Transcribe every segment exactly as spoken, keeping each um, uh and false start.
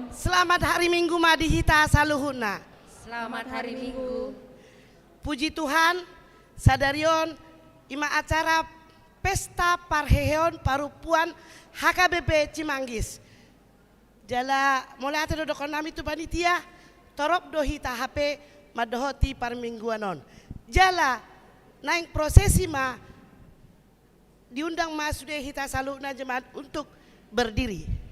Selamat hari Minggu ma di hita saluhutna. Selamat hari Minggu. Puji Tuhan, sadari on i ma acara Pesta Parheheon Parompuan H K B P Cimanggis. Jala mauliate do dohonon nami tu panitia, torop do hita hape mandohoti parmingguan on. Jala naeng prosesi ma, diundang ma sude hita saluhutna jemaat untuk berdiri.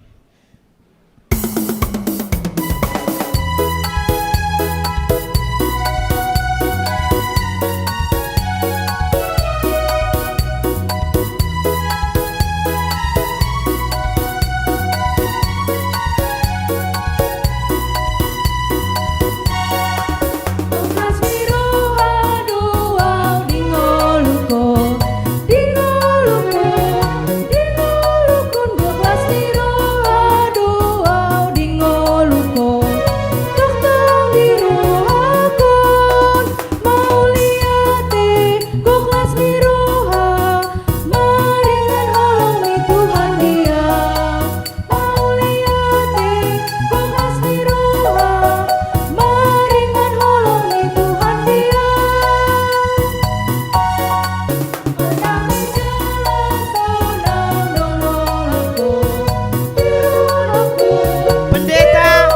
Pendeta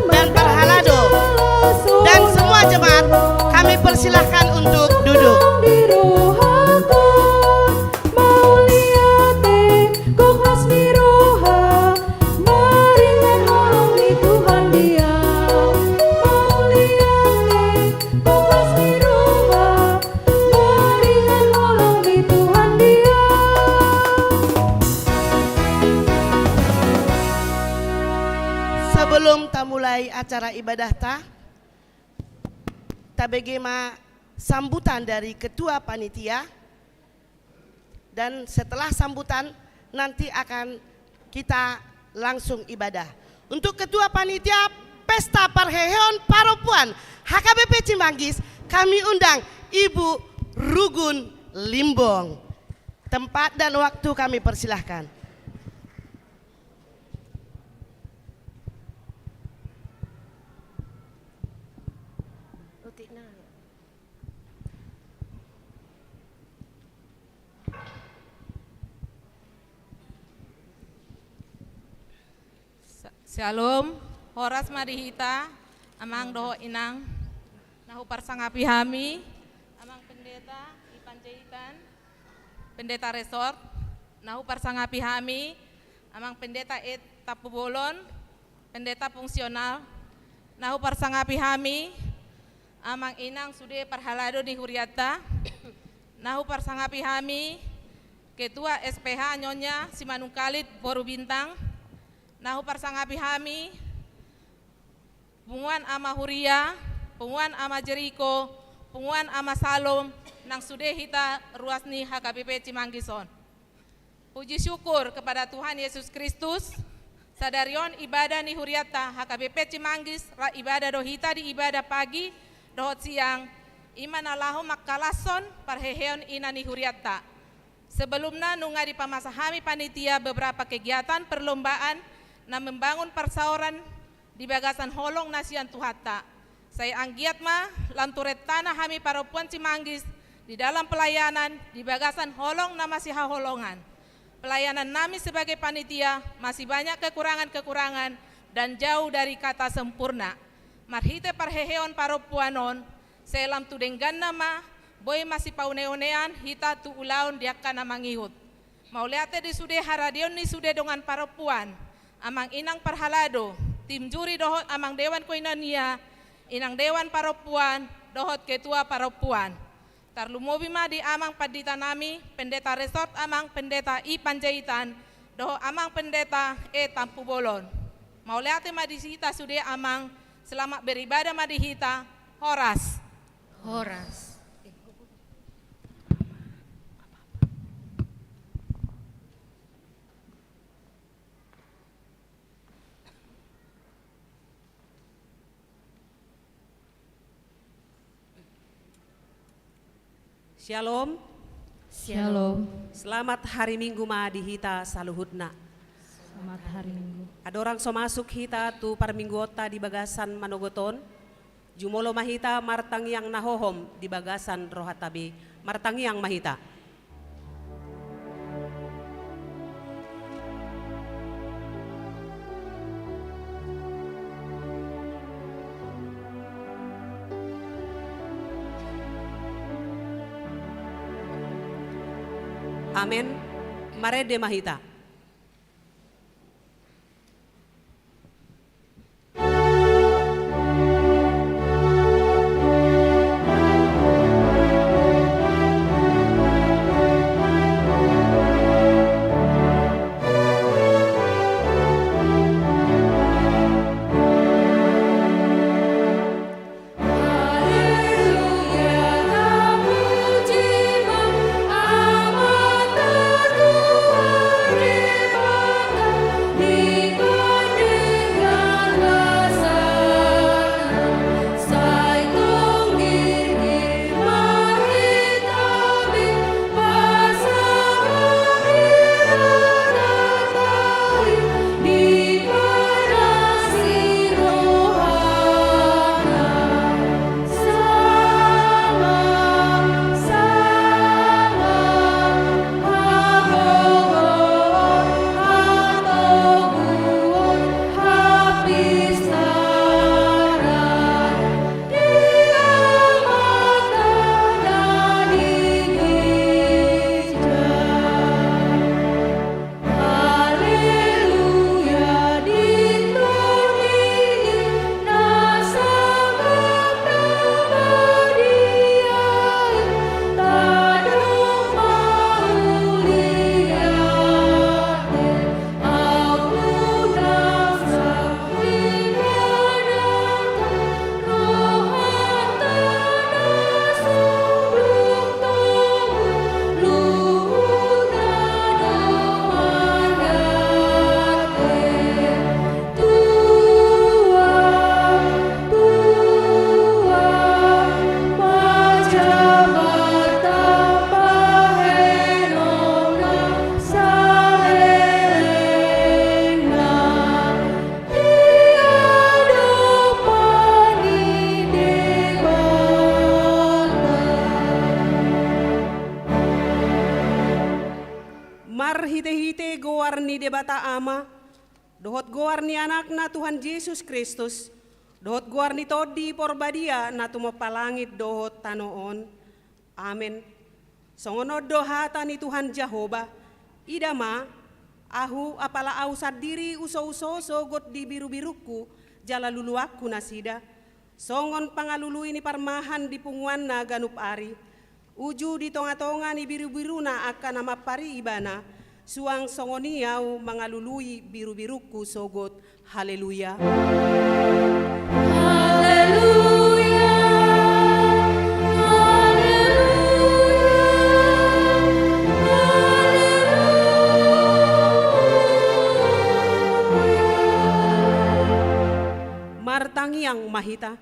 dan parhalado dan semua jemaat, kami persilahkan untuk duduk. Sebelum tamulai acara ibadahta, tabege ma sambutan dari ketua panitia. Dan setelah sambutan, nanti akan kita langsung ibadah. Untuk ketua panitia Pesta Parheheon Parompuan H K B P Cimanggis, kami undang Ibu Rugun Limbong. Tempat dan waktu kami persilahkan. Sa-, Shalom, horas ma di hita, amang dohot inang. Na huparsangapi hami, amang pendeta I Panjaitan, pendeta resort, na huparsangapi hami, amang pendeta E Tampubolon, pendeta fungsional, na huparsangapi hami, amang inang sude parhalado ni hurianta, na huparsangapi hami, ketua S P H Nyonya Simanungkalit boru Bintang, na huparsangapi hami, punguan ama huria, punguan ama Jeriko, punguan ama Salom, nang sude hita ruas ni H K B P Cimanggis on. Puji syukur kepada Tuhan Yesus Kristus, sadari on ibadah ni hurianta H K B P Cimanggis, rap ibadah do hita di ibadah pagi dohot siang, i ma na laho mangkalashon parheheon ina ni hurianta. Sebelumna nunga dipamasa hami panitia beberapa kegiatan perlombaan na membangun parsaoran di bagasan holong na sian Tuhanta. Sai anggiat ma lam turentana hami parompuan Cimanggis di dalam pelayanan di bagasan holong na masihaholongan. Pelayanan nami sebagai panitia masih banyak kekurangan-kekurangan dan jauh dari kata sempurna. Marhite parheheon parompuan on, sai lam tu dengganna ma boi masipauneonean hita tu ulaon di angka na mangihut. Mauliate di sude haradion ni sude dongan parompuan, amang inang parhalado, tim juri dohot amang dewan koinonia, inang dewan parompuan, dohot ketua parompuan. Tarlumobi ma di amang pandita nami, pendeta resort amang pendeta I Panjaitan, dohot amang pendeta E Tampubolon. Mauliate ma di hita sude amang, selamat beribadah ma di hita, horas. Horas. Shalom. Shalom. Selamat hari Minggu ma di hita saluhutna. Selamat hari Minggu. Andorang so masuk hita tu parmingguonta di bagasan manogot on, jumolo ma hita martangiang na hohom di bagasan rohanta be. Martangiang ma hita. Amen. Marende ma hita. Marhitehite goar ni Debata Ama, dohot goar ni Anakna Tuhan Jesus Kristus, dohot goar ni Tondi Porbadia na tumompa langit dohot tano on. Amen. Songon on do hata ni Tuhan Jahowa: Ida ma, ahu, apala ahu sandiri husouso sogot di birubirungku jala luluanku nasida, songon pangalului ni parmahan di punguanna ganup ari. Uju di tongatonga ni birubiruna angka na mampari ibana, suang songon i ahu mangalului birubirungku sogot. Haleluya. Haleluya. Haleluya. Haleluya. Martangiang ma hita.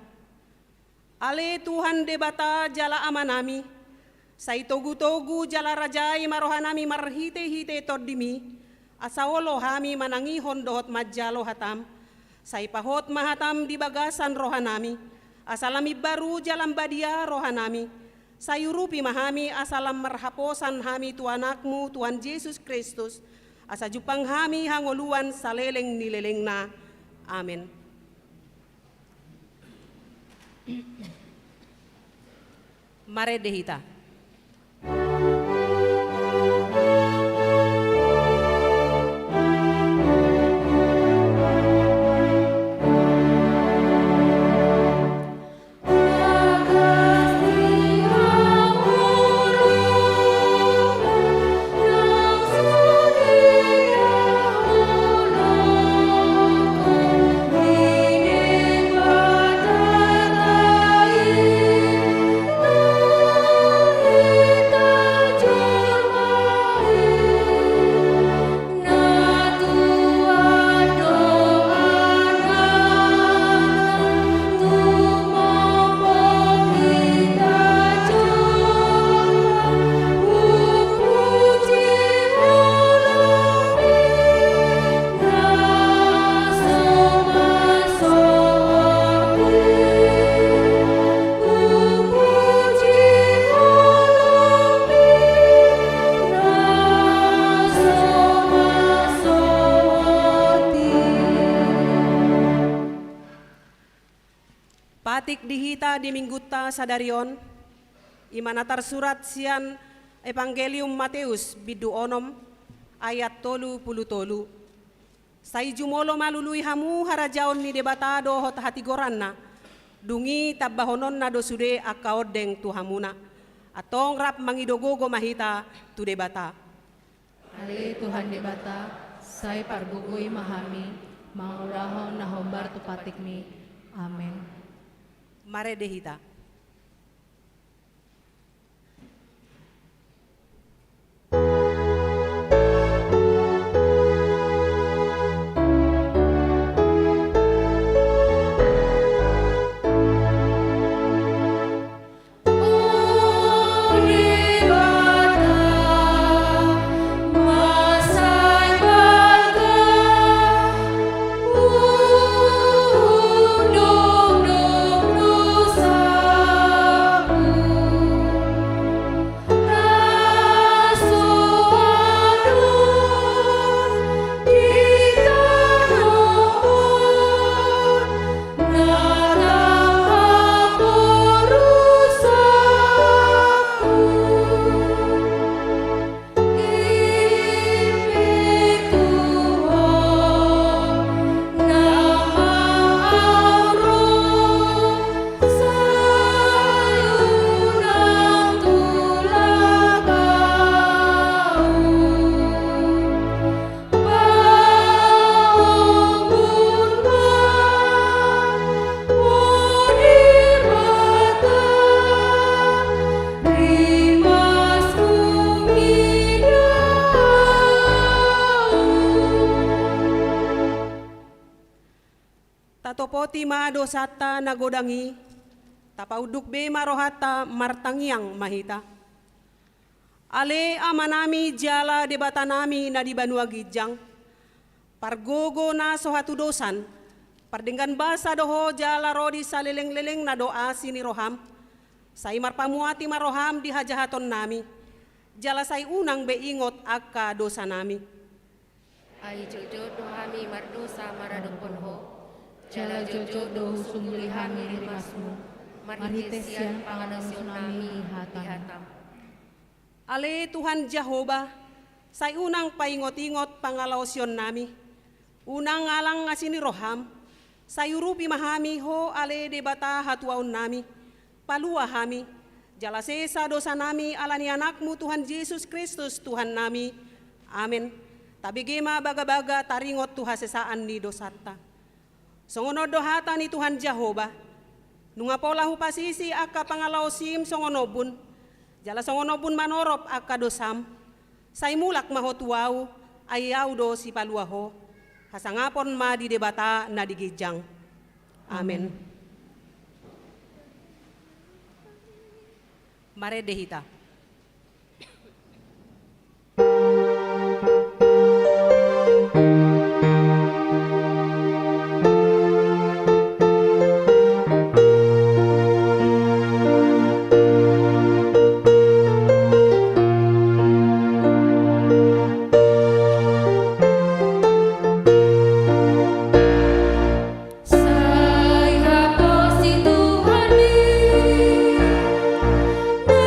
Ale Tuhan Debata jala Amanami, sai togutogu jala rajai ma rohanami marhitehite Tondimi, asa olo hami manangihon dohot manjalo hatam. Sai pahot ma hatam di bagasan rohanami, asa lam imbaru jala lam badia rohanami. Sai urupi ma hami asa lam marhaposan hami tu Anakmu, Tuhan Jesus Kristus, asa jumpang hami hangoluan saleleng ni lelengna. Amen. Marende hita. Di minggunta sadari on, i ma na tarsurat sian Evangelium Mateus bindu onom ayat tolu pulu tolu. Sai jumolo ma lului hamu harajaon ni Debata dohot hatigoranna, dung i tambahononna do sude angka ondeng tu hamuna. Antong rap mangido gogo ma hita tu Debata. Ale Tuhan Debata, sai pargogoi ma hami mangulahon na hombar tu patikmi. Amen. Marende hita. Tatopoti ma dosanta na godang i, tapaunduk be ma rohanta, martangiang ma hita. Ale Amanami jala Debatanami na di banua ginjang, pargogo na so hatudosan, pardenggan basa do Ho jala ro di salelenglelengna do asi ni roham. Sai marpamuati ma roham di hajahatonnami, jala sai unang be ingot angka dosanami. Ai jotjot do hami mardosa maradophon Ho, jala jotjot do husungkuli hami rimasmu, marhite sian pangalaosionnami di hatam. Ale Tuhan Jahowa, sai unang paingotingot pangalaosionnami, unang alang asi ni roham, sai urupi ma hami Ho ale Debata hatuaonnami, palua hami, jala sesa dosanami ala ni Anakmu Tuhan Jesus Kristus Tuhannami. Amen. Tabege ma bagabaga taringot tu hasesaan ni dosanta. Songon on do hata ni Tuhan Jahowa: Nunga pola hupasisi angka pangalaosim songon ombun, jala songon ombun manorop angka dosam, sai mulak ma ho tu Ahu, ai Ahu do Sipalua ho. Hasangapon ma di Debata na di ginjang. Amen. Amen. Marende hita. Sai haposi Tuhan i, na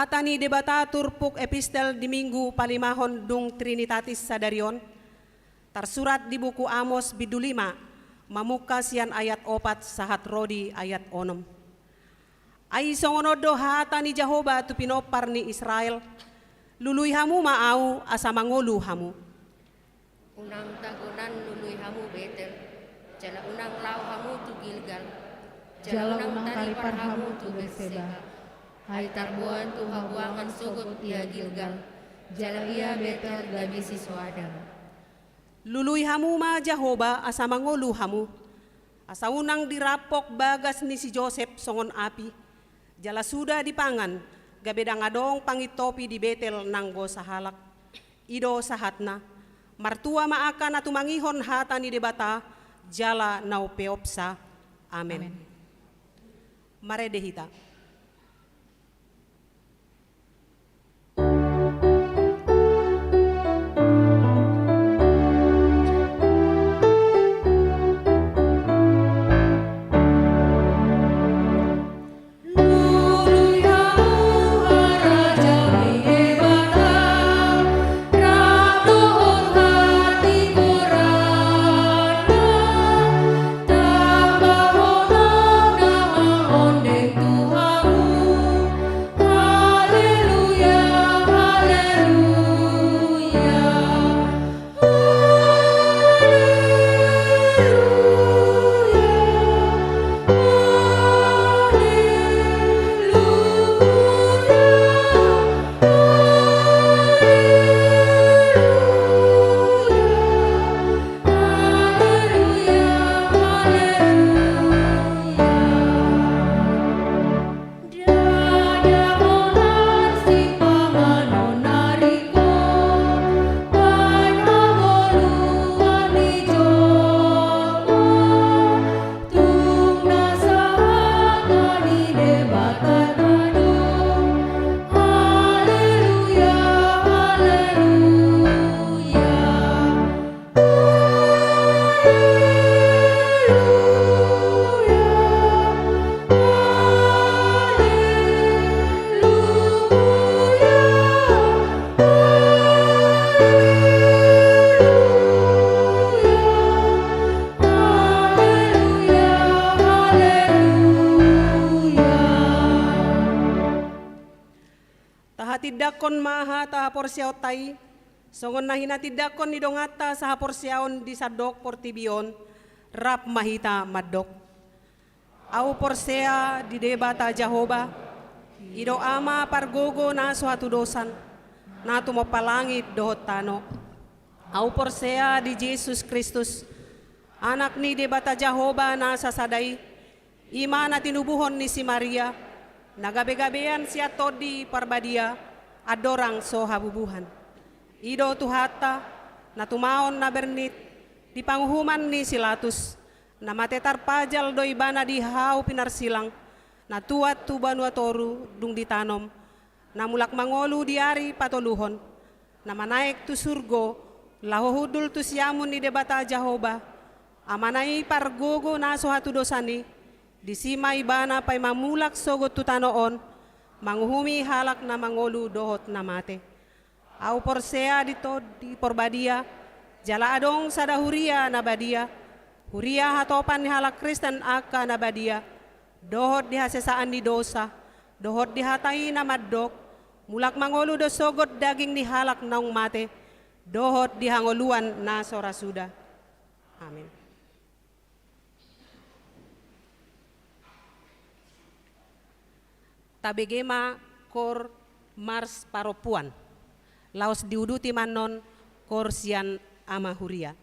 Hata ni Debata turpuk epistel di Minggu palimahon dung Trinitatis sadari on, tarsurat di buku Amos bindu lima, mamungka sian ayat opat sahat ro di ayat onom. Ai songon on do hata ni Jahowa tu pinompar ni Israel: Lului hamu ma Ahu, asa mangolu hamu. Unang tagonan lului hamu Betel, jala unang laho hamu tu Gilgal, jala unang taripar hamu tu Berseba. Ai tarboan tu habuangan sogot ia Gilgal, jala ia Betel gabe sisoadan. Lului hamu ma Jahowa, asa mangolu hamu, asa unang dirampok bagas ni si Josep songon api, jala suda dipangan, gabe ndang adong pangintopi di Betel nanggo sahalak. I do sahatna. Martua ma angka na tumangihon hata ni Debata jala na umpeopsa. Amen. Amen. Marende hita. Tahatindangkon ma hata haporseaonta i, songon na hinatindangkon ni donganta sahaporseaon di sandok portibi on. Rap ma hita mandok: Ahu porsea di Debata Jahowa, i do Ama pargogo na so hatudosan, na tumompa langit dohot tano. Ahu porsea di Jesus Kristus, Anak ni Debata Jahowa na sasada i, i ma na tinubuhon ni si Maria, na gabegabean sian Tondi Parbadia, andorang so habubuhan. I do Tuhanta, na tumaon na bernit di panguhuman ni si Latus, na mate tarpajal do Ibana di hau pinarsilang, na tuat tu banua toru dung ditanom, na mulak mangolu di ari patoluhon, na manaek tu surgo, laho hundul tu siamun ni Debata Jahowa, Amana i pargogo na so hatudosan i, disi ma Ibana paima mulak sogot tu tano on, manguhumi halak na mangolu dohot na mate. Ahu porsea di Tondi Porbadia, jala adong sada huria na badia, huria hatopan ni halak Kristen angka na badia, dohot di hasesaan ni dosa, dohot di hata i na mandok: Mulak mangolu do sogot daging ni halak naung mate, dohot di hangoluan na so ra suda. Amen. Tabege ma koor Mars Parompuan. Laos diuduti ma annon koor sian Ama Huria.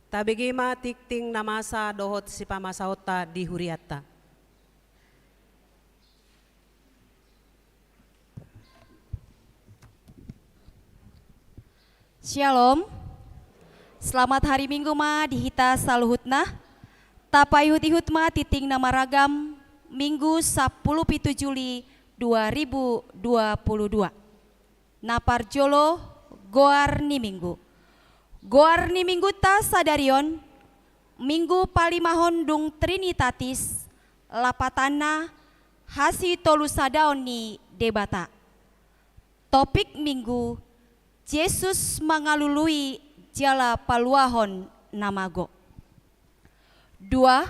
Tabege ma tingting na masa dohot sipamasaonta di hurianta. Shalom. Selamat hari Minggu ma di hita saluhutna. Tapaihut-ihut ma tingting na maragam, Minggu sampulu pitu Juli dua ribu dua puluh dua. Na parjolo, goar ni Minggu. Goar ni Minggunta sadari on, Minggu palimahon dung Trinitatis, lapatanna hasitolusadaon ni Debata. Topik Minggu, Jesus mangalului jala paluahon na mago. Dua,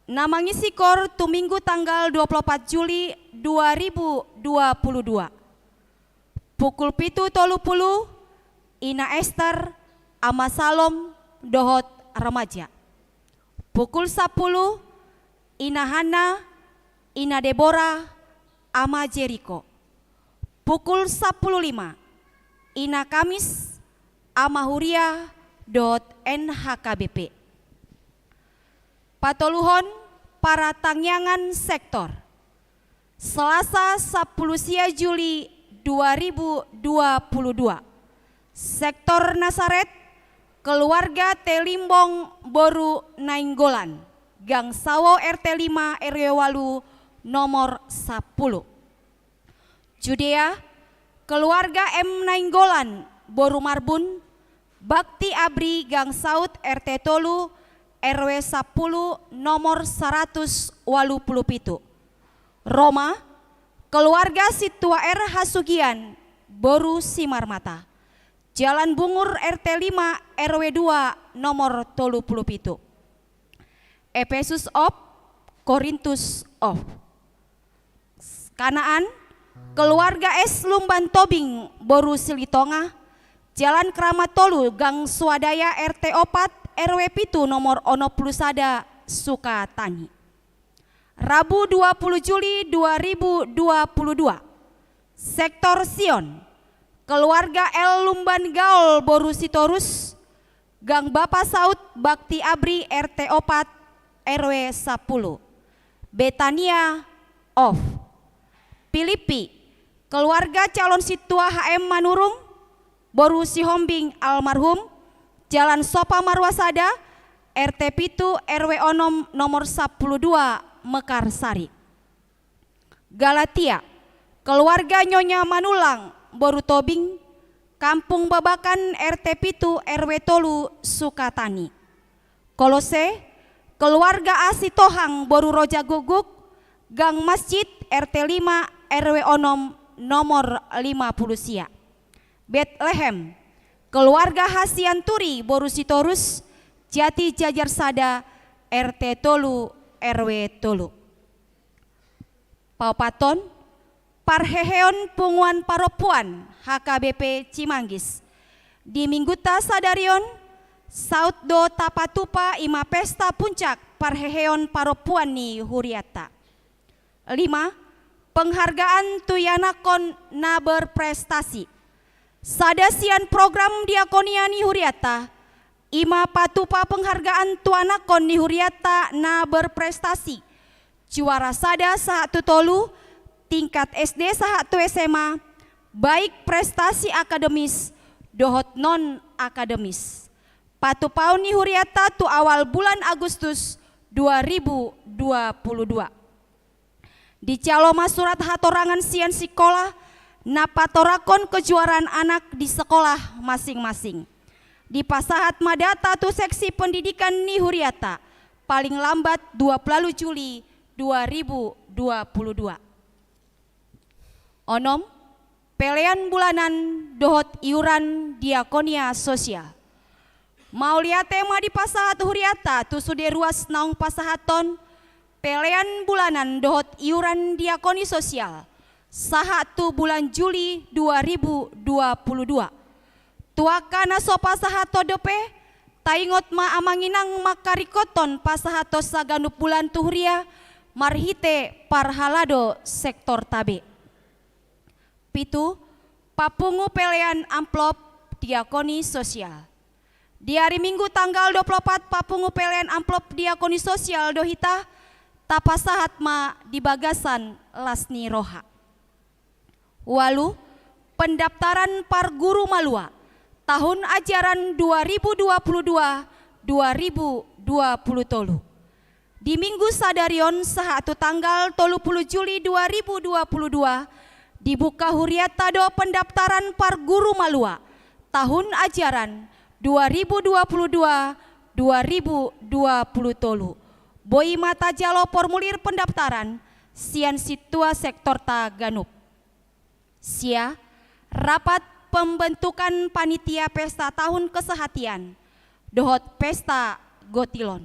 na mangisi koor tu Minggu tanggal dua puluh opat Juli dua ribu dua puluh dua. Pukul pitu tolu pulu, Ina Ester, Ama Salom, dohot remaja. Pukul sampulu, Ina Hanna, Ina Debora, Ama Jeriko. Pukul sampulu lima, Ina Kamis, Ama Huria, dohot N H K B P. Patoluhon, paratangiangan sektor. Selasa sampulu sia Juli dua ribu dua puluh dua. Sektor Nasaret, keluarga Telimbong boru Nainggolan, Gang Sawo R T lima R W walu nomor sampulu. Judea, keluarga M Nainggolan boru Marbun, Bakti Abri Gang Saut R T tolu R W sampulu nomor saratus walu pulu pitu. Roma, keluarga Sintua R Hasugian boru Simarmata, Jalan Bungur R T lima R W dua nomor tolu pulu pitu. Epesus op, Korintus op. Kanaan, keluarga S Lumban Tobing boru Silitonga, Jalan Kramat tolu Gang Swadaya R T opat R W pitu nomor onom pulu sada Sukatani. Rabu dua pulu Juli dua ribu dua pulu dua. Sektor Sion, keluarga L Lumban Gaol boru Sitorus, Gang Bapa Saut Bakti Abri R T opat R W sampulu. Betania op. Pilippi, keluarga calon sintua H M Manurung boru Sihombing almarhum, Jalan Sopa Marwasada, R T pitu R W onom nomor sampulu dua, Mekarsari. Galatia, keluarga Nyonya Manulang boru Tobing, Kampung Babakan R T pitu R W tolu Sukatani. Kolose, keluarga Asi Tohang boru Roja Guguk, Gang Masjid R T lima R W onom nomor lima pulu sia. Betlehem, keluarga Hasianturi boru Sitorus, Jati Jajar sada R T tolu R W tolu. Paopathon, parheheon punguan parompuan H K B P Cimanggis. Di minggunta sadari on, saut do tapatupa i ma pesta puncak parheheon parompuan ni hurianta. Lima, penghargaan tu ianakhon na berprestasi. Sada sian program diakonia ni hurianta, i ma patupa penghargaan tu anakhon ni hurianta na berprestasi. Juara sada sahat tu tolu, tingkat S D sahat tu S M A, baik prestasi akademis dohot non akademis. Patupaon ni hurianta tu awal bulan Agustus dua ribu dua puluh dua. Dijalo ma surat hatorangan sian sikola na patorangkon kejuaraan anak di sekolah masing-masing. Dipasahat ma data tu seksi pendidikan ni hurianta paling lambat dua pulu ualu Juli dua ribu dua puluh dua. Onom, pelean bulanan dohot iuran diakonia sosial. Mauliate ma dipasahat hurianta tu sude ruas naung pasahathon pelean bulanan dohot iuran diakoni sosial sahat tu bulan Juli dua ribu dua puluh dua. Tu angka na so pasahathon dope, taingot ma amang inang mangkaringkothon pasahathon saganup bulan tu huria marhite parhalado sektorta be. Pitu, papungu pelean amplop diakoni sosial. Di ari Minggu tanggal dua pulu opat papungu pelean amplop diakoni sosial do hita, tapasahat ma di bagasan las ni roha. Ualu, pendaftaran parguru malua tahun ajaran dua ribu dua puluh dua, dua ribu dua puluh tolu. Di Minggu sadari on sahat tu tanggal tolu pulu Juli dua ribu dua puluh dua, dibuka hurianta do pendaftaran parguru malua tahun ajaran dua ribu dua puluh dua, dua ribu dua puluh tolu. Boi ma tajalo formulir pendaftaran sian sintua sektorta ganup. Sia, rapat pembentukan panitia pesta tahun kesehatian dohot pesta gotilon.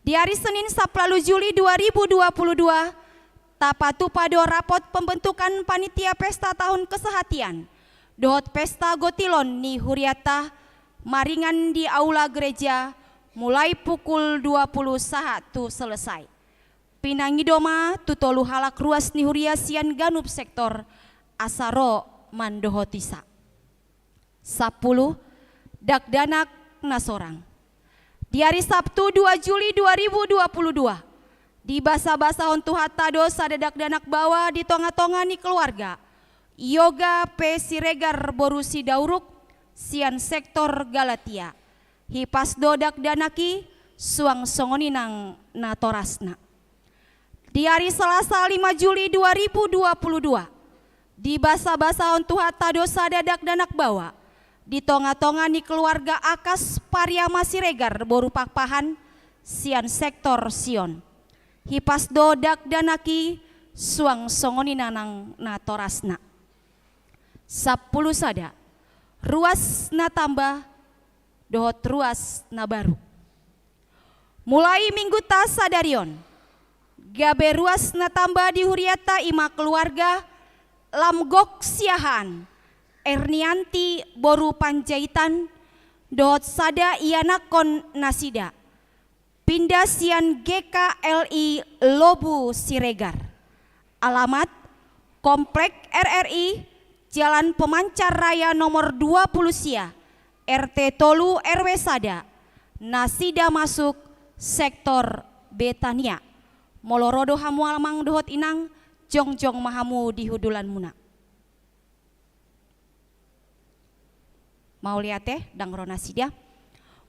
Di ari Senin sampulu Juli dua ribu dua puluh dua, tapatupa do rapot pembentukan panitia pesta tahun kesehatian dohot pesta gotilon ni hurianta maringan di aula gereja mulai pukul dua puluh sahat tu selesai. Pinangido ma tu tolu halak ruas ni huria sian ganup sektor asa ro mandohotisa. Sampulu, dakdanak na sorang. Di ari Sabtu dua Juli dua ribu dua puluh dua, dibasabasahon Tuhanta do sada dakdanak baoa di tongatonga ni keluarga, Yoga P Siregar boru Sidauruk sian sektor Galatia. Hipas do dakdanak i, suang songon i nang natorasna. Di ari Selasa lima Juli dua ribu dua puluh dua, dibasabasahon Tuhanta do sada dakdanak baoa di tongatonga ni keluarga Akas Pariama Siregar boru Pakpahan sian sektor Sion. Hipas do dakdanak i, suang songon i nang natorasna. Sampulu sada, ruas na tamba dohot ruas na baru. Mulai Minggunta sadari on, gabe ruas na tamba di hurianta i ma keluarga Lamgok Siahaan, Ernianti boru Panjaitan, dohot sada ianakkon nasida. Pinda sian G K L I Lobu Siregar. Alamat, Komplek R R I, Jalan Pemancar Raya nomor dua puluh sia, R T tolu R W sada, nasida masuk sektor Betania. Molo ro do hamu amang dohot inang, jongjong ma hamu di hundulanmuna. Mauliate, ndang ro nasida.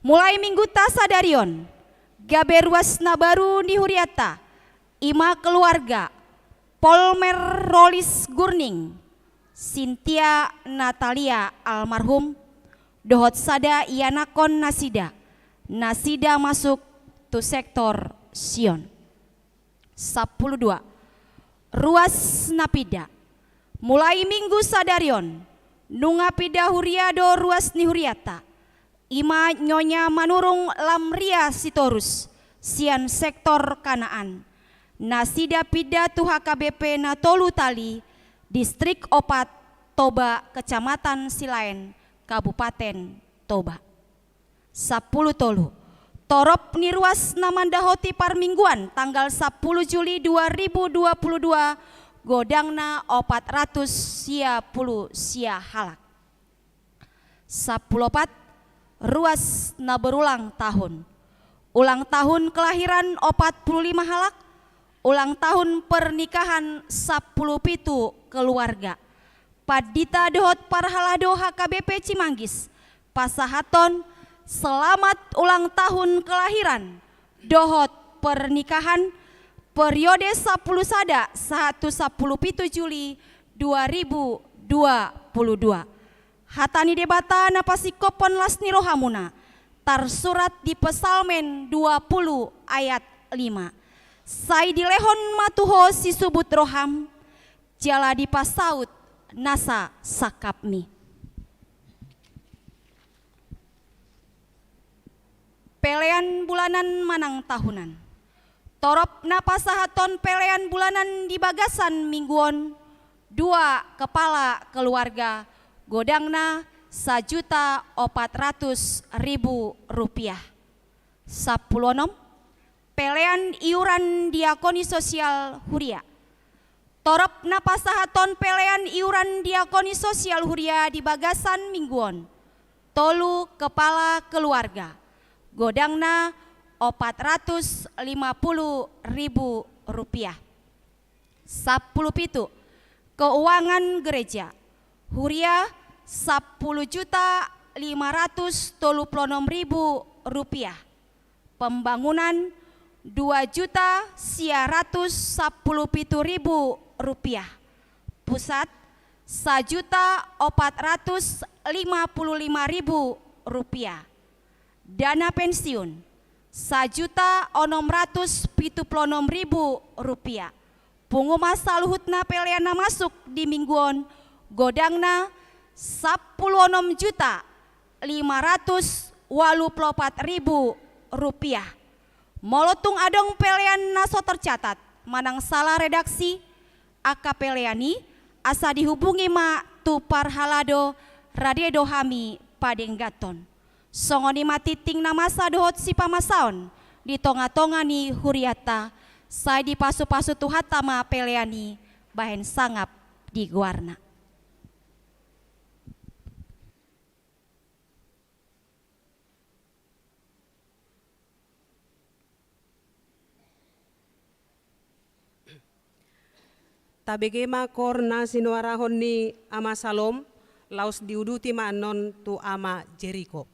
Mulai Minggunta sadari on, gabe ruas na baru ni hurianta, i ma keluarga Polmer Rolis Gurning, Sintia Natalia almarhum, dohot sada ianakkon nasida, nasida masuk tu sektor Sion. Sampulu dua. Ruas na pinda. Mulai Minggu sadari on, nunga pinda huria do ruas ni hurianta. I ma Nyonya Manurung Lamria Sitorus, sian sektor Kanaan. Nasida pinda tu H K B P na tolu Tali, Distrik opat, Toba, Kecamatan Silaen, Kabupaten Toba. Sampulu tolu. Torop ni ruas na mandahoti parmingguan tanggal sampulu Juli dua ribu dua puluh dua, godangna opat ratus sia pulu sia halak. Sampulu opat. Ruas na berulang tahun. Ulang tahun kelahiran opat pulu lima halak, ulang tahun pernikahan sampulu pitu keluarga. Pandita dohot parhalado H K B P Cimanggis pasahathon selamat ulang tahun kelahiran dohot pernikahan periode sampulu sada sahat tu sampulu pitu Juli dua ribu dua puluh dua. Hata ni Debata na pasingkophon las ni rohamuna, tarsurat di Psalmen dua pulu ayat lima. Sai dilehon ma tu ho sisubut roham, jala dipasaut nasa sangkapmi. Pelean bulanan manang tahunan. Torop na pasahathon pelean bulanan di bagasan minggu on, dua kepala keluarga, godangna sajuta opat ratus ribu rupiah. Sampulu onom. Pelean iuran diakoni sosial huria. Torop na pasahathon pelean iuran diakoni sosial huria di bagasan minggu on, tolu kepala keluarga, godangna opat ratus lima puluh ribu rupiah. Sampulu pitu, keuangan gereja, huria, sampulu juta lima ratus tolu pulu onom ribu rupiah. Pembangunan, dua juta sia ratus sampulu pitu ribu rupiah. Pusat, sajuta opat ratus lima pulu lima ribu rupiah. Dana pensiun, sajuta onom ratus pitu pulu onom ribu rupiah. Pungu ma saluhutna pelean na masuk di minggu on, godangna sampulu onom juta lima ratus ualu pulu opat ribu rupiah. Molo tung adong pelean na so tercatat manang sala redaksi angka pelean i, asa dihubungi ma tu parhalado, rade do hami padengganhon. Songon i ma tingting na masa dohot sipamasaon di tonga-tonga ni hurianta, sai dipasu-pasu Tuhanta ma pelean i bahen sangap di goarna. Tabege ma koor na sinuarahon ni Ama Salom, laos diuduti ma annon tu Ama Jeriko.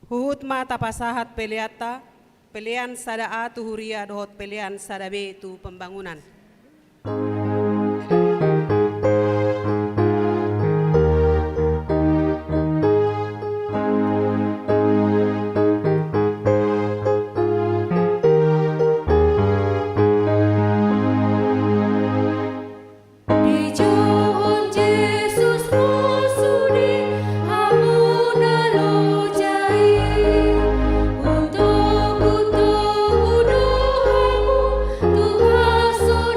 Huhut ma tapasahat peleanta, pelean sada A tu huria dohot pelean sada B tu pembangunan. Dijouhon Jesus ma sude hamu na loja i. Untogu-togu do hamu tu haso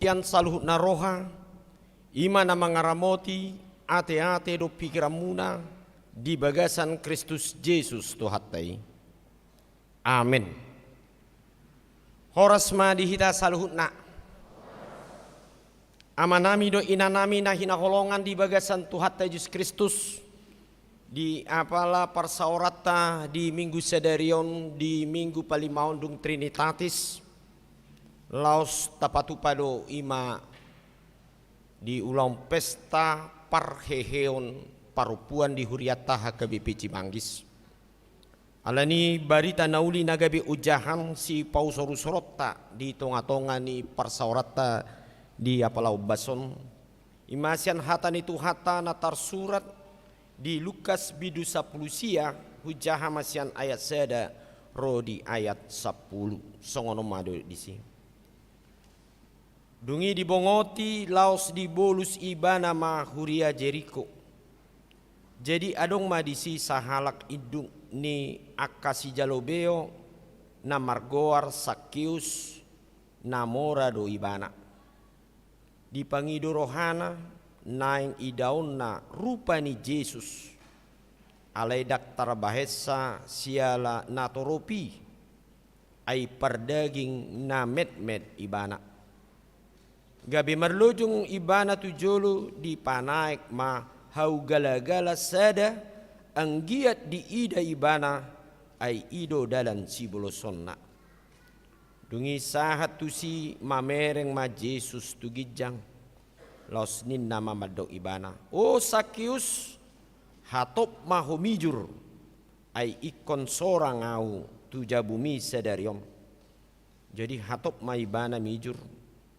Sian saluhutna roha, i ma na mangaramoti ate-ate dohot pikiranmuna di bagasan Kristus Jesus Tuhanta i. Amen. Horas ma di hita saluhutna. Amanami dohot inanami na hinaholongan di bagasan Tuhanta Jesus Kristus, di apala parsaoranta di Minggu sadari on, di Minggu palimaon dung Trinitatis, laos tapatupa do i ma di ulaon pesta parheheon parompuan di hurianta H K B P Cimanggis. Alani barita na uli na gabe ojahan sipausor-usoronta di tonga-tonga ni parsaoranta di apala ombas on, i ma sian hata ni Tuhanta na tarsurat di Lukas bindu sampulu sia, hujaha ma sian ayat sada ro di ayat sampulu. Songon on ma do disi. Dung i dibongoti laos dibolus ibana ma huria Jeriko. Jadi adong ma disi sahalak induk ni angka sijalo beo na margoar Sakeus, na mora do ibana. Dipangido rohana, naeng idaonna rupa ni Jesus. Alai ndang tarbahensa siala na torop i, ai pardaging na metmet ibana. Gabe marlojong ibana tu jolo, dipanaek ma hau gala-gala sada, anggiat diida ibana, ai i do dalan sibolosonna. Dung i sahat tusi mamereng ma Jesus tu ginjang, laos ninna ma mandok ibana, "O Sakeus, hatop ma ho mijur, ai ingkon sorang ahu tu jabumi sadari on." Jadi hatop ma ibana mijur,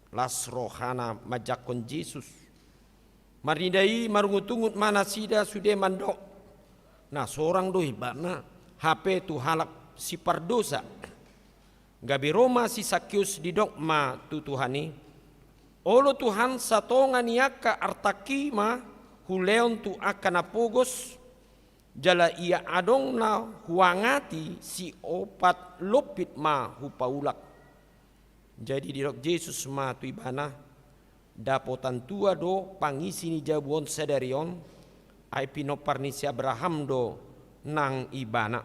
las rohana manjangkon Jesus. Marnida i marungut-ungut ma nasida sude mandok, na sorang do ibana hape tu halak sipardosa. Gabe ro ma si Sakeus, didok ma tu Tuhan i, "Olo Tuhan, satonga ni angka artangki ma hulehon tu angka na pogos, jala ia adong na huangati, siopat lompit ma hupaulak." Jadi didok Jesus ma tu ibana, "Dapotan tua do pangisi ni jabu on sadari on, ai pinompar ni si Abraham do nang ibana.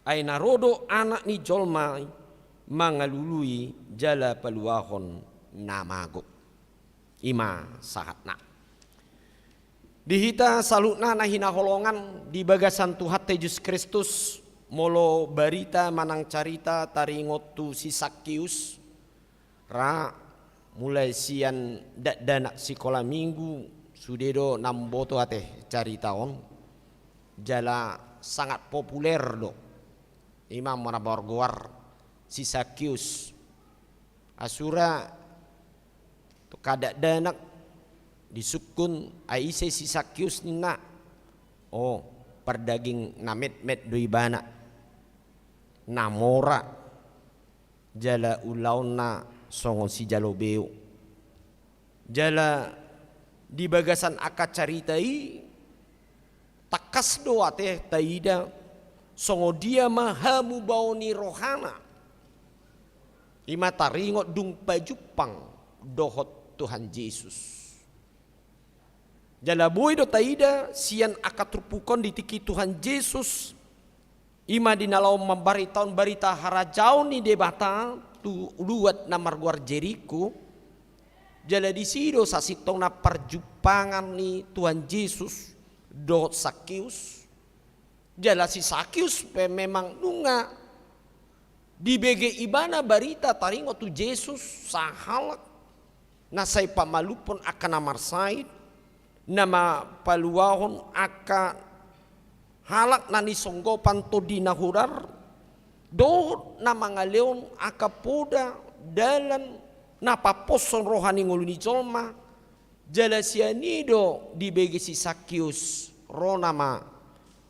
Ai na ro do Anak ni jolma mangalului jala paluahon na mago." I ma sahatna. Di hita saluhutna na hinaholongan di bagasan Tuhanta Jesus Kristus, molo barita manang carita taringot tu si Sakeus, ra mulai sian dakdanak sikola minggu sude do na mamboto ate carita on, jala sangat populer do. I ma na margoar si Sakeus. Asura tu angka dakdanak disungkun, "Ai ise si Sakeus?" ninna. "O, pardaging na metmet do ibana, na mora, jala ulaonna songon sijalo beo." Jala di bagasan angka carita i, tangkas do ate taida songon dia ma hamubaon ni rohana. I ma taringot dung pajumpang dohot Tuhan Jesus. Jala boi do taida sian angka turpuk on di tingki Tuhan Jesus, i ma di na laho mambaritahon barita harajaon ni Debata tu luat na margoar Jeriko. Jala disi do sasintongna parjumpangan ni Tuhan Jesus dohot Sakeus. Jala si Sakeus pe memang nunga dibege ibana barita taringot tu Jesus, sahalak na sai pamalumhon angka na marsahit, na mampaluahon angka halak na nisonggopan tondi na hodar, dohot na mangalehon angka poda dalan na pamposhon roha ni ngolu ni jolma. Jala sian i do dibege si Sakeus, ro nama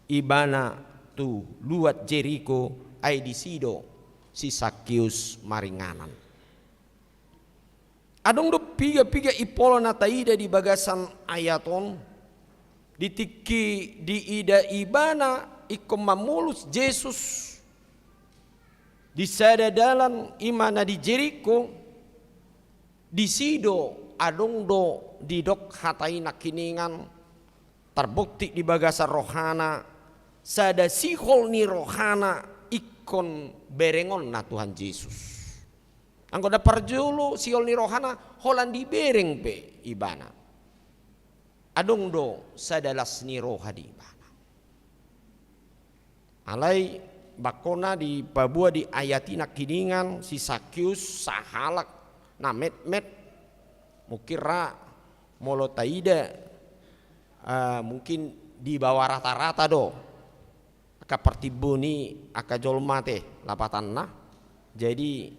ibana tu luat Jeriko, ai disi do si Sakeus maringanan. Adong do piga-piga impola na taida di bagasan ayat on. Di tingki diida ibana ingkon mamolus Jesus di sada dalan, i ma na di Jeriko, Disi do adong do didok hata i nangkiningan, tarbontik di bagasan rohana, sada sihol ni rohana ingkon berengonna Tuhan Jesus. Anggo na parjolo sihol ni rohana, holan dibereng pe ibana. Adong do sada las ni roha di ibana. Alai bangkona dipaboa di ayat i nangkiningan, si Sakius sahalak na metmet, mungkin ra molo taida, eh, mungkin di bawah rata-rata do angka partimbo ni angka jolma ate lapatanna. Jadi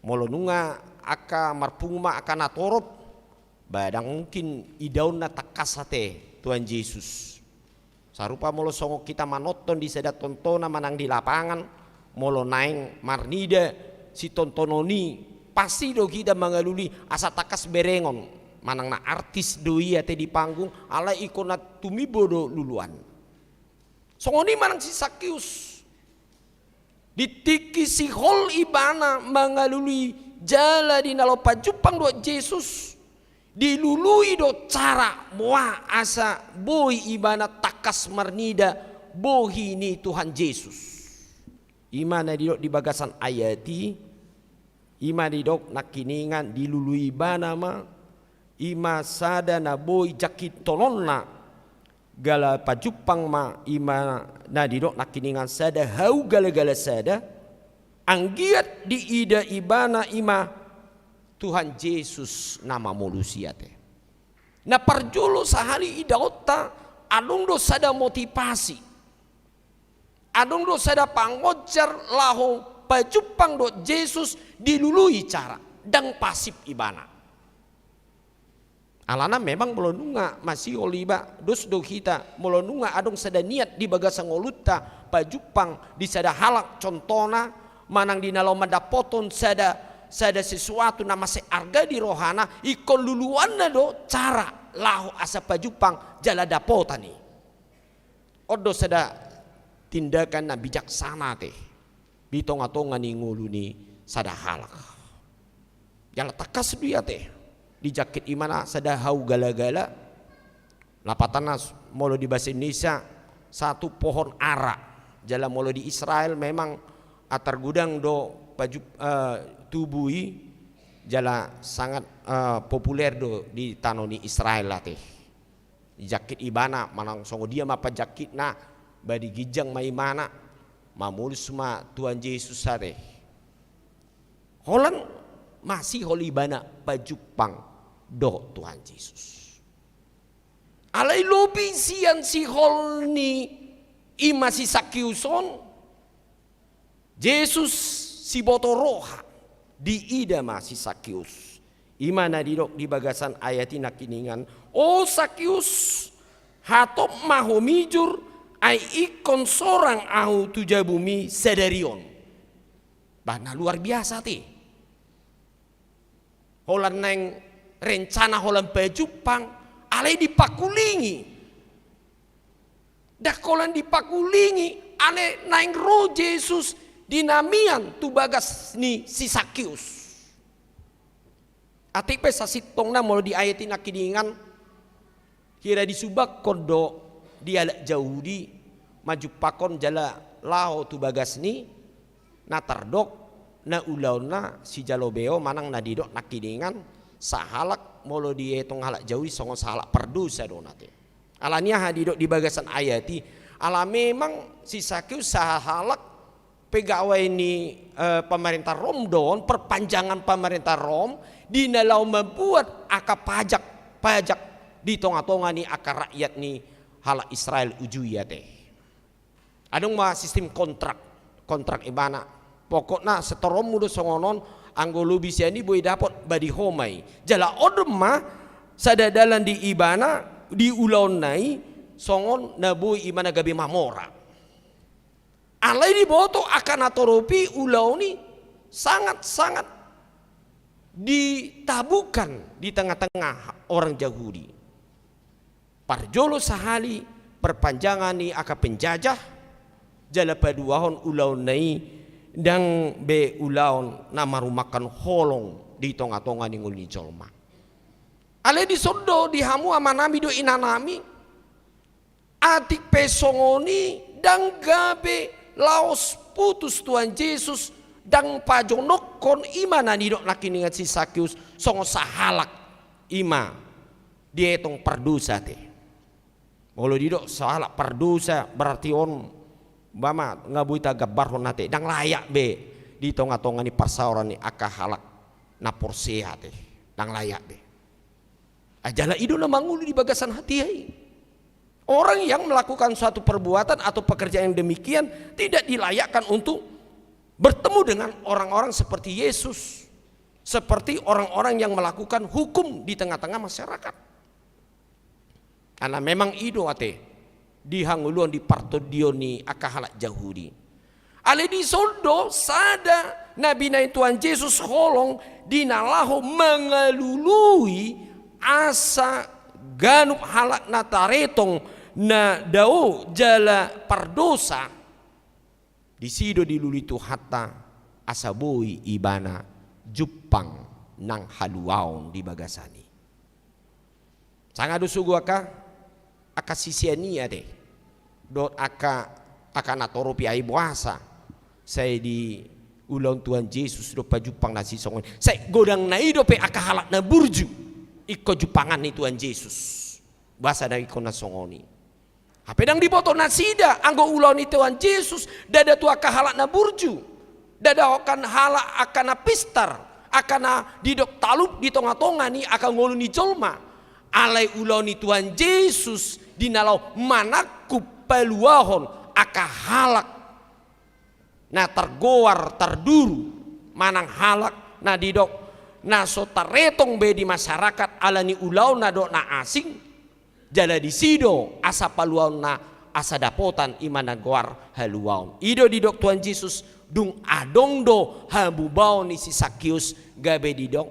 molo nunga angka marpungu ma angka natorop, ba ndang mungkin idaonna tangkas ate Tuhan Jesus. Sarupa molo songon hita manonton di sada tontonan manang di lapangan, molo naeng marnida sitontonon i, pasti do hita mangalului asa tangkas berengon, manang na artis do i ate di panggung, alai ingkon na tumimbo do luluan. Songon i manang si Sakius. Di tingki sihol ibana mangalului jala di na laho pajumpang dohot Jesus, dilului do cara boha asa boi ibana tangkas marnida bohi ni Tuhan Jesus. I ma na didok di bagasan ayat i, i ma didok nangkiningan, dilului ibana ma, i ma sada na boi jangkintononna, jala pajumpang ma, i ma na didok nangkiningan, sada hau gala-gala sada, anggiat diida ibana i ma Tuhan Jesus na mamolus i ate. Na parjolo sahali idaonta, adong do sada motivasi. Adong do sada pangonjar laho pajumpang dohot Jesus, dilului cara, ndang pasif ibana. Alana memang molo nunga masihol iba, dos do hita, molo nunga adong sada niat di bagasan ngolunta pajumpang di sada halak, contohna manang di na laho mandapothon sada, sada sesuatu na mansai arga di rohana, ingkon luluanna do cara laho asa pajumpang jala dapotan i. On do sada tindakan na bijaksana ate di tonga-tonga ni ngolu ni sada halak. Jala tangkas do i ate, dijangkit ibana sada hau gala-gala. Lapatanna s-, molo di bahasa Indonesia, satu pohon ara. Jala molo di Israel memang atar godang do paju-, eh, tubu i, jala sangat, eh, populer do di tano ni Israel ate. Dijangkit ibana, manang songon dia ma panjangkitna, ba di ginjang ma ibana, mamolus ma Tuhan Jesus ate. Holan masihol ibana pajumpang dohot Tuhan Jesus. Alai lobi sian sihol ni i ma si Sakius on, Jesus siboto roha, diida ma si Sakius. I ma na didok di bagasan ayat i nangkiningan, "O Sakius, hatop ma ho mijur, ai ingkon sorang ahu tu jabumi sadari on." Bah, na luar biasa ate. Holan naeng rencana holan pajumpang, alai dipakulingi. Ndang holan dipakulingi, alai naeng ro Jesus di na mian tu bagas ni si Sakius. Atik pe sasintongna molo di ayat i nangkiningan, hira disubakkon do di halak Jahudi manjumpangkon jala laho tu bagas ni na tardok na ulaonna sijalo beo manang na didok nangkiningan sahalak molo dietong halak Jahudi songon sahalak pardosa do na ate. Ala ni aha didok di bagasan ayat i, ala memang si Sakius sahalak pegawai ni, eh, pamarenta Rom do on, perpanjangan pamarenta Rom, di na laho mambuat angka pajak, pajak di tonga-tonga ni angka rakyat ni halak Israel uju i ate. Adong ma sistim kontrak, kontrak ibana. Pokokna setoronmu do songon on, anggo lobi sian i boi dapot ba di ho ma i. Jala on do ma sada dalan di ibana, di ulaonna i, songon na boi ibana gabe mamora. Alai diboto angka natorop i ulaon i sangat-sangat ditabukan di tengah-tengah orang Jahudi. Parjolo sahali perpanjangan ni angka penjajah, jala paduahon ulaonna i ndang be ulaon na marumangkan holong di tonga-tonga ni ngolu ni jolma. Alai dison do di hamu amanami dohot inanami, atik pe songon i ndang gabe laos putus Tuhan Jesus, ndang pajonokhon, i ma na nidok nangkiningan si Sakeus songon sahalak, i ma dietong pardosa ate. Molo didok sahalak pardosa, berarti on, umpama, nga boi tagambarhon ate, ndang layak be di tonga-tonga ni parsaoran ni angka halak na porsea ate, ndang layak be. Ah, jala i do na mangolu di bagasan hatiha i. Orang yang melakukan suatu perbuatan atau pekerjaan yang demikian tidak dilayakkan untuk bertemu dengan orang-orang seperti Yesus, seperti orang-orang yang melakukan hukum di tengah-tengah masyarakat. Karena memang i do ate di hangoluan, di partondion ni angka halak Jahudi. Alai dison do sada na binahen Tuhan Jesus holong di na laho mangalului asa ganup halak na taretong na dao jala pardosa. Disi do dilului Tuhanta asa boi ibana jumpang nang haluaon di bagasan i. Sanga do sogo angka, angka sisean i ate, dohot angka, angka na torop i, ai boasa sai diulahon Tuhan Jesus do pajumpang na sisongon i? Sai godangna i dope angka halak na burju ingkon jumpangan ni Tuhan Jesus. Boasa ndang ingkon na songon i? Hape ndang diboto nasida, anggo ulaon ni Tuhan Jesus ndada tu angka halak na burju, ndada angka halak, angka na pistar, angka na didok talup di tonga-tonga ni angka ngolu ni jolma. Alai ulaon ni Tuhan Jesus di na laho manangkup paluahon angka halak na targoar tarduru, manang halak na didok na so taretong be di masyarakat ala ni ulaonna dohot na asing. Jala disi do asa paluaonna, asa dapotan i ma na goar haluaon. I do didok Tuhan Jesus, dung adong do hamubaon ni si Sakeus, gabe didok,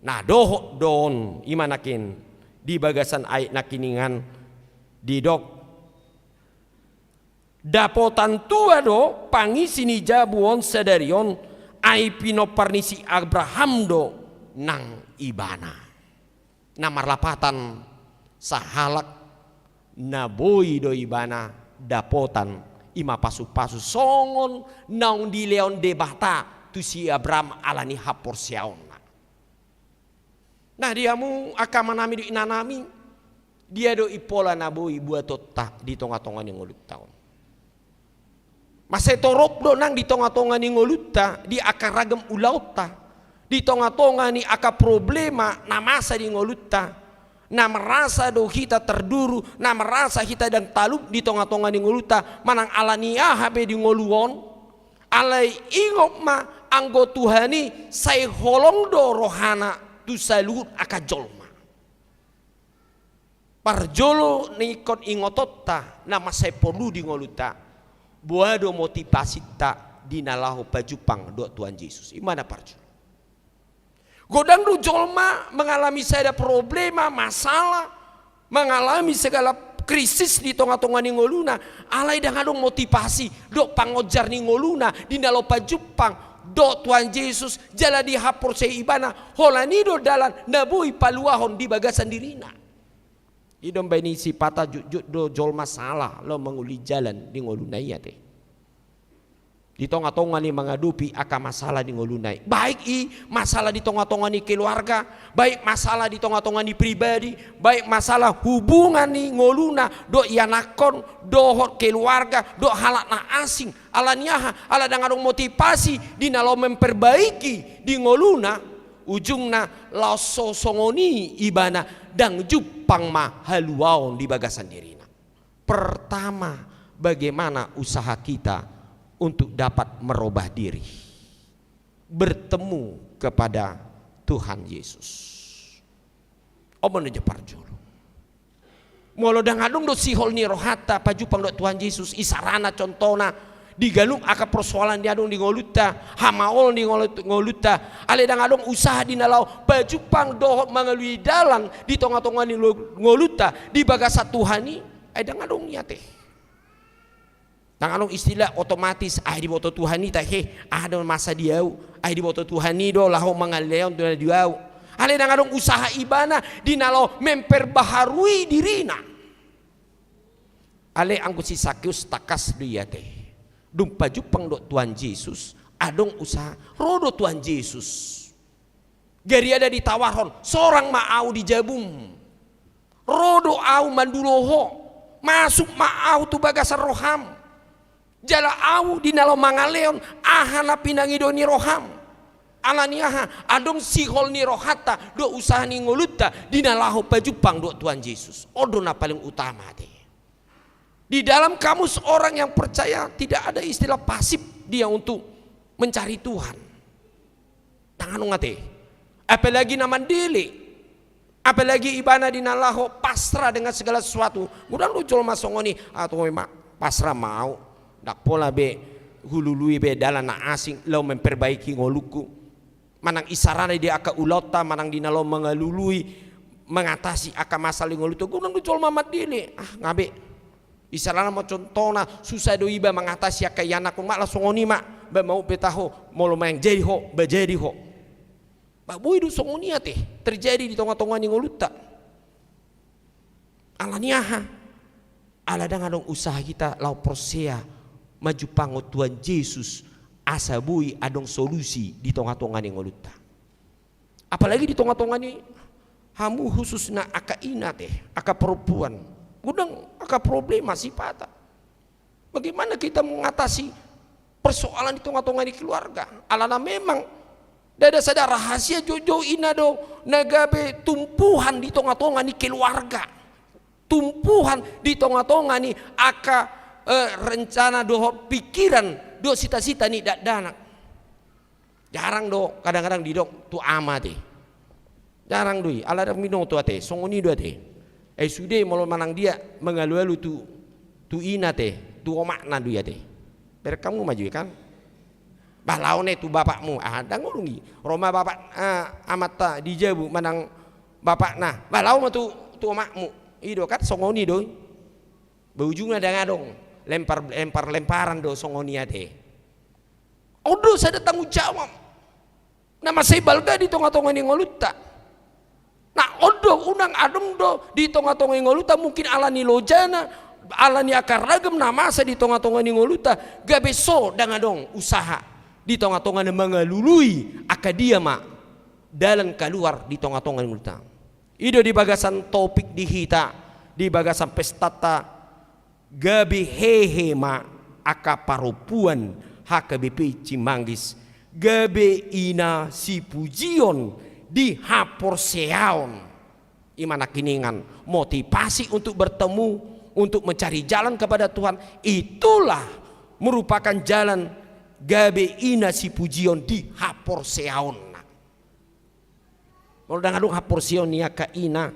na dohot do on, i ma nangkin di bagasan ayat nangkiningan didok, dapotan tua do pangisi ni jabu on sadari on, ai pinompar ni si Abraham do nang ibana. Na marlapatan sahalak na boi do ibana dapotan, i ma pasu-pasu songon naung dilehon Debata tu si Abraham ala ni haporseaonna. Nah, di hamu angka amanami dohot inanami, dia do impola na boi buatonta di tonga-tonga ni ngolunta on? Mansai torop do nang di tonga-tonga ni ngolunta, di angka ragam ulaonta, di tonga-tonga ni angka problema na masa di ngolunta, na merasa do hita tarduru, na merasa hita ndang talup di tonga-tonga ni ngolunta, manang ala ni aha pe di ngolu on. Alai ingot ma, anggo Tuhan i sai holong do rohana tu saluhut angka jolma. Parjolo na ingkon ingotonta, na mansai porlu di ngolunta, boha do motivasinta di na laho pajumpang dohot Tuhan Jesus. I ma na parjolo. Godang do jolma mengalami sada problema, masalah, mengalami segala krisis di tonga-tonga ni ngoluna, alai ndang adong motivasi dohot pangonjar ni ngoluna di na laho pajumpang dohot Tuhan Jesus, jala dihaporseai ibana, holan i do dalan na boi paluahon di bagasan dirina. I do umbahen i sipata jotjot do jolma sala laho mangoloi jalan di ngoluna i ate. Di tonga-tonga ni mangadopi angka masalah di ngoluna i, baik i masalah di tonga-tonga ni keluarga, baik masalah di tonga-tonga ni pribadi, baik masalah hubungan ni ngoluna dohot ianakhon, dohot keluarga, dohot halak na asing. Ala ni aha? Ala ndang adong motivasi di na laho memperbaiki di ngoluna. Ujungna laos so songon i ibana, ndang jumpang ma haluaon di bagasan dirina. Pertama, bagaimana usaha kita untuk dapat merubah diri, bertemu kepada Tuhan Yesus? On ma na parjolo. Molo ndang adong do sihol ni rohanta pajumpang dohot Tuhan Jesus, isarana, contohna, di ganup angka persoalan na adong di ngolunta, hamaolon di ngolu-, ngolunta, alai ndang adong usaha di na laho pajumpang dohot mangalului dalan di tonga-tonga ni lo-, ngolunta, di bagasan Tuhan i, ai ndang adong i ate. Ndang adong istilah otomatis, ah, diboto Tuhan i tahe, ah, adong masa di au, ah, diboto Tuhan i do laho mangalehon tu na di au. Alai ndang adong usaha ibana di na laho memperbaharui dirina. Alai anggo si Sakeus tangkas do i ate. Dung pajumpang dohot Tuhan Jesus, adong usaha, ro do Tuhan Jesus. Gariada ditawarhon, sorang ma au di jabum. Ro do au mandulo ho, masuk ma au tu bagasan roham. Jala au di na laho mangalehon aha na pinangido ni roham. Ala ni aha, adong sihol ni rohanta dohot usaha ni ngolunta di na laho pajumpang dohot Tuhan Jesus. On do na paling utama ate. Di dalam kamus orang yang percaya tidak ada istilah pasif dia untuk mencari Tuhan. Ndang adong ate. Apalagi na mandele. Apalagi ibana di na laho pasrah dengan segala sesuatu. Godang do jolma songon i, ah, toe ma, pasrah ma au. Ndang pola be hulului be dalan na asing laho memperbaiki ngolungku. Manang isarana di angka ulaonta, manang di na laho mangalului, mangatasi angka masalah di ngolunta. Godang do jolma mandele. Ah, nga be. Isarana ma contohna, susah do iba mangatasi angka ianakhon, ma laos songon i ma, ba mau pe taho, molo maeng jadi ho, ba jadi ho. Ba boi do songon i ate, terjadi di tonga-tonga ni ngolunta. Ala ni aha? Ala ndang adong usaha hita laho porsea manjumpanghon Tuhan Jesus, asa boi adong solusi di tonga-tonga ni ngolunta. Apalagi di tonga-tonga ni hamu khususna angka ina ate, angka perempuan. Godang angka problema sipata. Bagaimana kita mengatasi persoalan di tonga-tonga ni keluarga? Alana memang ndada sada rahasia, joujou ina do na gabe tumpuhan di tonga-tonga ni keluarga. Tumpuhan di tonga-tonga ni angka, eh, rencana dohot pikiran dohot sita-sita ni dakdanak. Jarang do kadang-kadang didok tu ama ate. Jarang do i, ala ndang binoto ate, songon i do ate. Ai sude molo manang dia mangalu-alu tu, tu ina ate, tu omakna do i ate. Berek hamu ma jo i kan. Bah, laho ne tu bapakmu, ah, ndang adong i. Ro ma bapak, ah, amanta di jabu manang bapakna. Bah, laho ma tu, tu omakmu. I do kan, songon i do i. Ba ujungna ndang adong. Lempar, lempar-lemparan do songon i ate. On do sada tanggung jawab na mansai balga di tonga-tonga ni ngolunta. Na on do, unang adong do di tonga-tonga ni ngolunta, mungkin ala ni lojana, ala ni angka ragam na masa di tonga-tonga ni ngolunta, gabe so ndang adong usaha di tonga-tonga na mangalului angka dia ma dalan kaluar di tonga-tonga ni ngolunta. I do di bagasan topik di hita, di bagasan pestanta, gabe hehe ma angka parompuan H K B P Cimanggis, gabe ina sipujion di haporseaon. I ma nangkiningan, motivasi untuk bertemu, untuk mencari jalan kepada Tuhan, itulah merupakan jalan gabe ina sipujion di haporseaonna. Molo ndang adong haporseaon ni angka ina,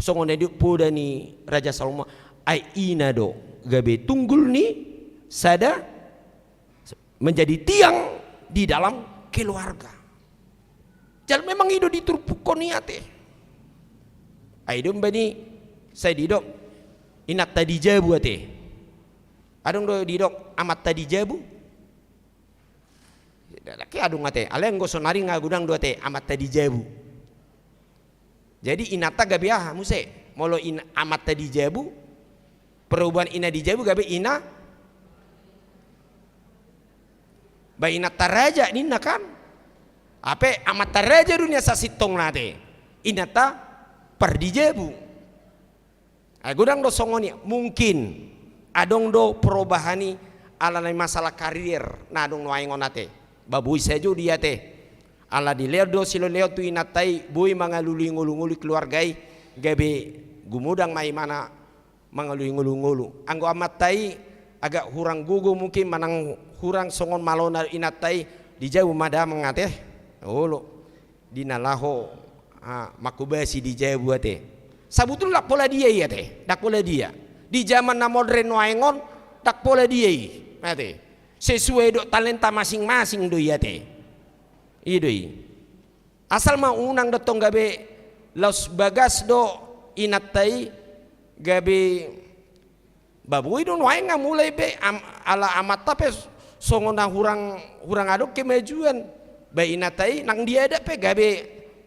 songon na didok poda ni Raja Salomo, ai ina do gabe tunggul ni sada, menjadi tiang di dalam keluarga. Jala memang i do diturpukhon i ate. Ai do umbahen i sai didok inanta di jabu ate. Adong do didok amanta di jabu? Ndang adong ate. Alai anggo sonari nga godang do ate amanta di jabu. Jadi inanta gabe aha muse? Molo in-, amanta di jabu, perubahan ina di jabu gabe ina, ba inanta raja ninna kan? Hape amanta raja do nian sasintongna ate. Inanta par di jabu. Ai godang do songon i, mungkin adong do perubahan i ala ni masalah karier na adong nuaeng on ate. Ba boi sajo do i ate. Ala dilehon do silehon-lehon tu inanta i, boi mangalului ngolu-ngolu keluarga i, gabe gumodang ma imana mangalului ngolu-ngolu. Anggo amanta i agak hurang gogo mungkin manang hurang songon malona inanta i, di jabu ma damang ate. Olo. Di na laho, ah, manghobasi di jabu ate. Sabutulna ndang pola dia i ate, ndang pola dia. Di jaman na modern nuaeng on, ndang pola dia i ate. Sesuai dohot talenta masing-masing do i ate. I do i. Asal ma unang do tong gabe laos bagas do inanta i, gabe Ba boi do nuaeng nga mulai be am-, ala amanta pe songon na hurang, hurang adong kemajuan. Ba inanta i nang di adat pe gabe,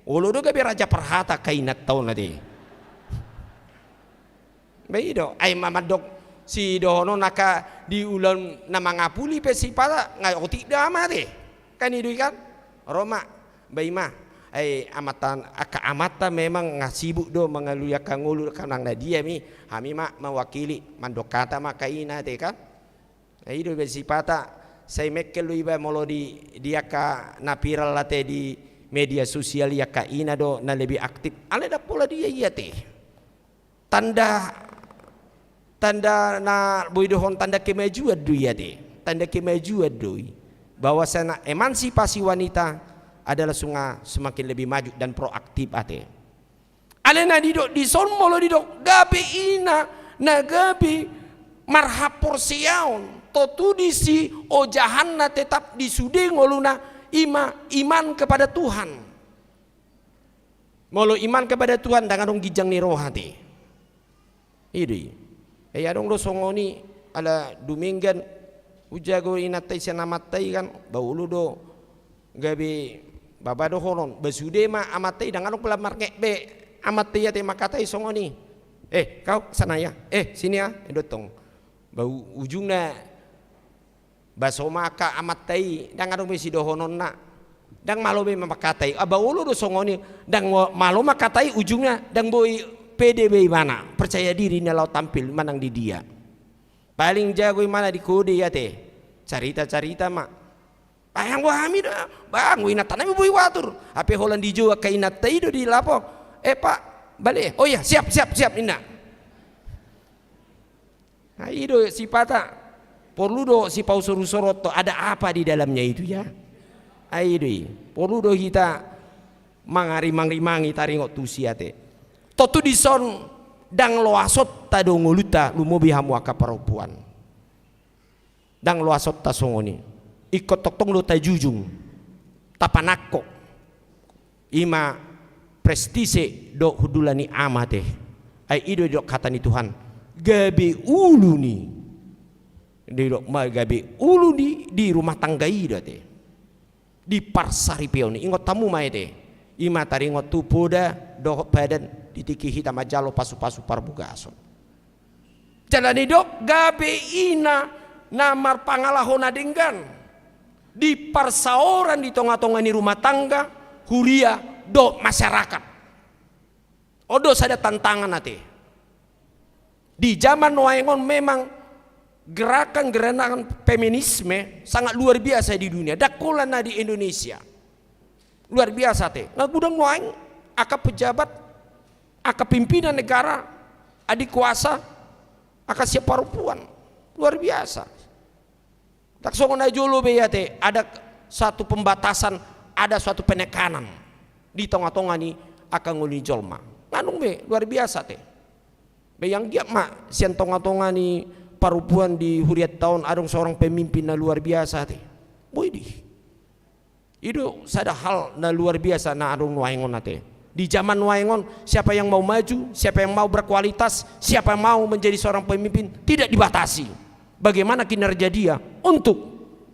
olo do gabe raja parhata angka inanta on ate. Ba i do, ai ma mandok sidohonon angka di ulaon na mangapuli pe sipata nga otik do ama ate. Kan i do i kan? Ro ma, ba i ma. Ai amanta, angka amanta memang nga sibuk do mangalului angka ngolu, angka nang na dia mi, hami ma mewakili mandok hata ma angka ina ate kan. Ai i do be sipata, sai mengkel do iba molo di, di angka na viral ate di media sosial i angka ina do na lebih aktif. Alai ndang pola dia i ate. Tanda, tanda na boi dohon tanda kemajuan do i ate. Tanda kemajuan do i. Bahwasanya emansipasi wanita adalah sunga semakin lebih maju dan proaktif ate. Alai na didok dison molo didok gabe ina na gabe marhaporseaon, tontu disi ojahanna tetap di sude ngoluna, i ma iman kepada Tuhan. Molo iman kepada Tuhan, ndang adong ginjang ni roha ate. I do i. Ai adong do songon i, ala dumenggan, hujago inanta i sian amanta i kan, ba olo do gabe baba dohonon, ba sude ma amanta i, ndang adong pola marnget be amanta i ate mangkatai songon i. Eh, kau sana ya, eh, sini ya, i do tong. Ba u-, ujungna ba so ma angka amanta i, ndang adong be sidohononna. Ndang malo be mangkatai. Aba olo do songon i, ndang malo mangkatai ujungna, ndang boi pede be ibana, percaya diri na laho tampil manang di dia. Paling jago ibana di kode i ate. Carita-carita ma. Ai anggo hami do, ba anggo inanta nami boi huatur. Hape holan dijou angka inanta i do di lapo. Eh, Pak, balik. Oh iya, siap, siap, siap, ninna. Nah, i do sipata. Porlu do sipausur-usur on, ada apa di dalamnya itu ya. Ai i do i. Porlu do hita mangarimang-rimangi taringot tusi ate. Tontu dison ndang loasonta do ngolunta lumobi hamu angka parompuan. Ndang loasonta songon i. Ingkon tongtong do tajujung, tapanangko. I ma prestise dohot hundul ni ama ate. Ai i do didok hata ni Tuhan. Gabe ulu ni. Didok ma gabe ulu ni di rumah tangga i do ate. Di parsaripeon i. Ingot hamu ma ate. I ma taringot tu poda dohot padan di tingki hita manjalo pasu-pasu parbugason. Jala didok gabe ina na marpangalaho na denggan di parsaoran di tonga-tonga ni rumah tangga, huria, dohot masyarakat. On do sada tantangan ate. Di zaman nuaeng on memang gerakan-gerakan feminisme sangat luar biasa di dunia. Ndang holan na di Indonesia. Luar biasa ate. Nga godang nuaeng angka pejabat, angka pimpinan negara, adikuasa, angka sian parompuan. Luar biasa. Ndang songon na jolo be i ate, ada satu pembatasan, ada suatu penekanan di tonga-tonga ni angka ngolu ni jolma. Nga adong be, luar biasa ate. Be yang giat ma sian tonga-tonga ni parompuan di hurianta on adong seorang pemimpin na luar biasa ate. Boi do i. I do sada hal na luar biasa na adong nuaeng on ate. Di zaman nuaeng on, siapa yang mau maju, siapa yang mau berkualitas, siapa yang mau menjadi seorang pemimpin, tidak dibatasi bagaimana kinerja dia untuk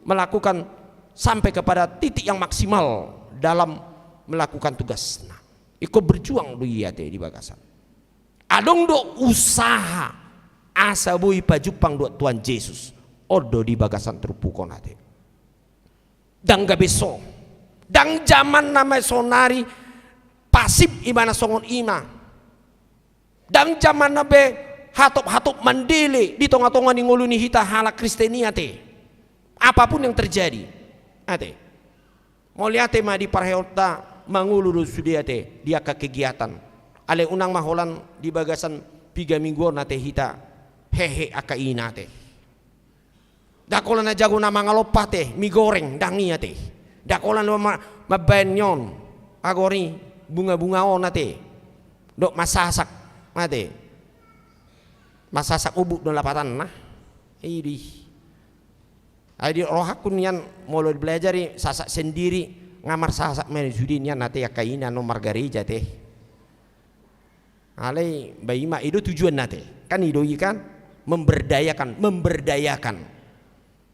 melakukan sampai kepada titik yang maksimal dalam melakukan tugasna. Ingkon berjuang do i ate di bagasan. Adong do usaha asa boi pajumpang dohot Tuhan Jesus. On do di bagasan turpuk on ate. Ndang gabe so. Ndang jamanna ma saonari pasif ibana songon i ma. Ndang jamanna be hatop-hatop mandele di tonga-tonga ni ngolu ni hita halak Kristen i ate. Apapun yang terjadi. Ate. Mauliate ma di parheonta mangolu do sude ate di angka kegiatan. Alai unang ma holan di bagasan piga minggu on ate hita hehe angka ina ate. Ndang holan na jago na mangalompa ate, mi goreng, ndang i ate. Ndang holan na ma-, mambaen ni on, agori bunga-bunga on ate. Dohot masasak ate. Masasak ubuk do lapatanna. I do i. Ai di rohangku nian molo dipelajari sasak sendiri, nga marsasak ma sude nian ate angka ina na margareja ate. Alai ba i ma i do tujuanna ate. Kan i do i kan. Memberdayakan, memberdayakan.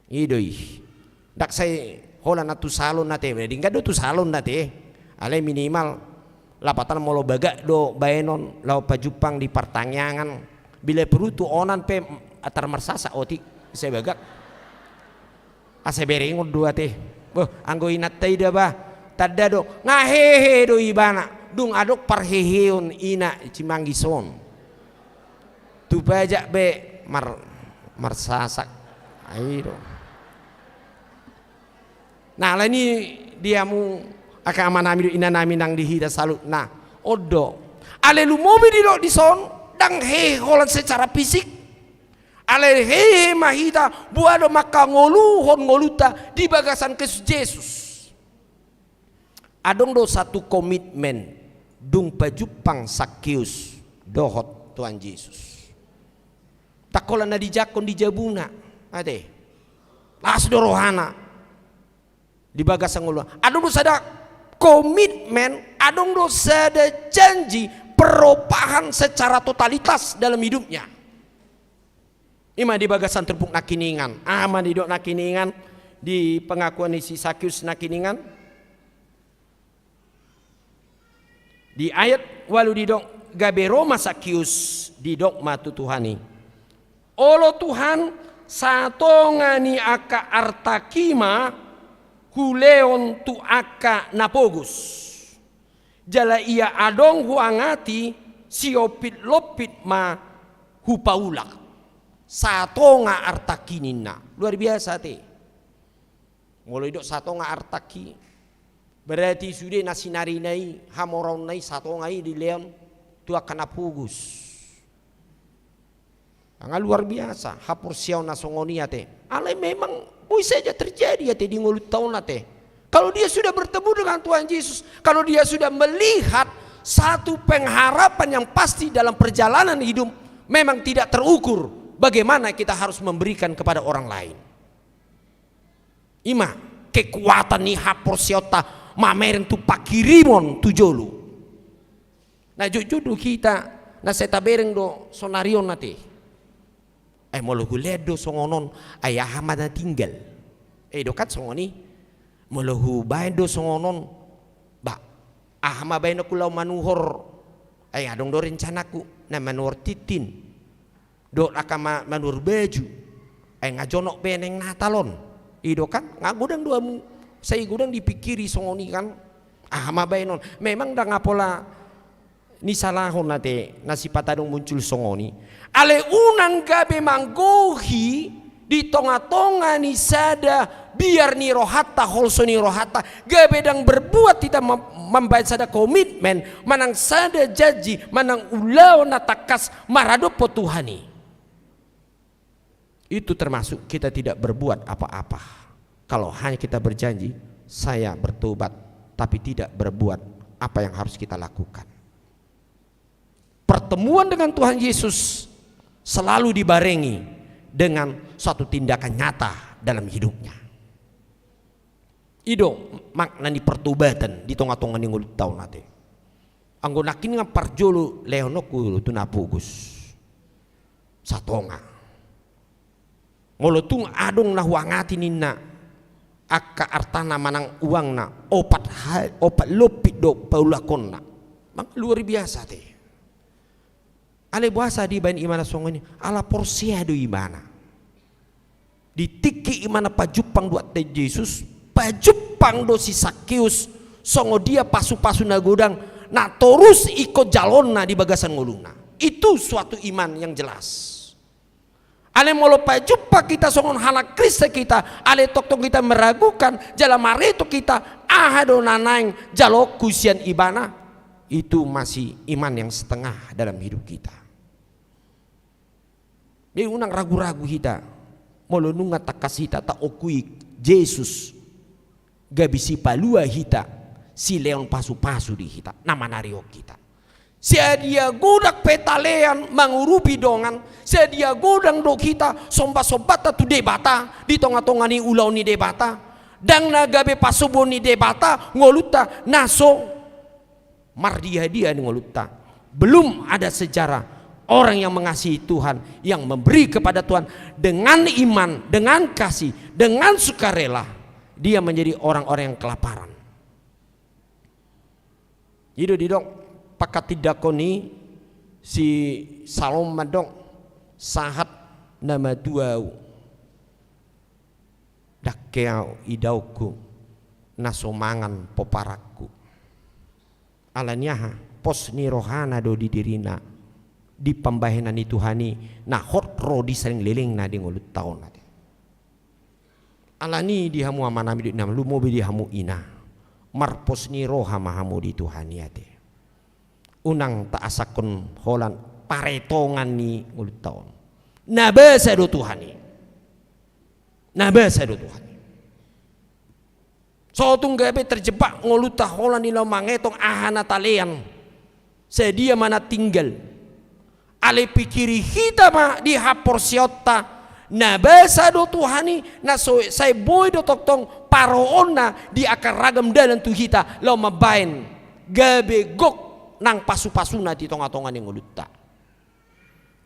I do i. Ndang sai holan na tu salon ate, denggan do tu salon ate. Alai minimal lapatan molo bagak do baenon laho pajumpang di partangiangan. Bila perlu tu onan pe atar marsasak otik, sai bagak. Asa berengon do ate. Boh, anggo inanta i da bah, tanda do, nga hehe do ibana, dung adong parheheon ina cimanggis on. Tu pajak be mar-, marsasak. Ai do. Nah, alani di hamu angka amanami dohot inanami nang di hita saluhutna. On do. Alai lumobi didok dison, ndang hehe holan secara fisik. Alai hehe ma hita, boha do mangkangoluhon ngolunta di bagasan Kristus Jesus. Adong do satu komitmen, dung pajumpang Sakeus dohot Tuhan Jesus. Ndang holan na dijangkon di jabuna, ate. Las do rohana. Di bagasan ngoluna. Adong do sada komitmen, adong do sada janji perubahan secara totalitas dalam hidupnya. I ma di bagasan turpuk nangkiningan. Aha ma didok nangkiningan di pengakuan ni si Sakeus nangkiningan? Di ayat ualu didok, gabe ro ma Sakeus, didok ma tu Tuhan i, olo Tuhan, satonga ni angka artangki ma hulehon tu angka na pogos. Jala ia adong huangati, siompit-lompit ma hupaulak. Satonga artangki ninna. Luar biasa ate. Molo idok satonga artangki, berarti sude na sinarina i, hamoraonna i, satonga i dilehon tu angka na pogos. Nga luar biasa haporseaon na songon i ate. Alai memang boi saja terjadi ate di ngolunta on ate. Kalau dia sudah bertemu dengan Tuhan Yesus, kalau dia sudah melihat satu pengharapan yang pasti dalam perjalanan hidup, memang tidak terukur bagaimana kita harus memberikan kepada orang lain. I ma kekuatan ni haporseaonta mamereng tu panghirimon tu jolo. Na jotjot do hita na sai tabereng do sonari on ate. Ai molo hulean do songon on, ai aha ma na tinggal? I do kan songon i. Molo hubaen do songon on, bah, aha ma baenonku laho manuhor? Ai adong do rencanaku na manuhor tintin dohot angka ma-, manuhor baju. Ai nga jonok be naeng Natal on. I do kan, nga godang do hamu, sai godang dipingkiri songon i kan. Aha ma baenon? Memang ndang pola nisalahon ate na sipata adong muncul songon i. Alai unang gabe manggohi di tongatonga ni sada biar ni rohanta, holso ni rohanta, gabe ndang berbuat hita mem-, mambaen sada komitmen manang sada janji manang ulaon na tangkas maradophon Tuhan i. Itu termasuk kita tidak berbuat apa-apa. Kalau hanya kita berjanji, saya bertobat, tapi tidak berbuat apa yang harus kita lakukan. Pertemuan dengan Tuhan Yesus selalu dibarengi dengan suatu tindakan nyata dalam hidupnya. I do makna ni pertobatan di tongatonga ni ngolunta on ate. Anggo nangkiningan parjolo lehononku tu na pogos. Satonga. Molo tung adong na huangati ninna angka artana manang uangna, opat ha-, opat lompit do paulakonna. Mang luar biasa ate. Alai boasa dibaen ibana songon i? Ala porsea do ibana. Di tingki ibana pajumpang dohot Tuhan Jesus, pajumpang do si Sakeus songon dia pasupasu na godang na torus ingkon jaloonna di bagasan ngoluna. Itu suatu iman yang jelas. Alai molo pajumpang hita songon halak Kristen hita, alai tongtong hita meragukan, jala maretok hita, aha do na naeng jaloonku sian ibana, itu masih iman yang setengah dalam hidup kita. Jadi unang ragu-ragu hita, molo nunga tangkas hita taongkui Jesus, gabe sipalua hita, silehon pasupasu di hita, na manarihon hita. Sadia godang pe talean mangurupi dongan, sadia godang do hita sombasombanta tu Debata di tongatonga ni ulaon ni Debata, ndang na gabe pasobuon ni Debata ngolunta na so mardiadia ni ngolunta. Belum ada sejarah Orang yang mengasihi Tuhan, yang memberi kepada Tuhan dengan iman, dengan kasih, dengan sukarela, dia menjadi orang-orang yang kelaparan. I do didok, pangkatindangkon ni si Salomo mandok, sahat na matua ahu, ndang ke ahu idaonku na so mangan pomparanku. Alani aha? Pos ni rohana do di dirina, di pambahenan ni Tuhan i, na hot ro di saleleng lelengna di ngolunta on ate. Alani di hamu amanami dohot inanami, lumobi di hamu ina, marpos ni roha ma hamu di Tuhan i ate. Unang taasahon holan paretongan ni ngolunta on. Na basa do Tuhan i. Na basa do Tuhan i. So tung gabe terjebak ngolunta holan i laho mangetong aha na talean, sadia ma na tinggal. Alai pikiri hita ma di haporseaonta, na basa do Tuhan i, na so sai boi do tongtong paroonna di angka ragam dalan tu hita laho mambahen gabe gok nang pasupasuna di tongatonga ni ngolunta.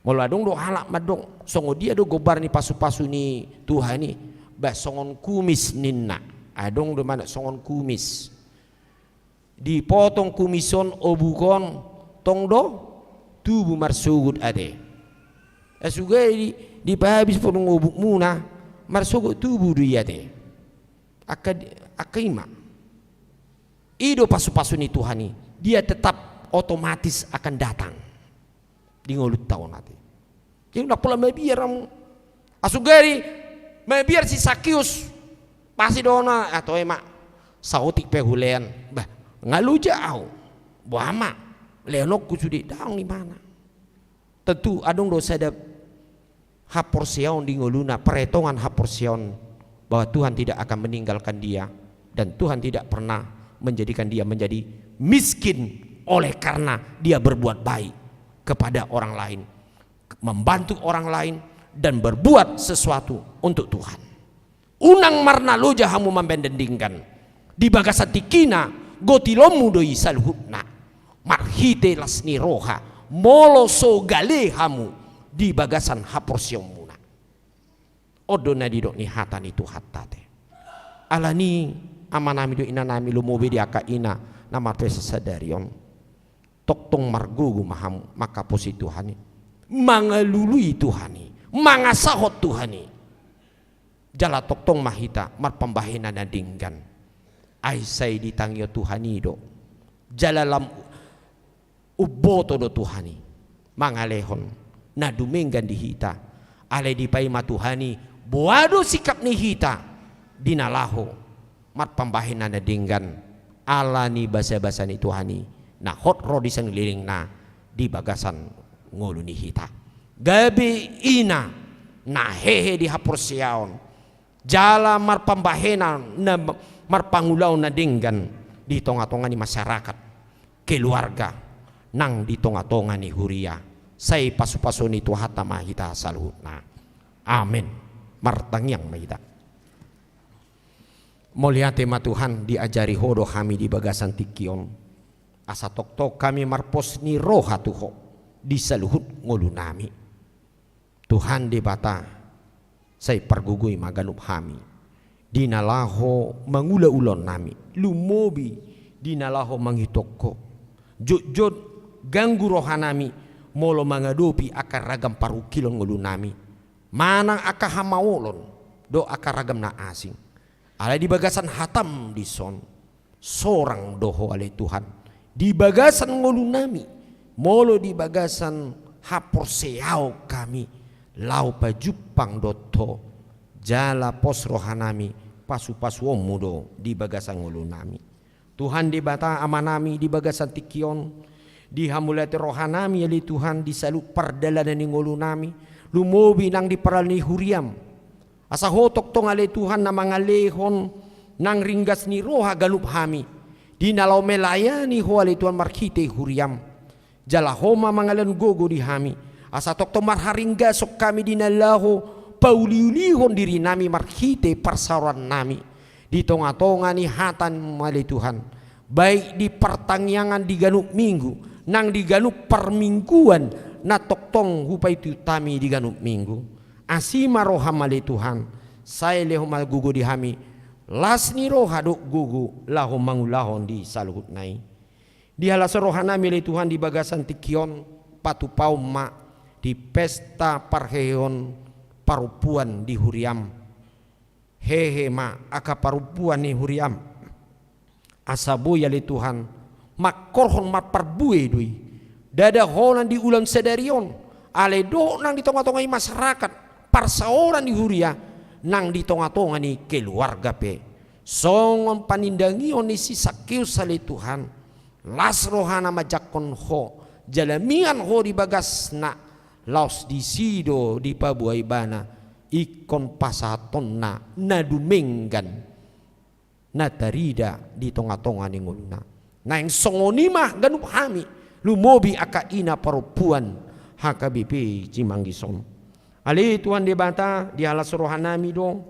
Molo adong do halak mandok, songon dia do gombar ni pasupasu ni Tuhan i? Bah, songon kumis ninna. Adong do mandok songon kumis. Dipotong kumis on, obuk on, tong do tubu marsogot ate. Asuge di, dipahabis potong obukmuna, marsogot tubu do i ate. Angka, angka i ma. I do pasupasu ni Tuhan i, dia tetap otomatis akan datang di ngolunta on ate. Jadi ndang pola mabiar hamu. Asuge di mabiar si Sakius, pasti do na, ah, toe ma, saotik pe hulean. Bah, nga loja ahu. Boha ma, leononku sude, daong imana. Tentu adong do sada haporseaon di ngoluna, paretongan haporseaon bahwa Tuhan tidak akan meninggalkan dia dan Tuhan tidak pernah menjadikan dia menjadi miskin oleh karena dia berbuat baik kepada orang lain, membantu orang lain, dan berbuat sesuatu untuk Tuhan. Unang marnaloja hamu mambahen denggan. Di bagasan tingkina, gotilonmu do i saluhutna. Marhite las ni roha, molo so gale hamu di bagasan haporseaonmuna. On do na didok ni hata ni Tuhanta ate. Alani amanami dohot inanami, lumobi di angka ina na marpesa sadari on. Tongtong margogo ma hamu manghaposi Tuhan i, mangalului Tuhan i, mangasahon Tuhan i. Jala tongtong ma hita marpambahenan na denggan. Ai sai ditangihon Tuhan i do. Jala lam umboto do Tuhan i mangalehon na dumenggan di hita. Alai dipaima Tuhan i, boha do sikap ni hita di na laho marpambahenan na denggan, ala ni basabasa ni Tuhan i na hot ro di saleleng lelengna di bagasan ngolu ni hita. Gabe ina na hehe di haporseaon, jala marpambahenan na, marpangulaon na denggan di tongatonga ni masyarakat, keluarga, nang di tongatonga ni huria. Sai pasupasuon ni Tuhanta ma hita saluhutna. Amen. Martangiang ma hita. Mauliate ma Tuhan, diajari Ho do hami di bagasan tingki on, asa tongtong hami marpos ni roha tu Ho di saluhut ngolunami. Tuhan Debata, sai pargogoi ma ganup hami di na laho mangula ulaonnami, lumobi di na laho mangihut Ho. Jotjot ganggu rohanami molo mangadopi angka ragam parungkilon ngolunami, manang angka hamaolon dohot angka ragam na asing. Alai di bagasan hataM dison, sorang do Ho ale Tuhan di bagasan ngolunami, molo di bagasan haporseaon hami, laho pajumpang dohot Ho, jala pos rohanami, pasupasuonMu do di bagasan ngolunami. Tuhan Debata Amanami, di bagasan tingki on, dihamauliate rohanami ale Tuhan di saluhut pardalanan ni ngolunami, lumobi nang di pardalanan ni huriaM. Asa Ho tongtong ale Tuhan na mangalehon nang ringgas ni roha ganup hami di na laho melayani Ho ale Tuhan marhite huriaM. Jala Ho ma mangalehon gogo di hami, asa tongtong marharinggason hami di na laho pauliulihon dirinami marhite parsaorannami di tongatonga ni hataM ale Tuhan, baik di partangiangan di ganup minggu, nang di ganup parmingguan, na tongtong hupaihutihut hami di ganup minggu. Asi ma roham ale Tuhan, sai lehon ma gogo di hami las ni roha dohot gogo laho mangulahon di saluhutna i. Dihalashon rohanami ale Tuhan di bagasan tingki on, patupahon ma di pesta parheheon parompuan di huriam. Hehe ma angka parompuan ni huriam. Asa boi ale Tuhan, mangkorhon marparbue do i. Ndada holan di ulaon sadari on, alai dohot nang di tongatonga ni masyarakat, parsaoran ni huria, nang di tongatonga ni keluarga pe. Songon panindangion ni si Sakeus ale Tuhan, las rohana manjangkon ho, jala mian ho di bagasna, laos disi do dipaboa ibana, ingkon pasahatonna na dumenggan, na tarida di tongatonga ni ngoluna. Naeng songon i ma ganup hami, lumobi angka ina parompuan H K B P Cimanggis on. Ale Tuhan Debata, dihalashon rohanami do,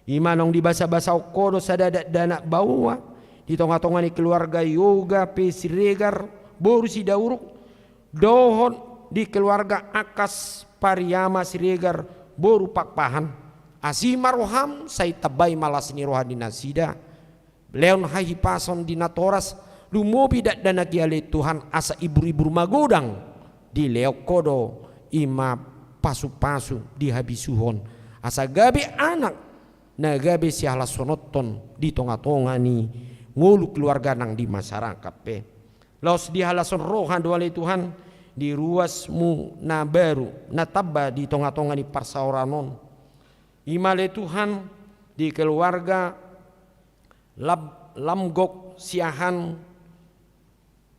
i ma naung dibasabasahon ho do sada dakdanak baoa di tongatonga ni keluarga Yoga P Siregar, boru Sidauruk, dohot di keluarga Akas Pariama Siregar, boru Pakpahan. Asi ma roham, sai tambai ma las ni roha di nasida. Lehon hahipason di natoras, lumobi dakdanak i ale Tuhan, asa ibur-ibur magodang dilehon ho do, i ma pasupasu di habisuhon, asa gabe anak na gabe sihalashononhon di tongatonga ni ngolu keluarga nang di masyarakat pe. Laos dihalashon roha do ale Tuhan, di ruasmu na baru, na tamba di tongatonga ni parsaoran on. I ma ale Tuhan, di keluarga Lam-, Lamgok Siahaan,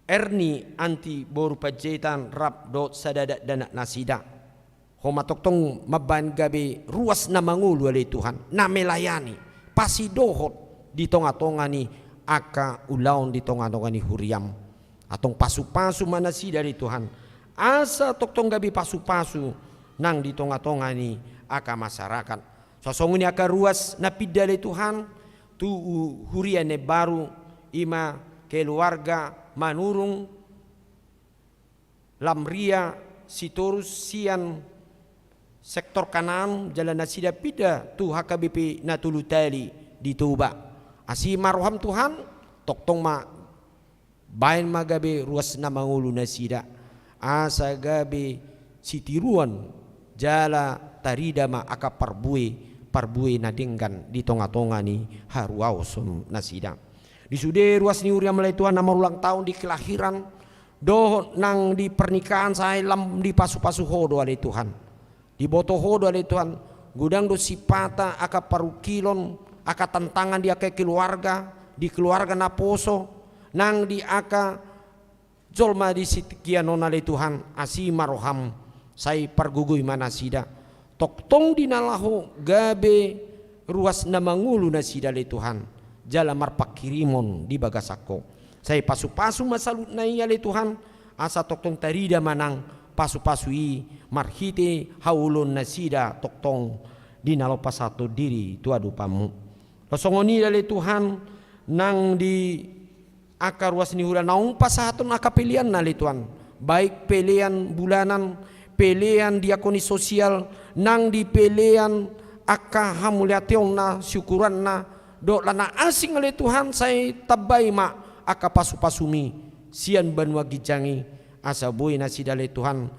Erni Anti boru Panjaitan rap dohot sada dakdanak nasida. Ho ma tongtong mambahen gabe ruas na mangolu ale Tuhan, na melayani, pasidohot di tongatonga ni angka ulaon di tongatonga ni huriam. Antong pasupasu ma nasida ale Tuhan, asa tongtong gabe pasupasu nang di tongatonga ni angka masyarakat. So songon i angka ruas na pinda ale Tuhan, tu hu-, huria na baru, i ma keluarga Manurung, Lamria, Sitorus, sian sektor Kanaan, jala nasida pinda tu H K B P na tolu tali di Toba. Asi ma roham Tuhan, tongtong ma baen ma gabe ruas na mangolu nasida, asa gabe sitiruon jala tarida ma angka parbue, parbue na denggan di tongatonga ni haruason nasida. Di sude ruas ni huriam ale Tuhan na marulang tahun di kelahiran, dohot nang di pernikahan sai lam dipasupasu ho do ale Tuhan. Diboto ho do ale Tuhan, godang do sipata angka parungkilon, angka tantangan di angka keluarga, di keluarga naposo, nang di angka jolma di sitingkian on ale Tuhan, asi ma roham, sai pargogoi ma nasida. Tongtong di na laho gabe ruas na mangolu nasida ale Tuhan, jala marpanghirimon di bagasan ho. Sai pasupasu ma saluhutna i ale Tuhan, asa tongtong tarida ma nang pasupasu i marhite haholongasida tongtong di na laho pasahathon diri tu adopanmu. Laos songon i ale Tuhan, nang di angka ruas ni huria naung pasahathon angka peleanna ale Tuhan, baik pelean bulanan, pelean diakoni sosial, nang di pelean angka hamauliateonna, syukuranna, dohot na asing ale Tuhan, sai tambai ma angka pasupasumi sian banua ginjang i, asa boi nasida ale Tuhan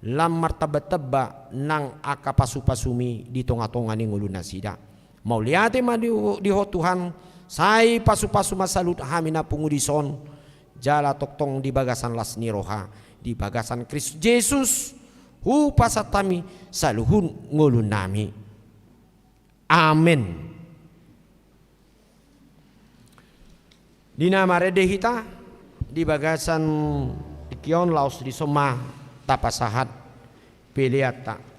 lam martambatamba nang angka pasupasumi di tongatonga ni ngolunasida. Mauliate ma di, di Ho Tuhan, sai pasupasu ma saluhut hami na pungu dison, jala tongtong di bagasan las ni roha, di bagasan Kristus Jesus, hupasahat hami saluhut ngolunami. Amen. Di na marende hita di bagasan tingki on, laos dison ma tapasahat peleanta.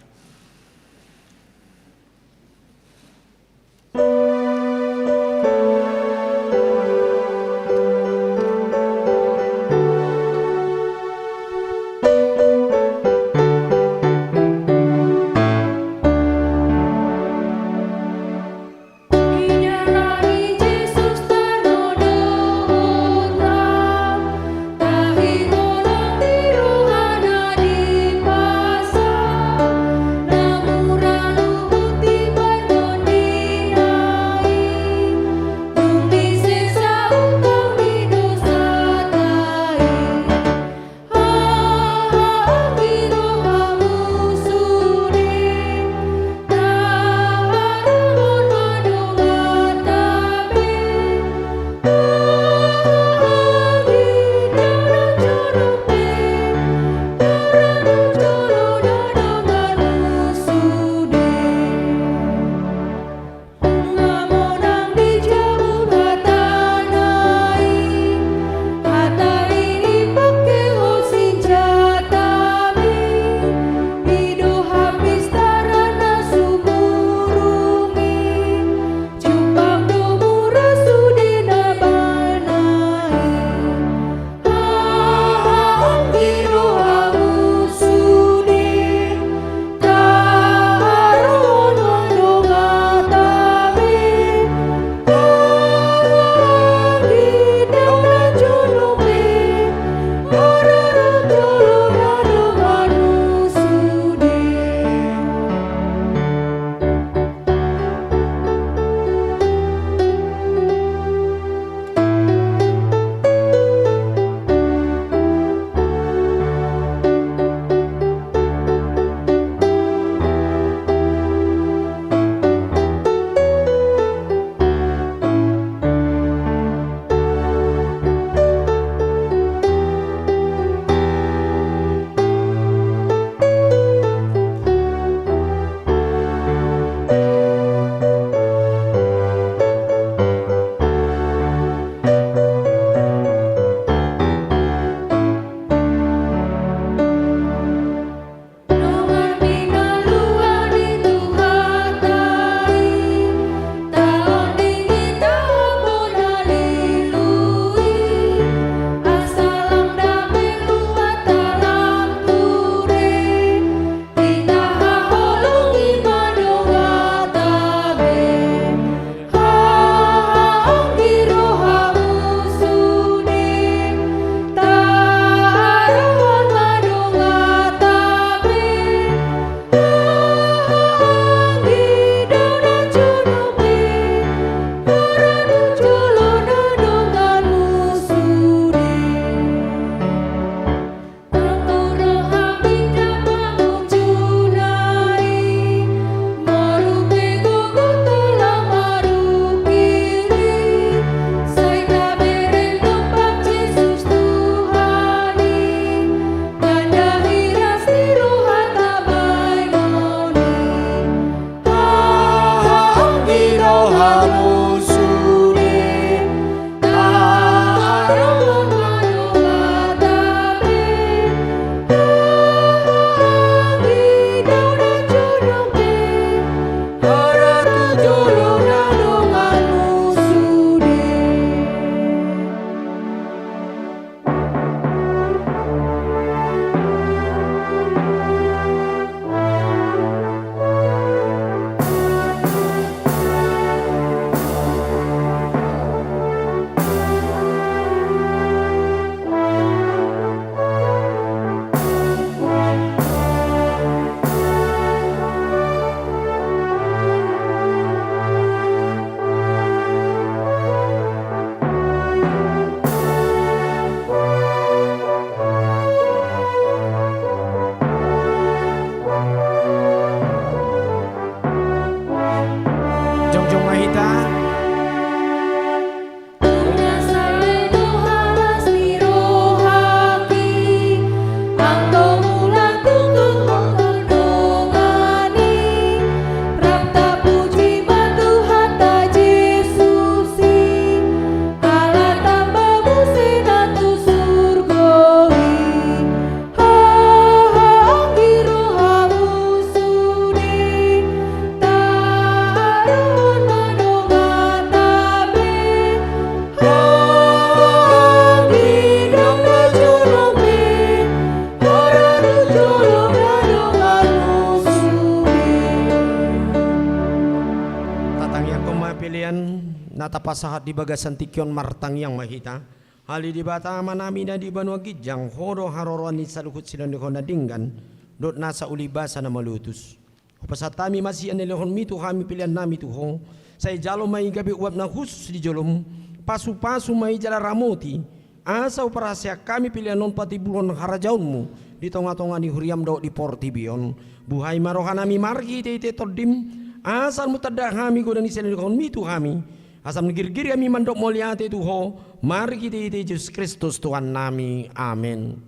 Tapasahat di bagasan tingki on, martangiang ma hita. Ale Debata Amanami na di banua ginjang, Ho do haroroan ni saluhut silehonlehon na denggan dohot nasa uli basa na malotus. Hupasahat hami ma sian nilehonmi tu hami peleannami tu Ho. Sai jalo ma i gabe uap na hushus di jolom. Pasupasu ma i jala ramoti, asa huparhaseang hami pelean on patimbulhon harajaonmu di tongatonga ni huriam dohot di portibi on. Buhai ma rohanami marhitehite Tondim, asa molo tanda hami godang ni silehonlehonmi tu hami, asa girgir hami mandok mauliate tu Ho, marhitehite Jesus Kristus Tuhannami. Amen.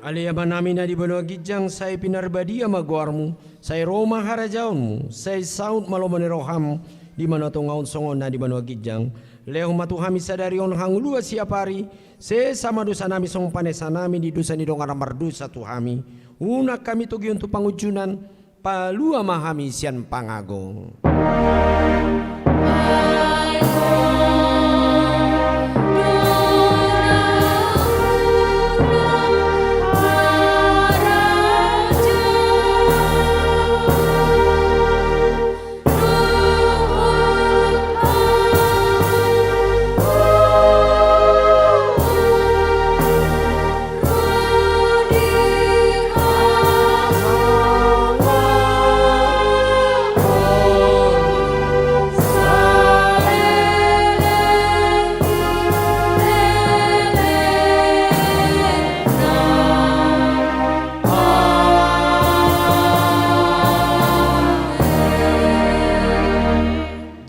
Ale Amanami na di banua ginjang, sai pinarbadia ma goarmu, sai ro ma harajaonmu, sai saut ma lomo ni roham di banua tonga on songon na di banua ginjang. Lehon ma tu hami sadari on hangoluan siapari, sesa ma dosanami songon panesanami di dosa ni dongan na mardosa tu hami. Unang hami togihon tu pangunjunan, palua ma hami sian pangago.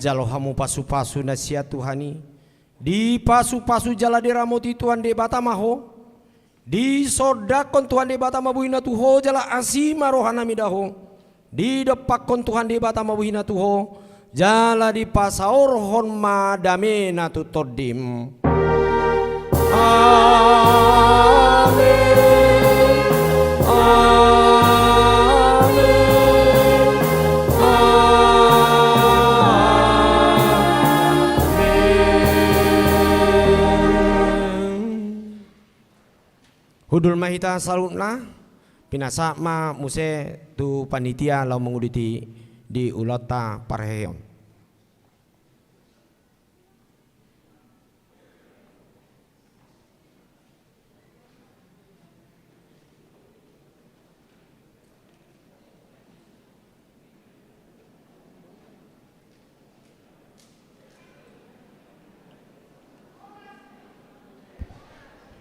Jalo hamu pasupasu na sian Tuhan i. Dipasupasu jala diramoti Tuhan Debata ma ho. Disondangkon Tuhan Debata ma bohina tu ho jala asi ma rohanami da ho. Didompakkon Tuhan Debata ma bohina tu ho jala dipasaorhon ma damena tu tondim. Amen. Amen. Amen. Hundul ma hita saluhutna. Pinasahat ma muse tu panitia laho manguduti di ulaonta parheheon.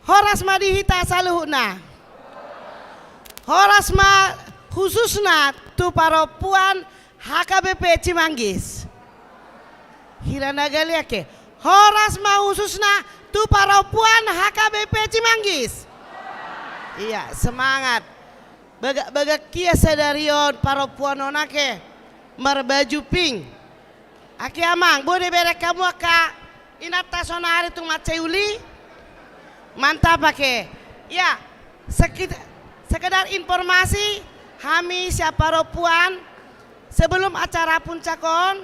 Horas ma di hita saluhutna. Horas ma khususna tu parompuan H K B P Cimanggis. Hira na galian ke. Horas ma khususna tu parompuan H K B P Cimanggis. Iya, semangat. Bagak-bagak ia sadari on parompuan on ake marbaju pink. Ake amang, boi dibereng hamu angka inanta saonari tung mansai uli. Mantap ake. Ya, sekit-, sekedar informasi, hami sian parompuan, sebelum acara puncak on,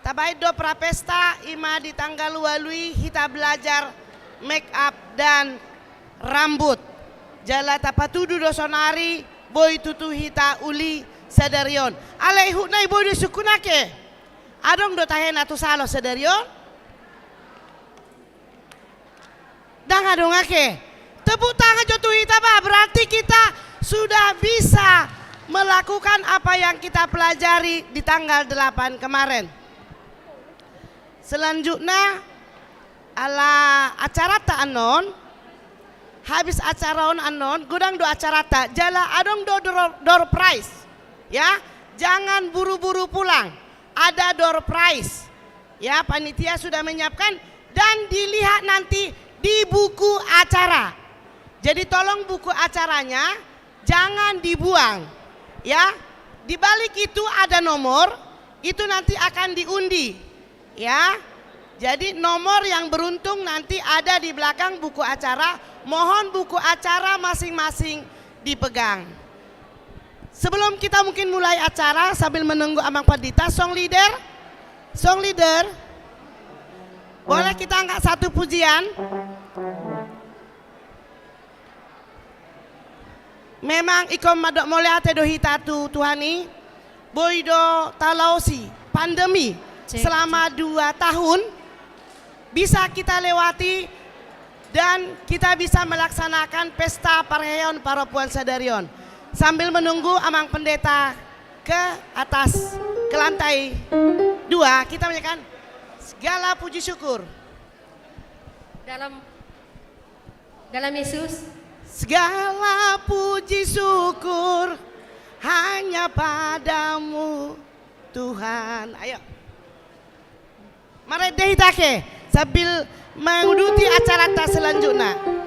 tabaen do prapesta, i ma di tanggal ualu i hita belajar make up dan rambut. Jala tapatudu do saonari, boi tutu hita uli sadari on. Alai ihutna i boi do isungkun ake. Adong do tahe na tu salo sadari on? Ndang adong ake. Tepuk tangan jo tu hita, bah. Berarti kita sudah bisa melakukan apa yang kita pelajari di tanggal delapan kemarin. Selanjutna, ala acaranta annon, habis acara on annon, godang do acaranta, jala adong do door, door prize. Ya, jangan buru-buru pulang. Ada door prize. Ya, panitia sudah menyiapkan, dan dilihat nanti di buku acara. Jadi tolong buku acaranya jangan dibuang, ya. Di balik itu ada nomor, itu nanti akan diundi, ya. Jadi nomor yang beruntung nanti ada di belakang buku acara. Mohon buku acara masing-masing dipegang. Sebelum kita mungkin mulai acara, sambil menunggu Amang Pandita, song leader, song leader, boleh kita angkat satu pujian? Memang ingkon mandok mauliate do hita tu Tuhan i, boi do talaosi pandemi. Cek, selama cek. Dua tahun bisa kita lewati dan kita bisa melaksanakan pesta parheon parompuan sadari on. Sambil menunggu Amang Pendeta ke atas, ke lantai dua, kita menyanyikan segala puji syukur. Dalam Dalam Yesus. Segala puji syukur hanya padamu, Tuhan. Ayo. Marende hita ke sambil menguduti acaranta selanjutna.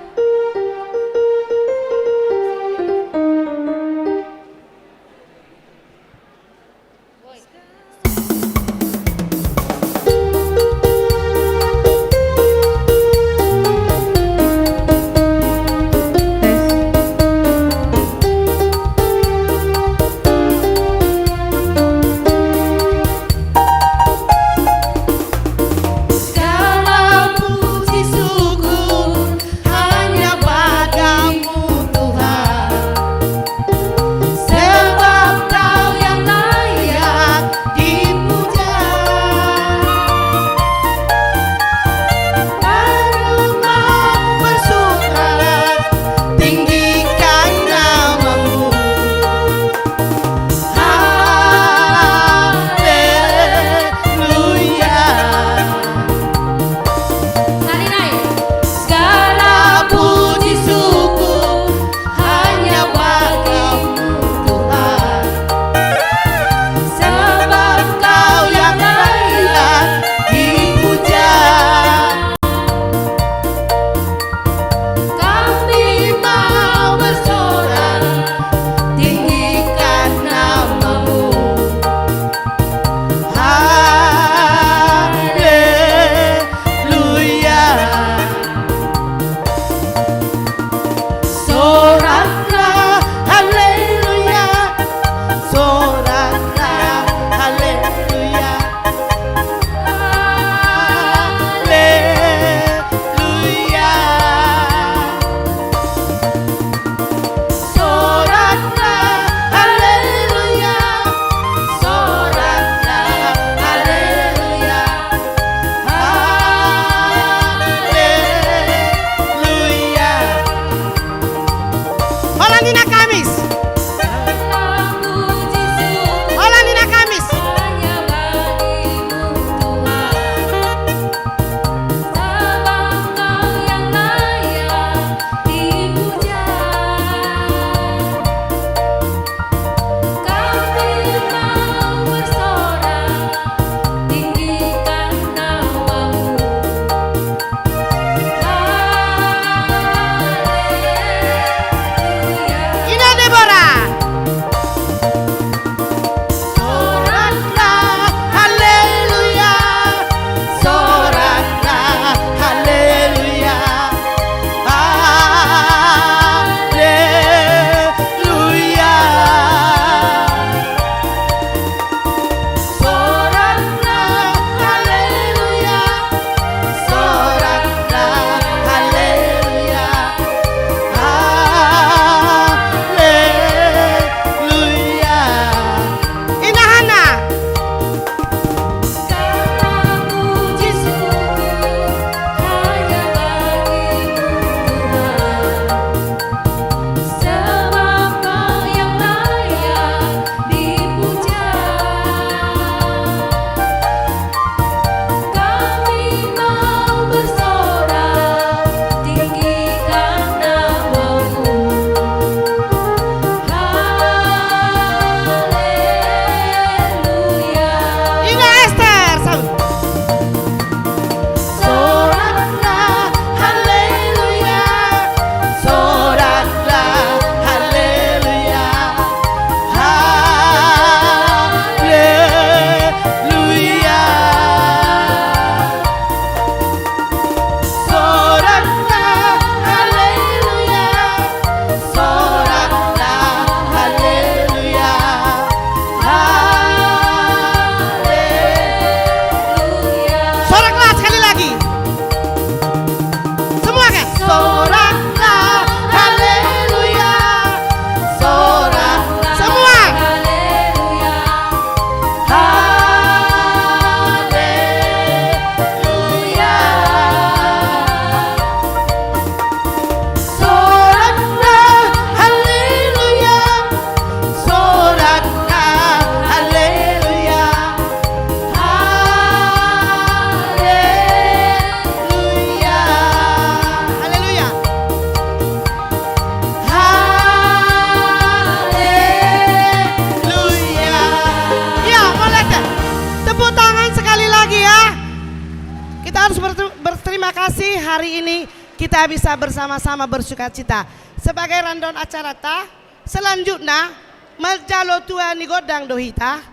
Si hari ini kita bisa bersama-sama bersukacita. Sebagai rundown acarata, selanjutna, manjalo tua ni gondang do hita.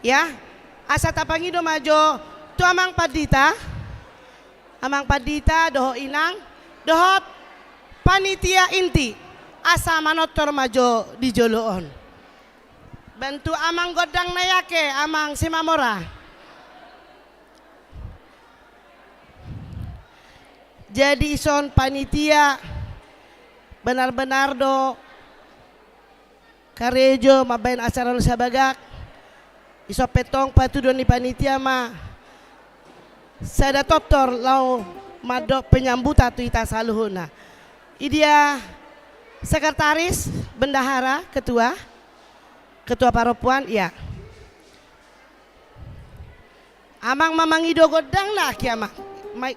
Ya, asa tapangido ma jo tu Amang Pandita. Amang Pandita, dohot Inang, dohot panitia inti, asa manortor ma jo di jolo on. Bantu Amang gondang na i ake, Amang Simamora. Jadi ison panitia, benar-benar do karejo mambahen acara on sabagak. Ison pe tong patuduhon ni panitia ma sada tortor laho mandok penyambutan tu hita saluhutna. Idia sekretaris, bendahara, ketua, ketua parompuan, ya. Amang ma mangido gondang na, aki Amang. Mai.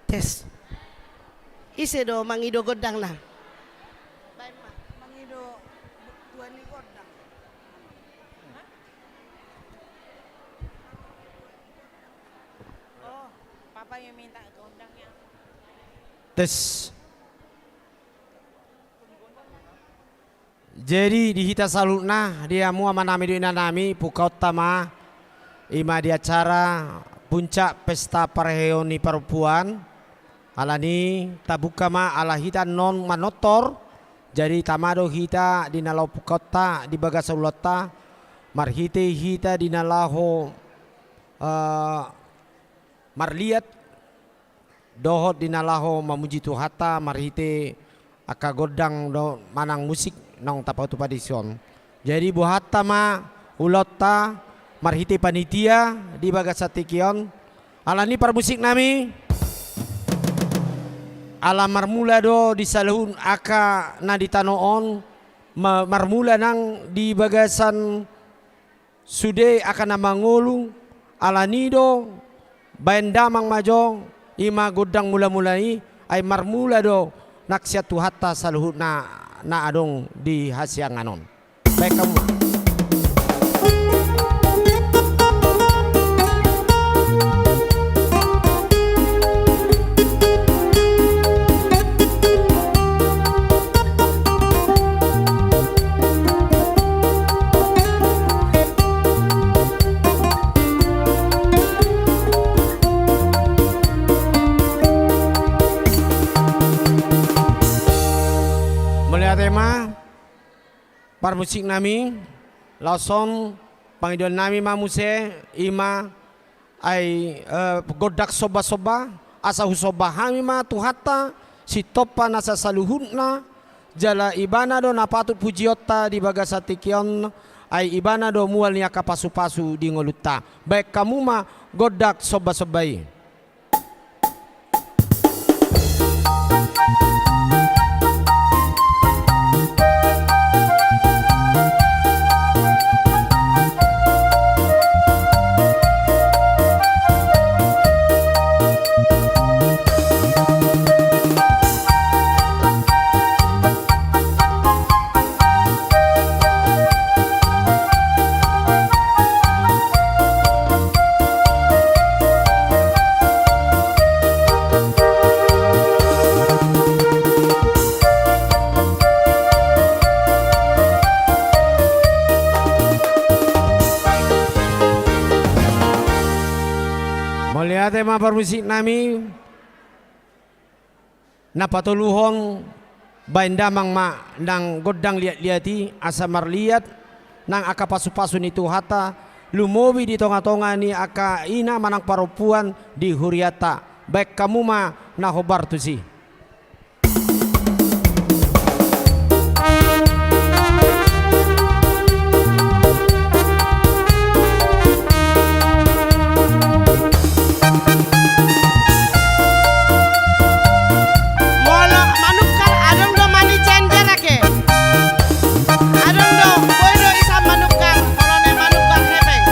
Tes. Ise do mangido gondang na? Baen ma, mangido tua ni gondang. Oh, papa yang minta gondangnya. Tes. Jadi di hita saluhutna, di hamu amanami dohot inanami, bukaonta ma, i ma di acara puncak pesta parheheon ni parompuan. Alani tabuka ma, ala hita annon manortor, jadi tama do hita di na laho bukaonta di bagasan ulaonta, marhite hita di na laho, eh, marliat, dohot di na laho mamuji Tuhanta marhite angka gondang dohot manang musik naung tapatupa dison. Jadi bohanta ma ulaonta marhite panitia di bagasan tingki on. Alani parmusiknami, ala marmula do di saluhut angka na di tano on, ma-, marmula nang di bagasan sude angka na mangolu, alani do, baen damang ma jo, i ma gondang mula-mula i, ai marmula do nang sian Tuhanta saluhutna na adong di hasiangan on. Baen hamu. Mauliate ma. Parmusiknami, laos on pangidoannami ma muse, i ma ai, eh, gondang somba-somba, asa husomba hami ma Tuhanta, sitompa nasa saluhutna, jala Ibana do na patut pujionta di bagasan tingki on, ai Ibana do mual ni angka pasu-pasu di ngolunta. Baen hamu ma gondang somba-somba i. Mauliate ma parmusiknami. Na patoluhon, baen damang ma nang gondang liat-liat i, asa marliat nang angka pasu-pasu ni Tuhanta, lumobi di tonga-tonga ni angka ina manang parompuan di hurianta. Baen hamu ma na hombar tusi. Molo manungkar, adong do money changer ake. Adong do, boi do isa manungkar, molo na manungkar hepeng.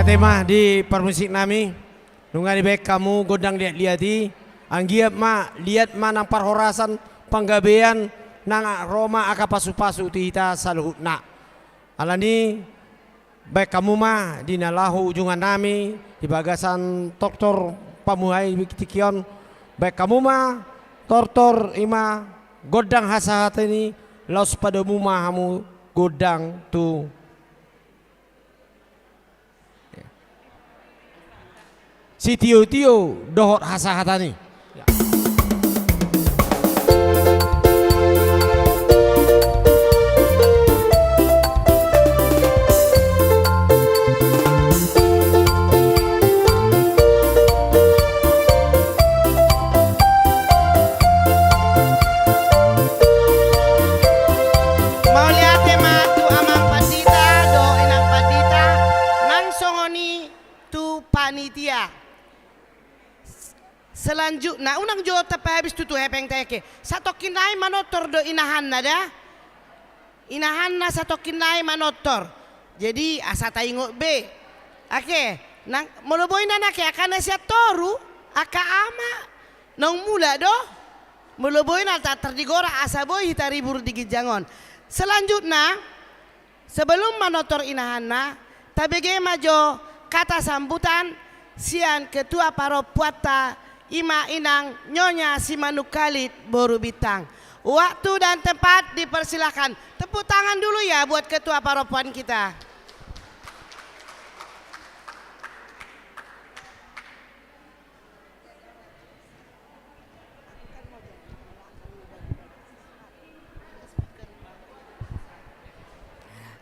Ate ma di parmusik nami, nunga dibaen hamu gondang liat-liat i, anggiat ma liat ma nang parhorasan panggabean nang ro ma angka pasu-pasu tu hita saluhutna. Alani, baen hamu ma di na laho ujungan nami di bagasan tortor pamuhai di tingki on, baen hamu ma tortor i ma gondang hasahatan i, laos padomu ma hamu gondang tu sitio-tio dohot hasahatan i. Mauliate ma tu amang pandita dohot inang pandita, nang songon i tu panitia. Selanjutna, unang jo tapahabis tutu hepeng ta eke. Satongkin nai manortor do inahanna da. Inahanna satongkin nai manortor. Jadi asa taingot be. Ake, nang molo boi na nake angka na sian toru, angka ama, naung mulak do. Molo boi na ta tardigorak asa boi hita ribur di ginjang on. Selanjutna, sebelum manortor inahanna, tabege ma jo kata sambutan sian ketua parompuanta, i ma inang Nyonya Simanungkalit boru Bintang. Waktu dan tempat dipersilakan. Tepuk tangan dulu ya buat ketua parompuan kita.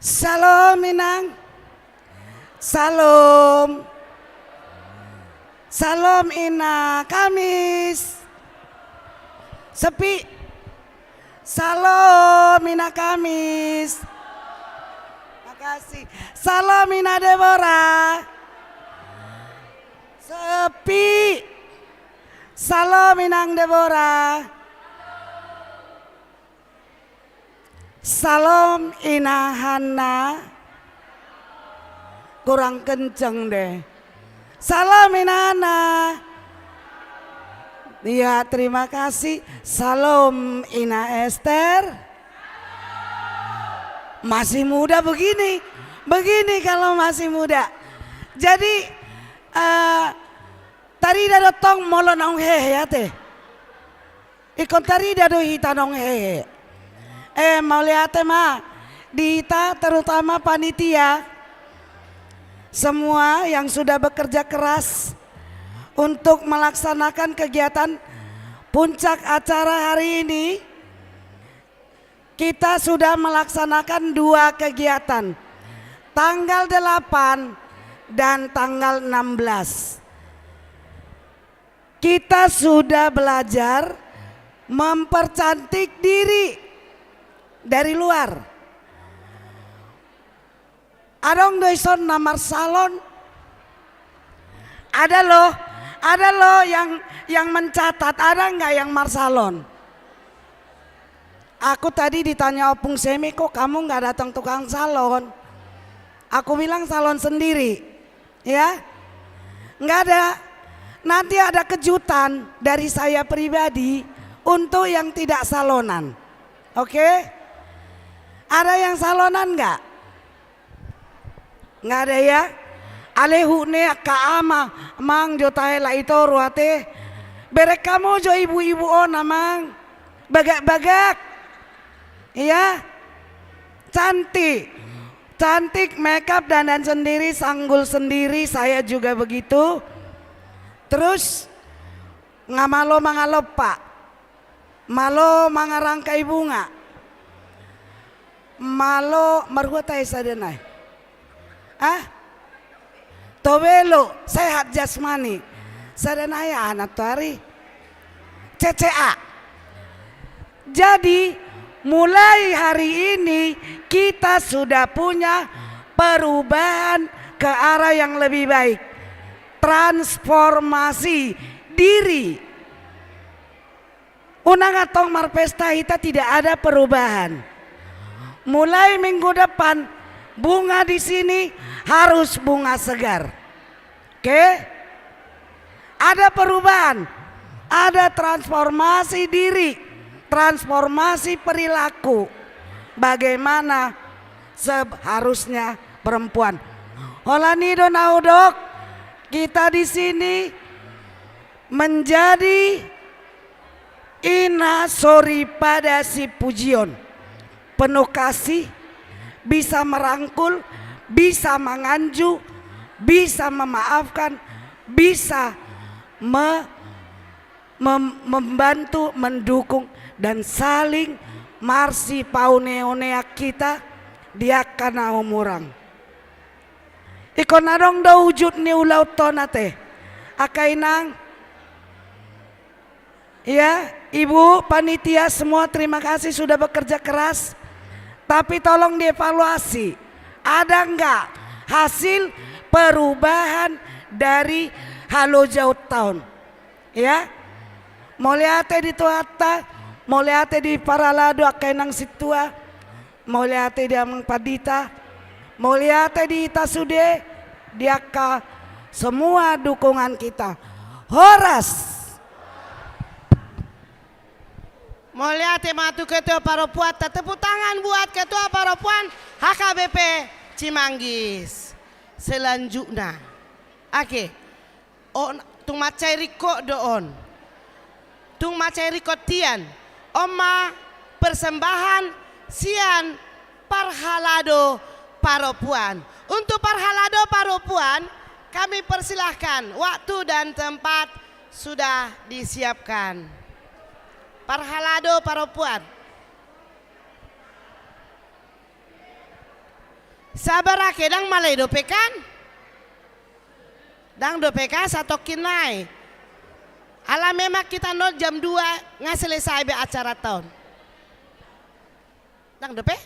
Salom inang. Salom. Salom ina Kamis. Sepi. Salom ina Kamis. Makasih. Salom ina Debora. Sepi. Salom inang Debora. Salom ina Hanna. Kurang kenceng deh. Salom ina Hanna. Iya, terima kasih. Salom ina Ester. Masih muda begini. Begini kalau masih muda. Jadi, eh, tarida do tong molo naung hehe ate. Ingkon tarida do hita naung hehe. Eh, mauliate ma di hita, terutama panitia, semua yang sudah bekerja keras untuk melaksanakan kegiatan puncak acara hari ini. Kita sudah melaksanakan dua kegiatan, tanggal delapan dan tanggal enam belas. Kita sudah belajar mempercantik diri dari luar. Adong do ison na marsalon? Ada loh, ada loh yang, yang mencatat, ada nggak yang marsalon? Aku tadi ditanya Opung Semi, "Kok kamu nggak datang tukang salon?" Aku bilang, "Salon sendiri." Ya? Nggak ada. Nanti ada kejutan dari saya pribadi untuk yang tidak salonan. Oke? Ada yang salonan nggak? Nggak ada ya? Alehuk ne angka ama, mang jo tahe lai toru ate. Berek hamu jo ibu-ibu on amang. Bagak-bagak. Iya? Cantik. Cantik, makeup, dandan sendiri, sanggul sendiri, saya juga begitu. Terus, nga malo mangalompa. Malo mangarangkai bunga. Malo marhua tahe sada nai. Ah? Tobelo, sehat jasmani. Sada nai aha nantoari? C C A. Jadi, mulai hari ini kita sudah punya perubahan ke arah yang lebih baik. Transformasi diri. Unang antong marpesta hita tidak ada perubahan. Mulai minggu depan, bunga di sini harus bunga segar. Oke? Ada perubahan, ada transformasi diri, transformasi perilaku. Bagaimana seharusnya perempuan. Holan i do na hudok, kita di sini menjadi ina soripada sipujion, penuh kasih, bisa merangkul, bisa manganju, bisa memaafkan, bisa me-, mem-, membantu, mendukung, dan saling marsipaune-unean hita di angka na umurang. Ingkon adong do wujud ni ulaonta on ate, angka inang. Ya, Ibu panitia semua, terima kasih sudah bekerja keras. Tapi tolong dievaluasi, ada nggak hasil perubahan dari halojaonta on? Ya, mauliate di Tuhanta, mauliate di parhalado, angka inang sintua. Mauliate di amang pandita, mauliate di hita sude, di angka semua dukungan kita. Horas. Mauliate ma tu ketua parompuanta, tepuk tangan buat ketua parompuan H K B P Cimanggis. Selanjutna, oke. On, tung mansai ringkot do on. Tung mansai ringkot tian. On ma persembahan sian parhalado parompuan. Untuk parhalado parompuan, kami persilahkan, waktu dan tempat sudah disiapkan. Parhalado parompuan. Sabar ake, ndang male dope kan? Ndang dope kan satongkin nai. Ala memang hita on jam dua nga selesai be acaranta on. Ndang dope?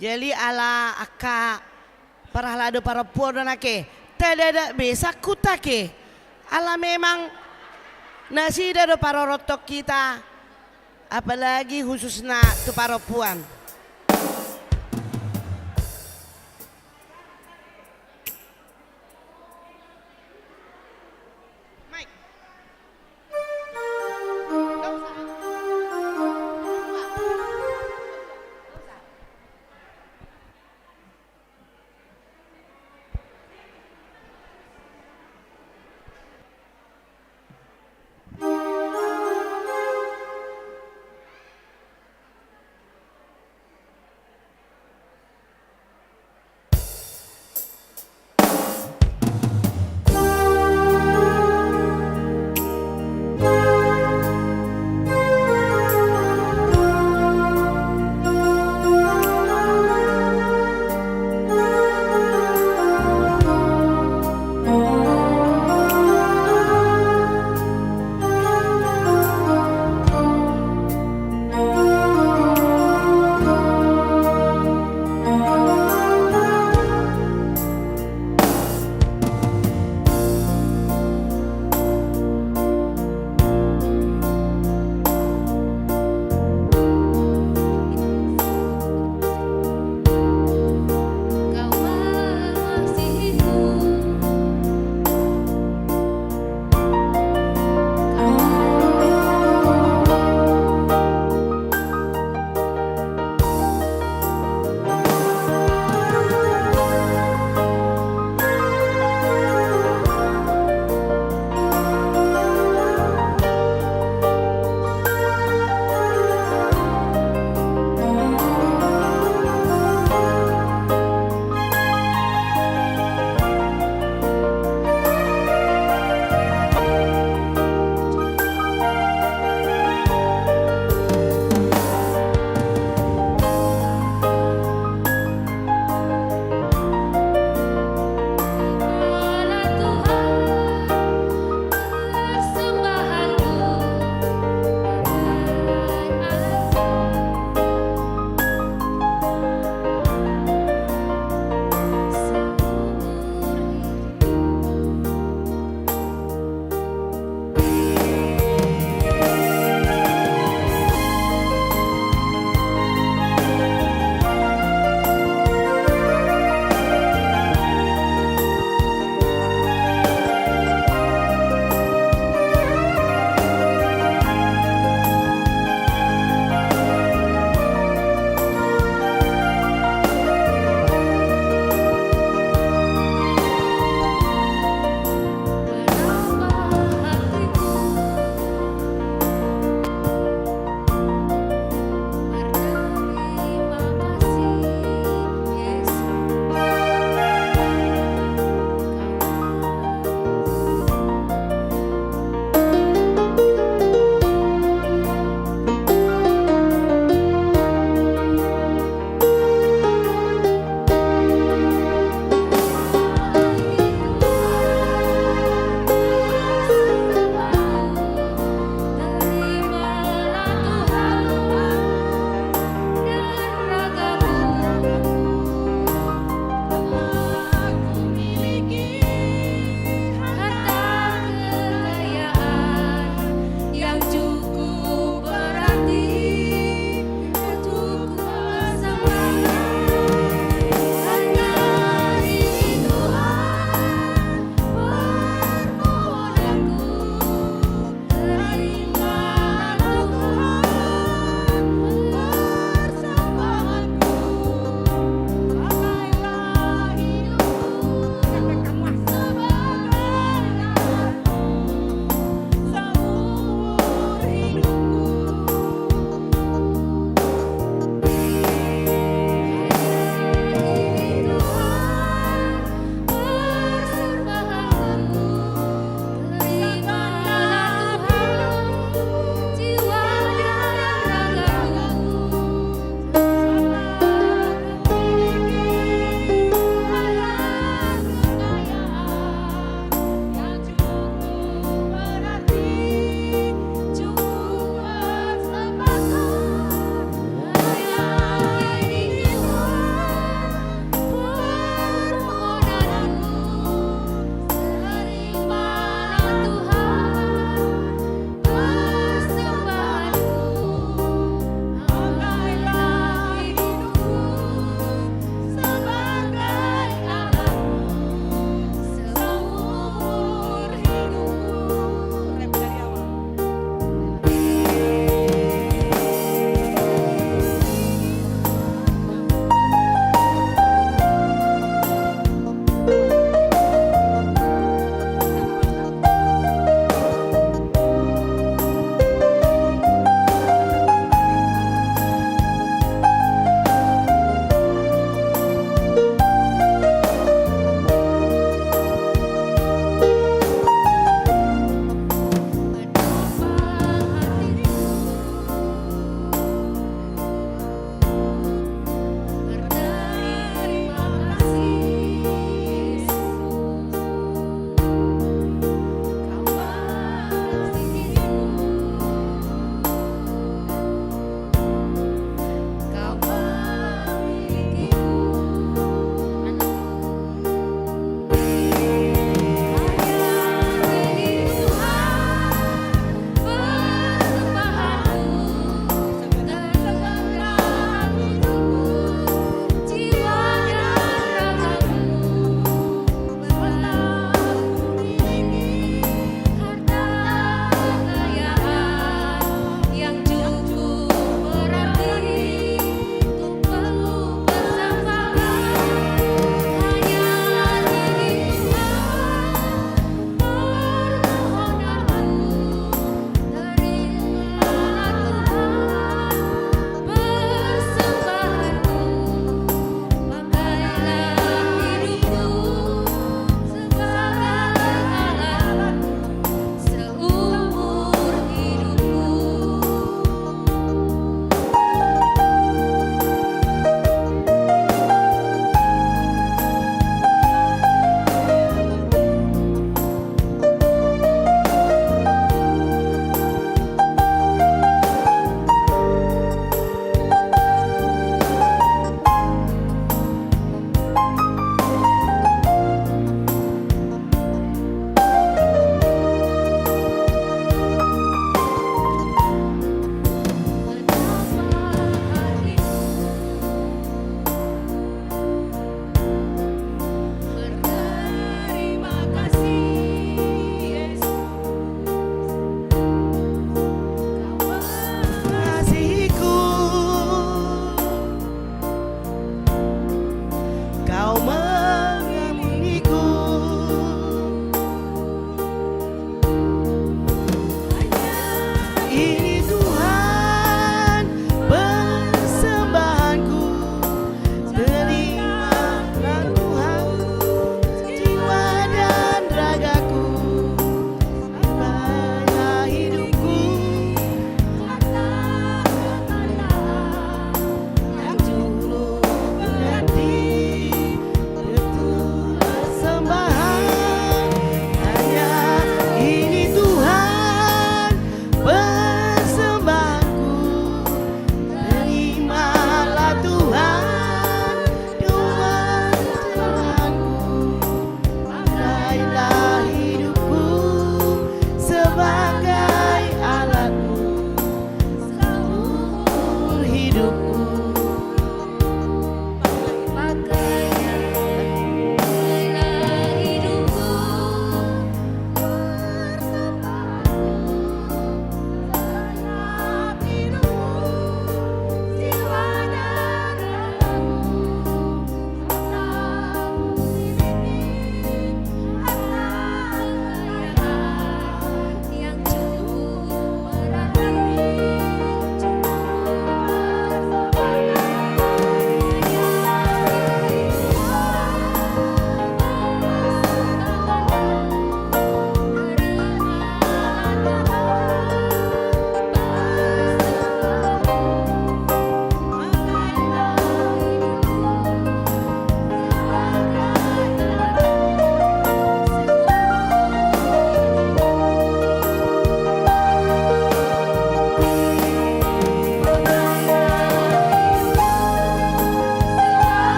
Jadi ala angka parhalado parompuan do nangkin, tadadak be sangkut ake. Ala memang nasida do parorot hita, apalagi khususna tu parompuan.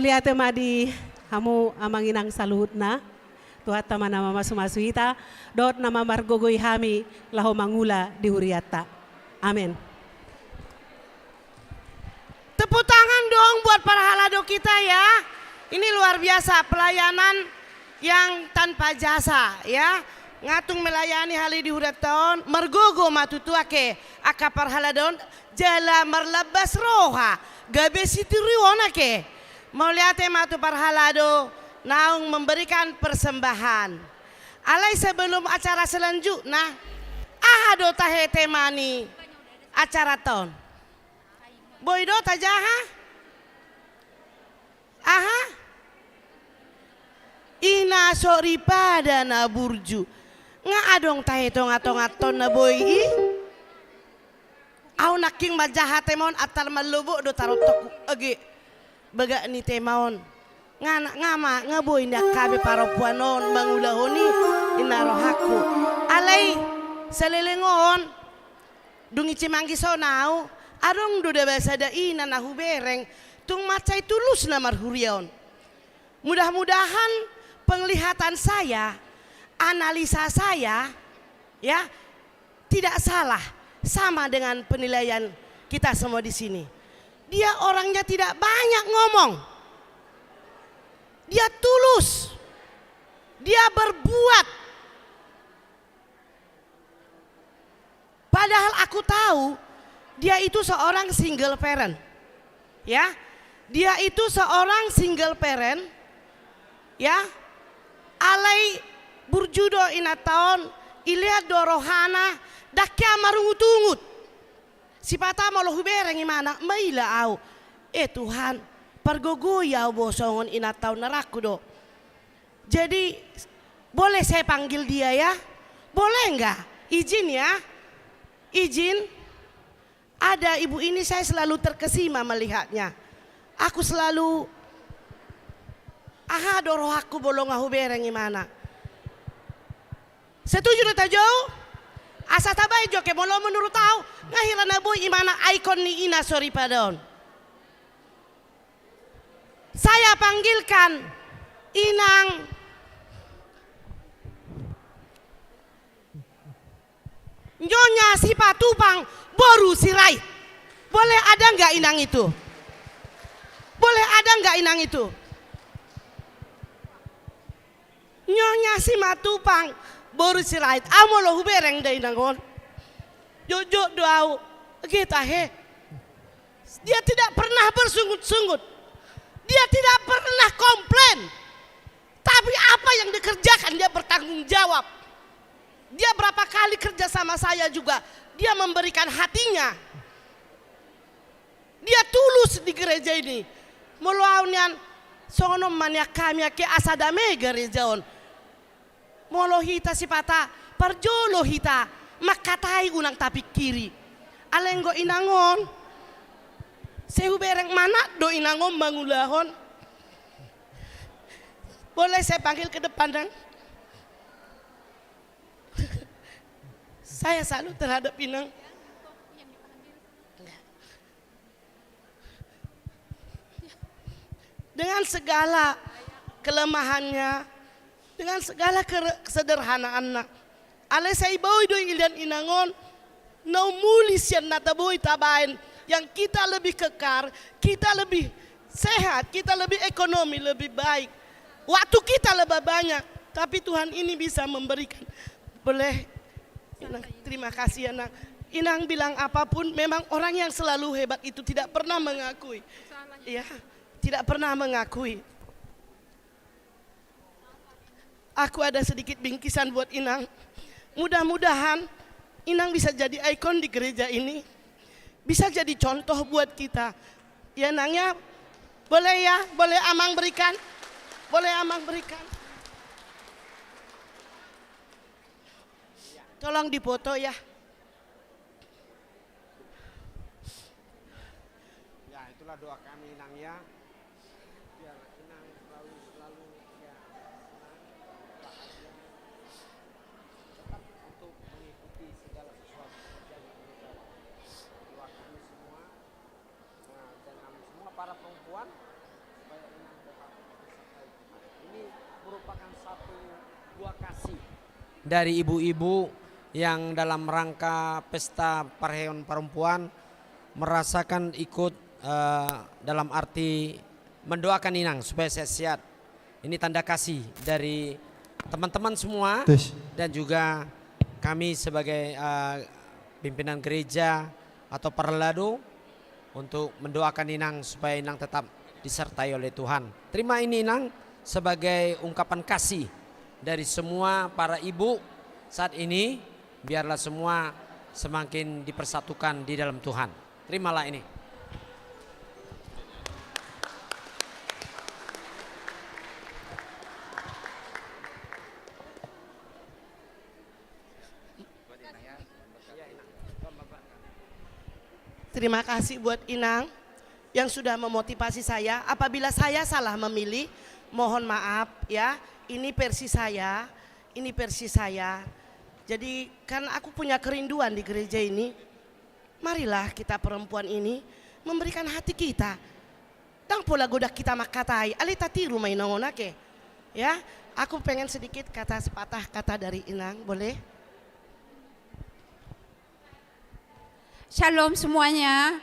Mauliate ma di hamu amang inang saluhutna. Tuhanta ma na mamasumasu hita dohot na mamargogoi hami laho mangula di hurianta. Amen. Tepuk tangan dong buat parhalado kita, ya. Ini luar biasa pelayanan yang tanpa jasa, ya. Nga tung melayani hali di hurianta on, margogo ma tutu ake angka parhalado on, jala marlambas roha, gabe sitiruon ake. Mauliate ma tu parhalado naung memberikan persembahan. Alai sebelum acara selanjutna, aha do tahe tema ni acaranta on? Boi do tajaha? Aha? Ina soripada na burju. Nga adong tahe tongatonganta on na boi i? Au nangkin manjaha tema on, antar mallobok do tarontokku age bagak ni tema on. Nga na, nga ma, nga boi nian hami parompuan on mangulahon i, inna rohangku. Alai saleleng on, dung i cimanggis on au, adong do daba sada ina na hubereng, tung mansai tulusna marhuria on. Mudah-mudahan penglihatan saya, analisa saya, ya, tidak salah, sama dengan penilaian kita semua di sini. Dia orangnya tidak banyak ngomong. Dia tulus. Dia berbuat. Padahal aku tahu dia itu seorang single parent. Ya. Dia itu seorang single parent. Ya. Alai burju do inanta on, ilean do rohana, dang hea marungutungut. Sipata molo hubereng imana, maila au. E Tuhan, pargogoi au bo songon inanta on, na rangku do. Jadi, boleh saya panggil dia, ya? Boleh nggak? Izin, ya? Izin? Ada ibu ini, saya selalu terkesima melihatnya. Aku selalu, aha do rohangku molo nga hubereng imana. Setuju do tajou? Asa tabaen jo ake, molo menurut au, nga hira na boi imana ikon ni ina soripada on. Saya panggilkan Inang Nyonya Sipatupang boru Sirait. Boleh ada nggak inang itu? Boleh ada nggak inang itu? Nyonya Simatupang boru Sirait, au molo hubereng da inang on, jotjot do au, age tahe. Dia tidak pernah bersungut-sungut. Dia tidak pernah komplain. Tapi apa yang dikerjakan, dia bertanggung jawab. Dia berapa kali kerja sama saya juga, dia memberikan hatinya. Dia tulus di gereja ini. Molo au nian, songon on ma nian hami ake, asa dame gereja on. Molo hita sipata parjolo hita mangkatai, unang tapingkiri. Alai anggo inang on, sai hubereng manat do inang on mangulahon. Boleh saya panggil ke depan, Nang? Saya salut terhadap inang. Dengan segala kelemahannya, dengan segala kere-, kesederhanaanna. Alai sai boi do ilean inang on, na umuli sian na taboi tabaen, yang kita lebih kekar, kita lebih sehat, kita lebih ekonomi lebih baik. Waktu kita lebih banyak, tapi Tuhan ini bisa memberikan. Boleh, Inang, terima kasih ya, Nang. Inang bilang apapun, memang orang yang selalu hebat itu tidak pernah mengakui. Iya, tidak pernah mengakui. Aku ada sedikit bingkisan buat Inang. Mudah-mudahan Inang bisa jadi ikon di gereja ini. Bisa jadi contoh buat kita. Ya, Nang, ya. Boleh ya, boleh Amang berikan. Boleh Amang berikan. Tolong dipoto ya. Ya, itulah doa kami, Inang, ya. Biar Inang selalu, selalu, ya, senang, bahagia, tetap untuk mengikuti segala sesuatu pekerjaan yang Inang jalankan. Doa kami semua, nah, dan kami semua para perempuan, Ini merupakan satu buah kasih dari ibu-ibu yang dalam rangka pesta parheheon perempuan merasakan ikut, eh, dalam arti mendoakan inang supaya sehat-sehat. Ini tanda kasih dari teman-teman semua dan juga kami sebagai, eh, pimpinan gereja atau perlado untuk mendoakan inang supaya inang tetap disertai oleh Tuhan. Terima ini, inang, sebagai ungkapan kasih dari semua para ibu saat ini. Biarlah semua semakin dipersatukan di dalam Tuhan. Terimalah ini. Terima kasih buat Inang yang sudah memotivasi saya. Apabila saya salah memilih, mohon maaf ya. Ini versi saya, ini versi saya. Jadi, karena aku punya kerinduan di gereja ini, marilah kita perempuan ini memberikan hati kita. Ndang pola godang hita mangkatai, alai tatiru ma inang on, oke? Ya, aku pengen sedikit kata sepatah kata dari Inang, boleh? Shalom semuanya.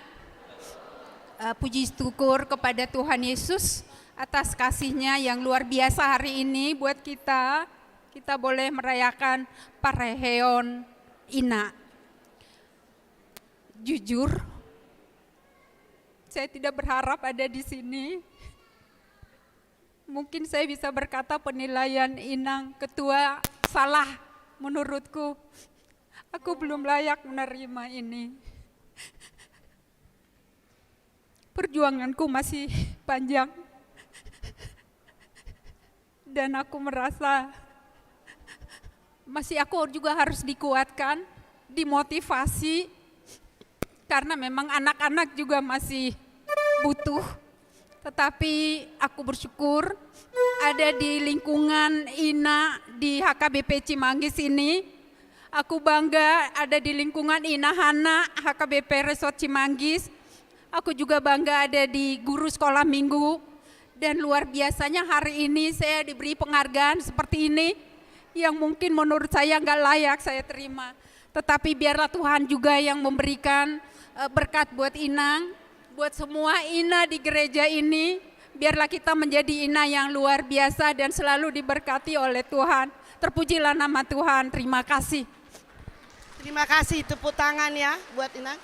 Eh, puji syukur kepada Tuhan Yesus atas kasih-Nya yang luar biasa hari ini buat kita. Kita boleh merayakan parheheon ina. Jujur, saya tidak berharap ada di sini. Mungkin saya bisa berkata penilaian Inang Ketua salah menurutku. Aku belum layak menerima ini. Perjuanganku masih panjang. Dan aku merasa masih aku juga harus dikuatkan, dimotivasi, karena memang anak-anak juga masih butuh. Tetapi aku bersyukur ada di lingkungan ina di H K B P Cimanggis ini. Aku bangga ada di lingkungan ina Hana H K B P Resort Cimanggis. Aku juga bangga ada di guru sekolah minggu. Dan luar biasanya hari ini saya diberi penghargaan seperti ini yang mungkin menurut saya nggak layak saya terima. Tetapi biarlah Tuhan juga yang memberikan, eh, berkat buat Inang, buat semua ina di gereja ini. Biarlah kita menjadi ina yang luar biasa dan selalu diberkati oleh Tuhan. Terpujilah nama Tuhan. Terima kasih. Terima kasih, tepuk tangan ya buat Inang.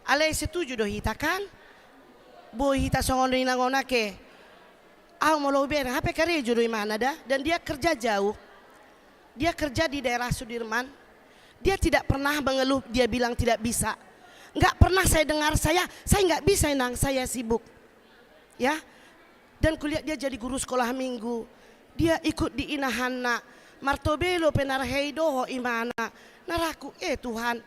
Alai setuju do hita kan? Boi hita songon do Inang on, oke? Au molo hubereng, hape karejo do imana da, dan dia kerja jauh. Dia kerja di daerah Sudirman. Dia tidak pernah mengeluh, dia bilang tidak bisa. Nggak pernah saya dengar, "Saya, saya nggak bisa, Inang, saya sibuk." Ya. Dan kulihat dia jadi guru sekolah minggu. Dia ikut di ina Hana. Martobelo pe na hea i dohot imana. Naraku, eh Tuhan,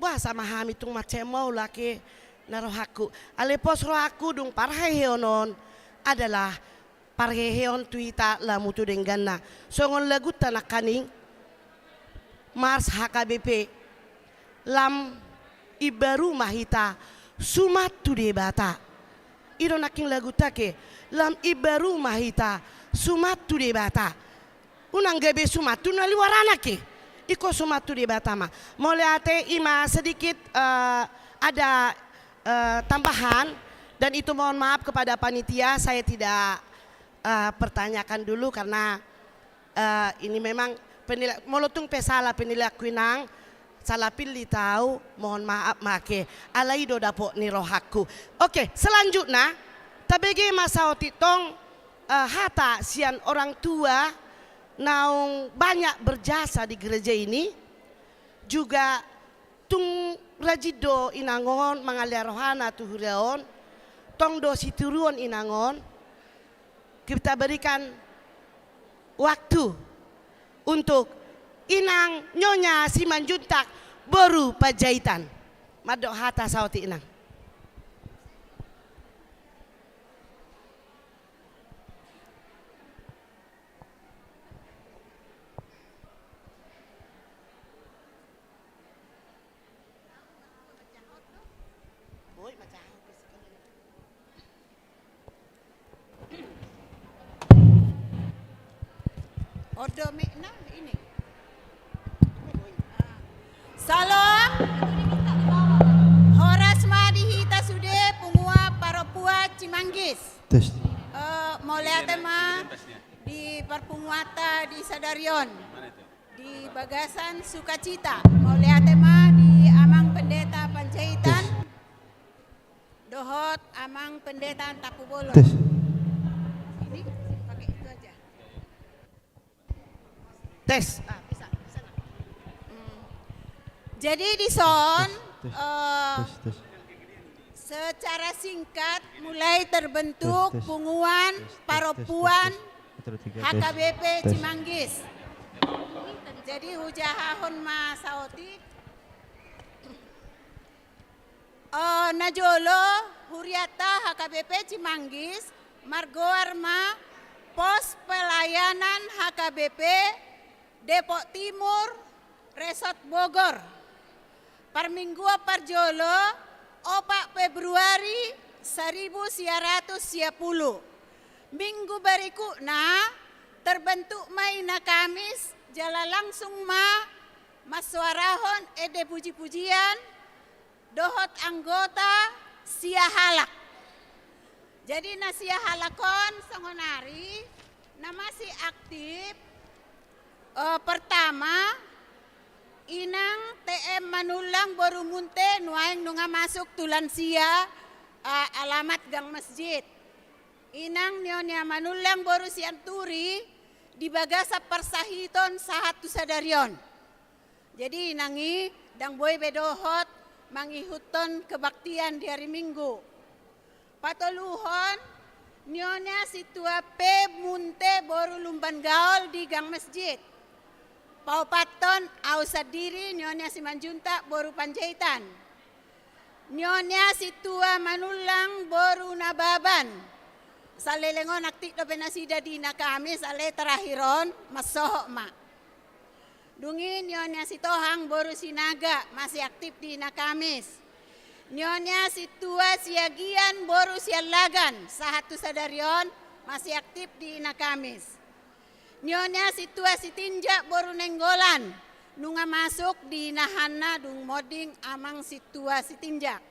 boasa ma hami tung mansai maol, oke, na rohangku. Alai pos rohangku dung parheheon on adalah parheheon tu hita lamu tu dengganna. Songon lagunta nangkaning, Mars H K B P, lam imbaru ma hita suman tu Debata. I do nangkin lagunta, oke, lam imbaru ma hita suman tu Debata. Unang gabe suman tu na luaran, oke. Ingkon suman tu Debata ma. Mauliate, i ma sedikit, eh, ada, eh, tambahan, dan itu mohon maaf kepada panitia, saya tidak, eh, pertanyakan dulu karena, eh, ini memang penilai, molo tung pe sala penilaianku Inang, sala pillit au, mohon maaf ma, oke. Alai i do dapot ni rohangku. Oke, selanjutna, tabege ma saotik tong, eh, hata sian orang tua naung banyak berjasa di gereja ini, juga tung rajin do Inang on mangalehon rohana tu huria on, tong do sitiruon Inang on. Kita berikan waktu untuk Inang Nyonya Simanjuntak boru Panjaitan. Mandok hata saotik, Inang. Domek na ini. Salam. Horas ma di hita sude punguan parompuan Cimanggis. Tes. Eh, mauliate ma di parpunguanta di sadari on. Di bagasan sukacita. Mauliate ma di Amang Pendeta Panjaitan. Tes. Dohot Amang Pendeta Tampubolon. Tes. Ini pakai itu aja. Tes. Ah, bisa, bisa, Nak. Hmm. Jadi di son, tes, tes, eh, tes, tes. Secara singkat, mulai terbentuk, tes, tes, punguan, tes, tes, tes, parompuan, tes, tes. Satu, tiga, tes. H K B P, tes. Cimanggis. Jadi hujahahon ma saotik. Eh, na jolo, hurianta H K B P Cimanggis margoar ma Pos Pelayanan H K B P Depok Timur, Resort Bogor. Parmingguan parjolo, opat Februari saribu sia ratus sia pulu. Minggu barikutna, terbentuk ma Ina Kamis, jala langsung ma mansoarahon ende puji-pujian, dohot anggota sia halak. Jadi na sia halak on songonari, na masih aktif, eh, pertama, Inang T M Manullang boru Munte, nuaeng nunga masuk tu lansia, eh, alamat Gang Masjid. Inang Nyonya Manullang boru Sianturi, di bagasan parsahiton sahat tu sadari on. Jadi inang i ndang boi be dohot mangihuthon kebaktian di hari Minggu. Patoluhon, Nyonya Sintua P Munte boru Lumban Gaol di Gang Masjid. Paopathon, au sandiri, Nyonya Simanjuntak boru Panjaitan. Nyonya Sintua Manullang boru Nababan. Saleleng on aktif dope nasida di Ina Kamis, alai terakhir on mansohot ma. Dung i Nyonya Sitohang boru Sinaga, masih aktif di Ina Kamis. Nyonya Sintua Siagian boru Siallagan, sahat tu sadari on masih aktif di Ina Kamis. Nyonya Sintua Sitinjak boru Nainggolan, nunga masuk di inahanna dung monding Amang Sintua Sitinjak.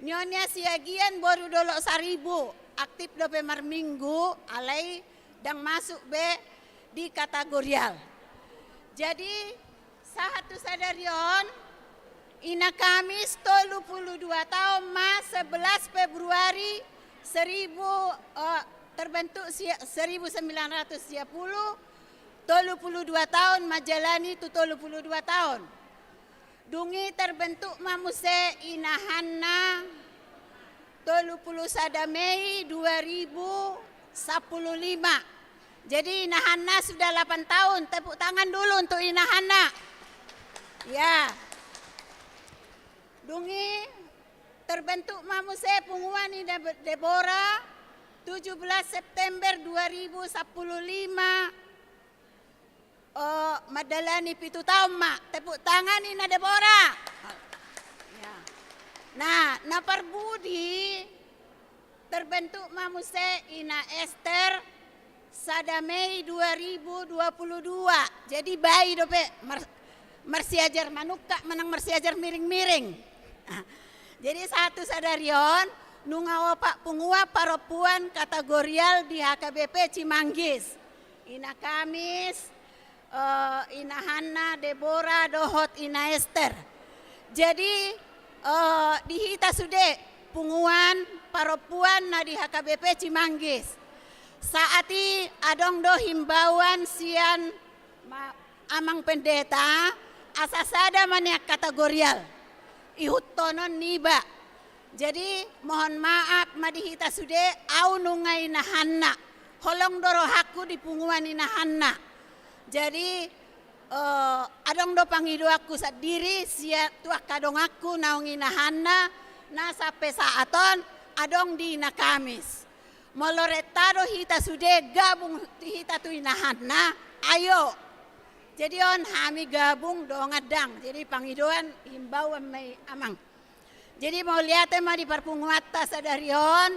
Nyonya Siagian boru Dolok Saribu, aktif dope marminggu, alai ndang masuk be di kategorial. Jadi, sahat tu sadari on, Ina Kamis tolu pulu dua taon ma, sebelas Februari seribu, eh, terbentuk si-, seribu sembilan ratus sia pulu, tolu pulu dua taon manjalani tu tolu pulu dua taon. Dung i terbentuk ma muse inahanna tolu pulu sada Mei dua ribu sampulu lima. Jadi inahanna sudah delapan tahun. Tepuk tangan dulu untuk inahanna. Ya. Dung i terbentuk ma muse punguan ni Deb-, Debora tujuh belas September dua ribu sampulu lima. Oh, mandalani pitu taon ma. Tepuk tangan Ina Debora. Ya. Nah, na parbudi terbentuk ma muse Ina Ester sada Mei dua ribu dua pulu dua. Jadi bai dope mar-, marsiajar manungkak manang marsiajar miring-miring. Jadi sahat tu sadari on nunga opat punguan parompuan kategorial di H K B P Cimanggis. Ina Kamis, eh, inahanna Debora dohot Ina Ester. Jadi, eh, di hita sude punguan parompuan na di H K B P Cimanggis. Saat i adong do himbauan sian ma-, Amang Pendeta, asa sada ma nian kategorial. Ihuthonon niba. Jadi, mohon maaf ma di hita sude, au nunga inahanna. Holong do rohangku di punguan inahanna. Jadi, eh, adong do pangidoanku sandiri, sian tu angka donganku naung inahanna, na sampe saat on, adong di Ina Kamis. Molo renta do hita sude gabung hita tu inahanna, ayo. Jadi on hami gabung dongan dang. Jadi pangidoan himbauan ma i Amang. Jadi mauliate ma di parpunguanta sadari on,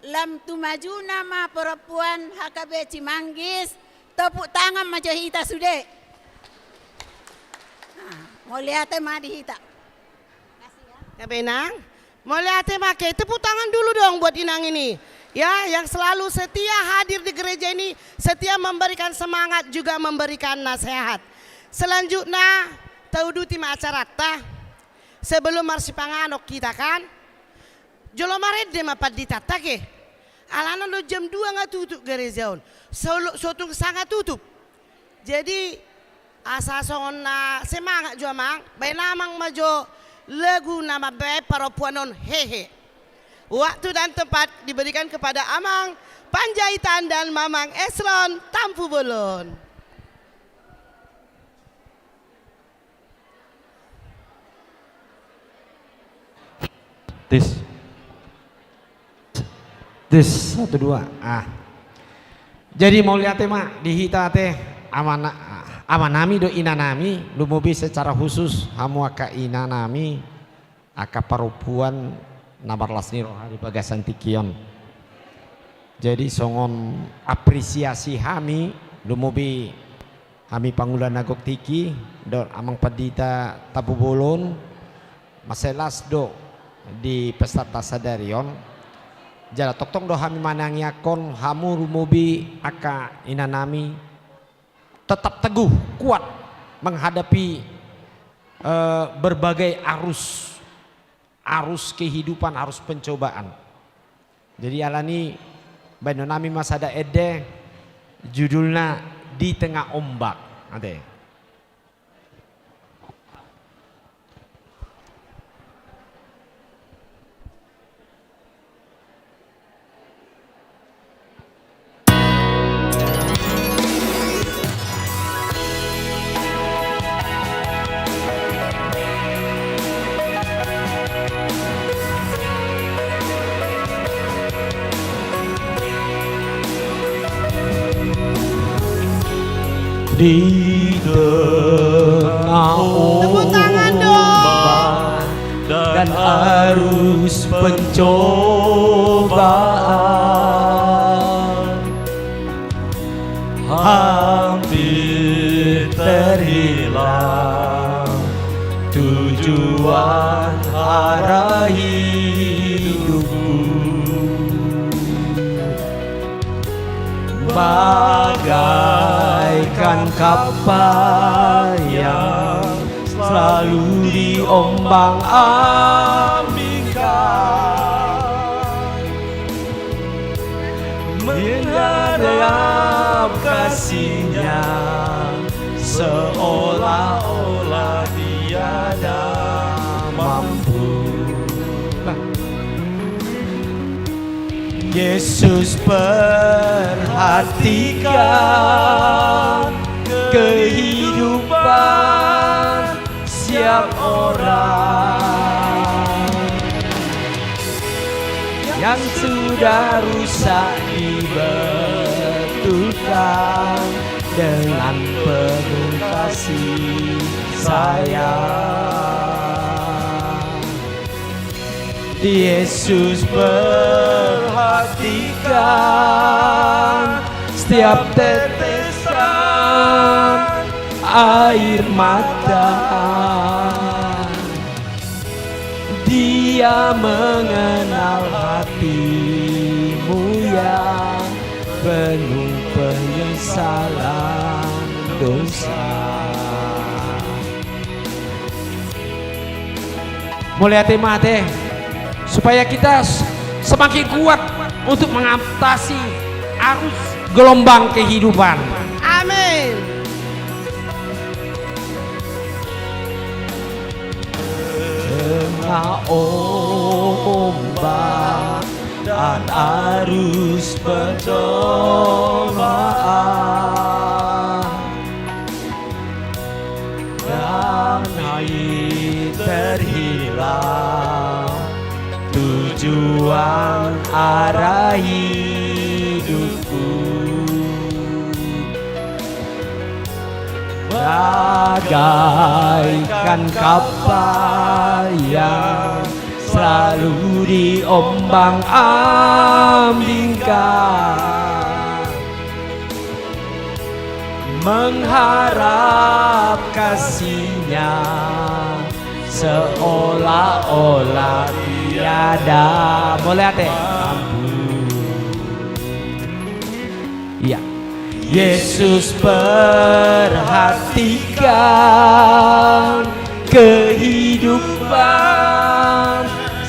lam tu majuna ma parompuan H K B Cimanggis, Tepuk tangan ma jo hita sude. Nah, mauliate ma di hita. Ya, Benang. Mauliate ma, oke, tepuk tangan dulu dong buat Inang ini. Ya, yang selalu setia hadir di gereja ini, setia memberikan semangat, juga memberikan nasihat. Selanjutnya, tauduti ma acaranta. Sebelum marsipanganon hita kan. Jolo marende ma panditanta ke. Alana do jam dua nga tutup gereja on. Solo-, so tung sanga tutup. Jadi, asa songon na semangat jo amang, baen amang ma jo lagu na mambaen parompuan on, hehe. Waktu dan tempat diberikan kepada Amang Panjaitan dan Mamang Esron Tampubolon. Tes. Tes, satu, dua. Ah. Jadi mauliate ma di hita ate, amana-, amanami dohot inanami, lumobi secara khusus hamu angka inanami, angka parompuan na marlas ni roha di bagasan tingki on. Jadi songon apresiasi hami, lumobi hami pangula na gok tingki, dohot Amang Pandita Tampubolon, mansai las do di pestanta sadari on. Jala tongtong do hami manangiangkon hamu lumobi angka inanami tetap teguh, kuat menghadapi, eh, berbagai arus, arus kehidupan, arus pencobaan. Jadi alani baenonnami ma sada ende, judulna Di Tengah Ombak. Ate. Di tengah, tepuk tangan dong, ombak dan arus pencobaan, hampir terhilang tujuan arah hidupku. Bagaikan kapal yang selalu diombang-ambingkan, menyayap kasihnya seolah-olah tiada mampu. Yesus perhatikan kehidupan siap orang yang sudah rusak dibetulkan dengan penuh kasih sayang. Yesus perhatikan setiap tetesan air mata. Dia mengenal hatimu yang penuh penyesalan dosa. Mauliate ma ate, supaya kita s-, semakin kuat untuk mengatasi arus gelombang kehidupan. Amin. Tengah ombak dan arus pencobaan, hampir terhilang tujuan arah hidupku. Bagaikan kapal yang selalu diombang-ambingkan, Mengharap kasih-Nya seolah-olah tiada. Mauliate. Ampun. Iya. Yesus perhatikan kehidupan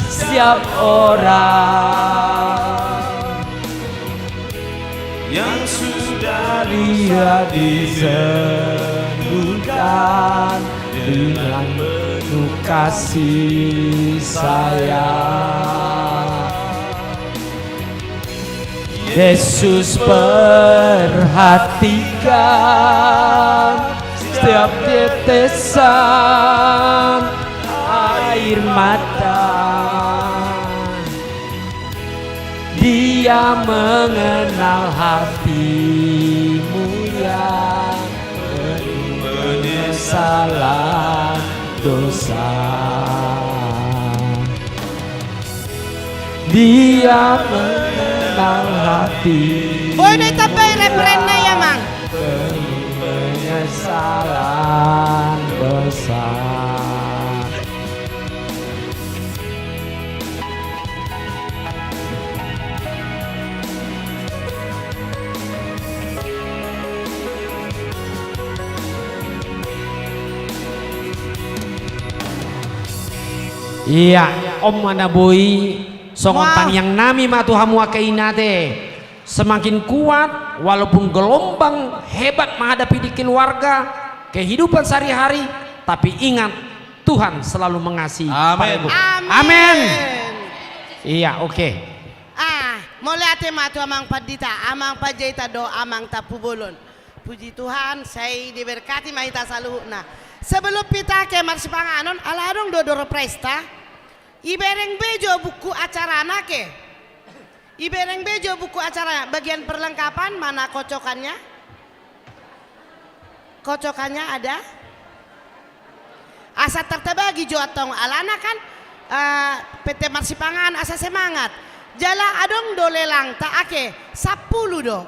setiap orang yang sudah Dia disembuhkan dengan penuh kasih sayang. Yesus perhatikan setiap tetesan air mata. Dia mengenal hatimu yang penuh penyesalan dosa. Dia mengenal hati. Boi do ditambai refrenna i, Amang. Penuh penyesalan dosa. Iya, on ma na boi. Songon tangiangnami ma tu hamu angka ina ate. Semakin kuat, walaupun gelombang hebat menghadapi di keluarga, kehidupan sehari-hari, tapi ingat, Tuhan selalu mengasihi. Amin. Amin. Iya, oke. Ah, mauliate ma tu Amang Pandita, Amang Panjaitan dohot Amang Tampubolon. Puji Tuhan, sai diberkati ma hita saluhutna. Sebelum hita ke marsipanganon, ala adong do door prize-ta. Ibereng be jo buku acarana ke. Ibereng be jo buku acarana. Bagian perlengkapan, mana kocokannya? Kocokannya ada? Asa tartabagi jo antong alana kan, eh, P T Marsipangan asa semangat. Jala adong do lelangta ake, sampulu do.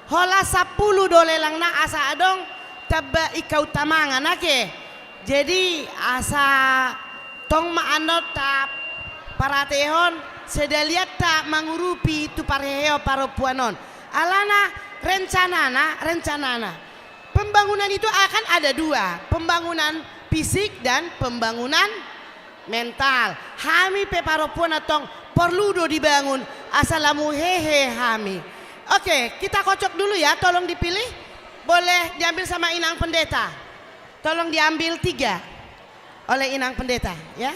Holan sampulu do lelangna asa adong tamba ingkau tamangan ake. Jadi asa tong ma annon taparatehon sedalianta mangurupi tu parheheon parompuan on. Alana rencanana, rencanana. Pembangunan itu akan ada dua, pembangunan fisik dan pembangunan mental. Hami pe parompuan antong porlu do dibangun, asa lam hehe hami. Oke, kita kocok dulu ya, tolong dipilih. Boleh diambil sama Inang Pendeta. Tolong diambil tiga oleh Inang Pendeta, ya.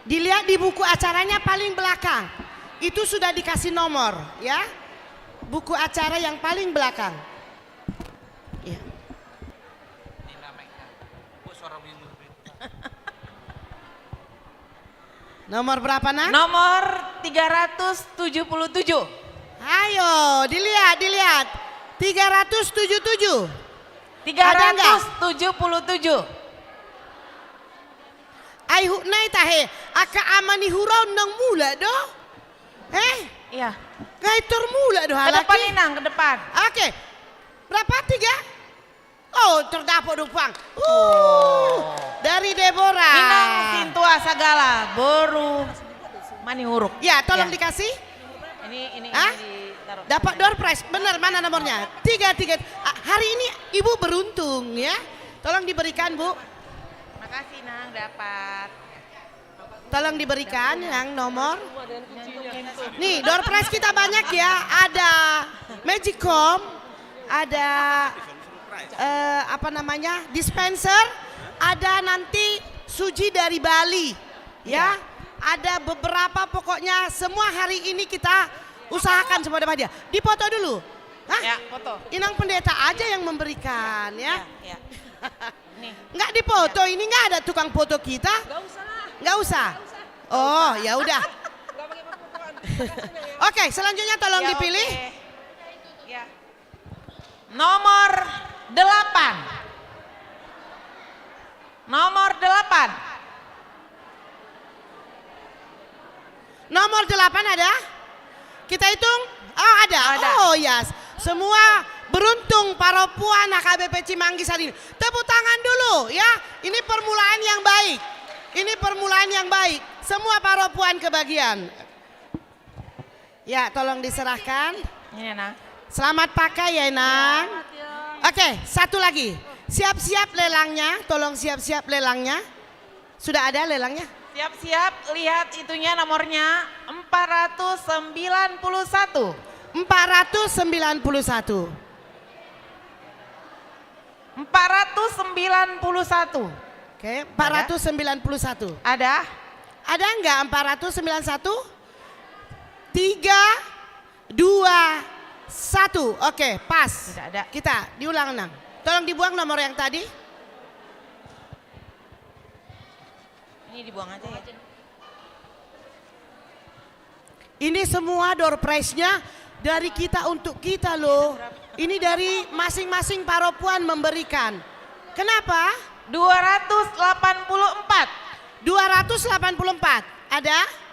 Dilihat di buku acaranya paling belakang. Itu sudah dikasih nomor, ya. Buku acara yang paling belakang. Ya. Nomor berapa, Nak? Nomor tiga ratus tujuh puluh tujuh. Ayo, dilihat, dilihat. Tiga ratus tujuh tujuh. Ada nggak? Tiga ratus tujuh puluh tujuh. Ai hut nai tahe, angka ama ni hura on nang mulak do? Eh? Iya. Ngai tor mulak do halak i. Ke depan, Inang, ke depan. Oke. Berapa? Tiga? Oh, terdapot do pang. Uh, dari Deborah. Inang Sintua Sagala, boru Manihuruk. Ya, tolong dikasih. Ini, ini, ini ditaruh. Dapat door prize. Benar, mana nomornya? Tiga, tiga. Ah, hari ini Ibu beruntung, ya. Tolong diberikan, Bu. Makasih, Nang, dapat. Tolong diberikan yang nomor. Nih, door prize kita banyak ya. Ada magicom, ada, eh, apa namanya, dispenser, ada nanti suji dari Bali, ya. Ada beberapa, pokoknya semua hari ini kita usahakan semua dapat hadiah. Dipoto dulu. Hah? Ya, foto. Inang Pendeta aja yang memberikan, ya. Ya, ya. Nih. Nggak dipoto, ini nggak ada tukang foto kita. Nggak usah. Nggak usah? Oh, ya udah. Oke, selanjutnya tolong dipilih. Ya, oke. Ya. Nomor delapan. Nomor delapan. Nomor delapan ada? Kita hitung? Oh, ada. Ada. Oh, yes. Semua beruntung parompuan H K B P Cimanggis hari ini. Tepuk tangan dulu, ya. Ini permulaan yang baik. Ini permulaan yang baik. Semua parompuan kebagian. Ya, tolong diserahkan. Ini, Nang. Selamat pakai ya, Nang. Selamat, ya. Oke, satu lagi. Siap-siap lelangnya, tolong siap-siap lelangnya. Sudah ada lelangnya? Siap-siap, lihat itunya nomornya empat ratus sembilan puluh satu. Empat ratus sembilan puluh satu. Empat ratus sembilan puluh satu. Oke, empat ratus sembilan puluh satu. Ada? Ada nggak empat ratus sembilan satu? Tiga, dua, satu. Oke, pas. Tidak ada. Kita diulang, Nang. Tolong dibuang nomor yang tadi. Ini dibuang aja ya. Ini semua door prize-nya dari kita untuk kita, loh. Ini dari masing-masing parompuan memberikan. Kenapa? Dua ratus delapan puluh empat. Dua ratus delapan puluh empat. Ada?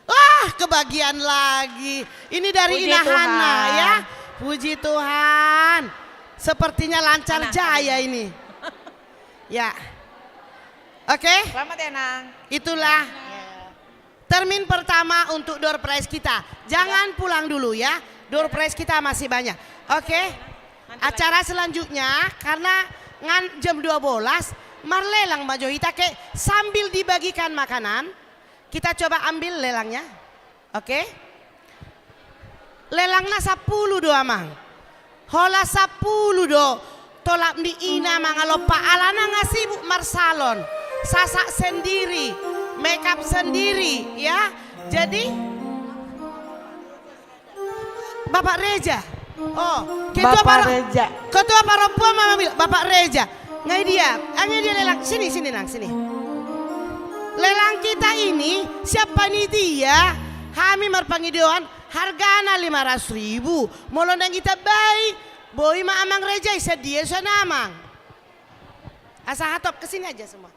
Wah, kebagian lagi. Ini dari Ina Hana, ya. Puji Tuhan. Sepertinya lancar jaya ini. Ya. Oke. Selamat ya, Nang. Itulah termin pertama untuk door prize kita. Jangan pulang dulu ya. Door prize kita masih banyak. Oke. Acara selanjutnya, karena ngan jam dua belas, marlelang ma jo hita, ke, sambil dibagikan makanan. Kita coba ambil lelangnya. Oke. Lelangna sampulu do, Amang. Holan sampulu do tolap ni ina mangalompa, alana nga sibuk marsalon. Sasak sendiri, makeup sendiri, ya. Jadi, Bapak Reja. Oh, ketua Bapak paro-, Reja. Ketua parompuan, Mama bilang, Bapak Reja. Ngai dia, ngai dia lelang. Sini, sini, Nang, sini. Lelang kita ini, siap panitia, hami marpangidoan, hargana lima ratus ribu. Molo naeng ditambai, boi ma Amang Reja, i sadia songon i, Amang. Asa hatop, ke sini aja semua.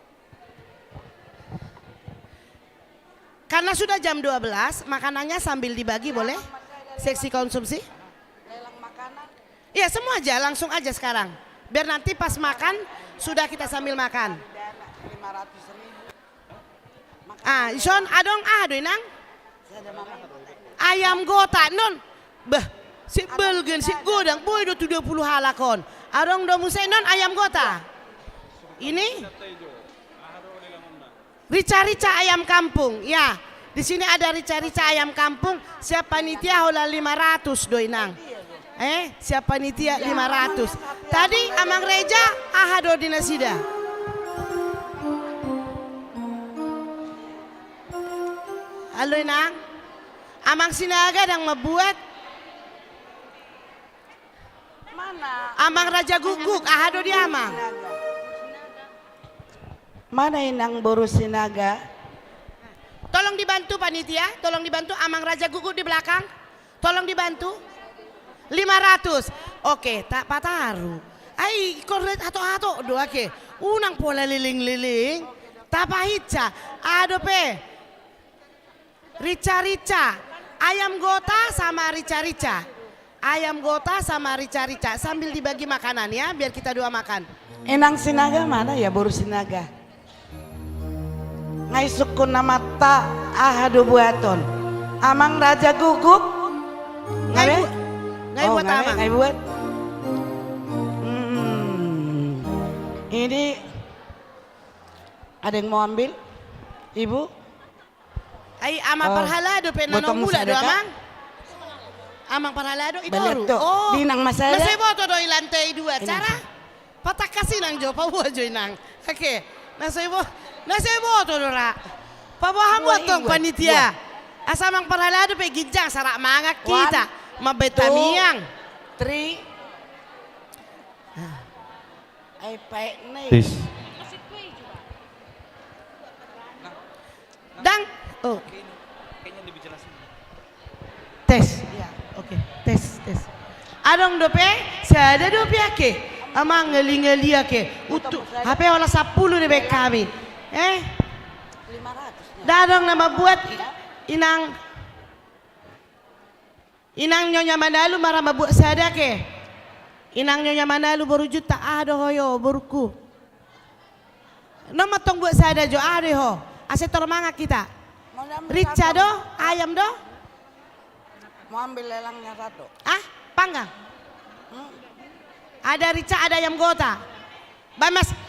Karena sudah jam dua belas, makanannya sambil dibagi, boleh? Seksi konsumsi. Iya, semua aja, langsung aja sekarang. Biar nanti pas makan, sudah kita sambil makan. Ah, ison, adong, ah, adong, Inang. Ayam gota, non. Bah, si belgen, si godang, boi do tu dua puluh halak on. Adong do muse, non, ayam gota. Ini? Rica-rica ayam kampung, ya. Di sini ada rica-rica ayam kampung, siap panitia holan lima ratus do, Inang. Eh, siap panitia lima ratus. Tadi Amang Reja, aha do di nasida? Halo, Inang. Amang Sinaga ndang mambuat. Mana? Amang Raja Guguk, aha do di Amang? Mana Inang boru Sinaga? Tolong dibantu panitia, tolong dibantu Amang Raja Guguk di belakang. Tolong dibantu. Lima ratus. Oke, tak pataru. Ai, kornet hato-hato do ake. Unang pola leleng-leleng. Tapahinsa. Aha dope. Rica-rica. Ayam gota sama rica-rica. Ayam gota sama rica-rica. Sambil dibagi makanan ya, biar kita dua makan. Inang Sinaga mana ya, boru Sinaga? Ngai sungkun amanta, aha do buaton? Amang Raja Guguk? Ngai bu-, ngai buat Amang. Ngai buat. Hmm. Ini ada yang mau ambil? Ibu? Ai, Amang Parhalado pe na naung mulak do, Amang? Amang Parhalado i toru. Oh. Di nang masaya. Na so iboto do i lantai dua. Cara? Patangkas i nang jo, paboa jo i nang. Oke. Na so ibo-, na so iboto do ra. Paboa hamu antong panitia. Asa Amang Parhalado pe ginjang, sarak mangan hita. Mambaen tamiang. Three. Ai paek na i. Tes. Dang. Oh. Tes. Ya, oke. Tes, tes. Adong dope, sada dope ake. Amang ngali-ngali ake. Utu, hape holan sampulu dibaen hami. Eh? Lima ratus. Ndang adong na mambuat, inang. Inang Nyonya Manalu ma ra mambuat sada ke. Inang Nyonya Manalu boru Juntak, aha do ho i, borungku? Nunga tong buat sada jo, aha do i ho? Asa tor mangan hita. Mau ambil satu. Rica do, ayam do? Mau ambil lelangnya satu. Ah, panggang. Hmm. Ada rica, ada ayam gota. Baen ma sada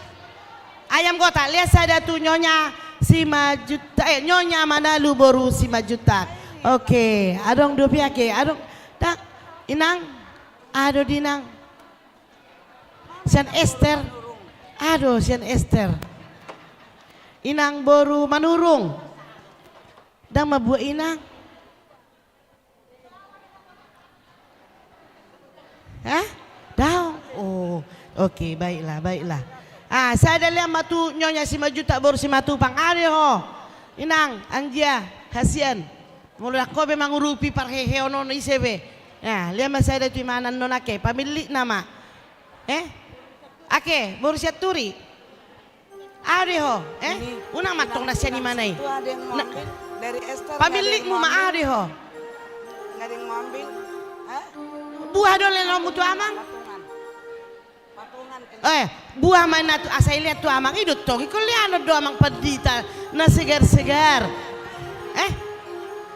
ayam gota, lehon sada tu Nyonya Simanjuntak, eh, Nyonya Manalu boru Simanjuntak. Oke, adong dope ake, adong. Ndang, inang, aha do di inang? Sian Ester. Aha do sian Ester? Inang boru Manurung. Ndang mambuat inang. Hah? Daong. Oh, oke, baiklah, baiklah. Ah, sada lehon ma tu Nyonya Simanjuntak boru Simatupang. Aha do ho? Inang, anggia, hasian. Molo ndang ho be mangurupi parheheon on, ise be? Nah, lehon ma sada tu imanan on ake, pamillit nama. Eh? Ake, boru Sianturi. Aha do i ho, eh? Unang ma tong na sian imana i. Pamilitmu ma, aha do i ho? Buah do lehononmu tu amang? Eh, buah ma na tu, asa ilehon tu amang i do tong, ingkon lehon do amang pandita na segar-segar. Eh?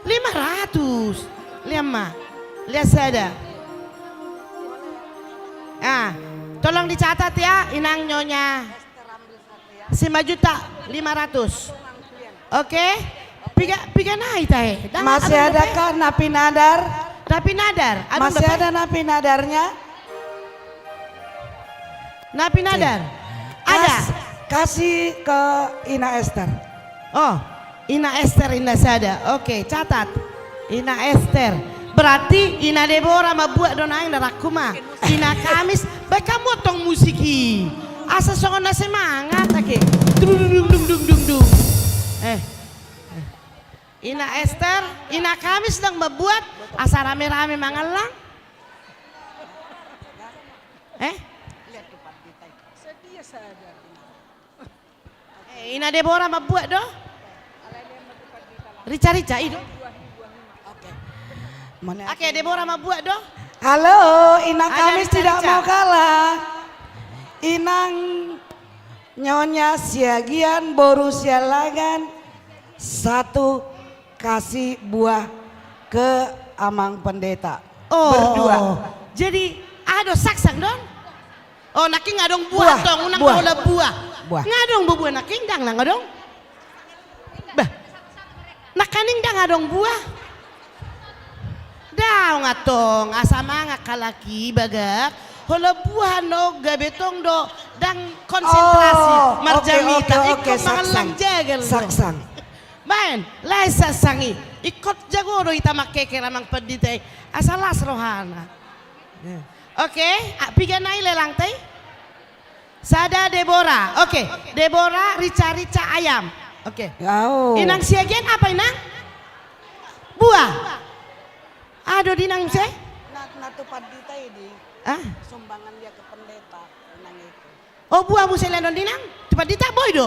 Lima ratus. Lehon ma. Lehon sada. Ah, tolong dicatat ya, inang Nyonya. Simanjuntak lima ratus. Oke. Piga, piga nai tahe. Masih adakah na pinadar? Na pinadar. Masih ada na pinadarnya? Na pinadar. Ada. Kasih ke Ina Ester. Oh, Ina Ester, Ina sada. Oke, catat. Ina Ester. Berarti Ina Debora mambuat do naeng, narangkum ma. Ina Kamis, baen hamu tong musik i. Asa songon na semangat ake. Dung, dung, dung, dung, dung, dung. Eh. Ina Ester, Ina Kamis ndang mambuat, asa rame-rame mangallang. Eh? Eh, Ina Debora mambuat do? Rica-rica, i do. Oke, Debora mambuat do? Halo, Inang Kamis tidak mau kalah. Inang Nyonya Siagian boru Sialagan, satu kasih buah ke Amang Pendeta. Oh, berdua. Jadi, aha do, saksang do on? Oh, nangkin nga adong buah tong, unang holan buah. Nga adong buah nangkin, ndang, ndang adong. Bah. Nangkaning ndang adong buah. Daong antong, asa mangan halak i bagak. Holan buah annon gabe tong do ndang konsentrasi. Oh, marjamita, oke, oke, ingkon mangallang jagal do. Saksang. Baen, lae saksang i. Ingkon jago do hita mangkeker Amang Pandita i. Asa las rohana. Oke, piga nai lelangta i? Sada Debora. Oke, Debora rica-rica ayam. Oke. Inang Siagian apa, Inang? Buah. Aha do di inang muse? Na, na tu pandita i di. Ah? Sumbangan dia ke pendeta, inang itu. Oh, buah muse lehon di inang? Tu pandita, boi do.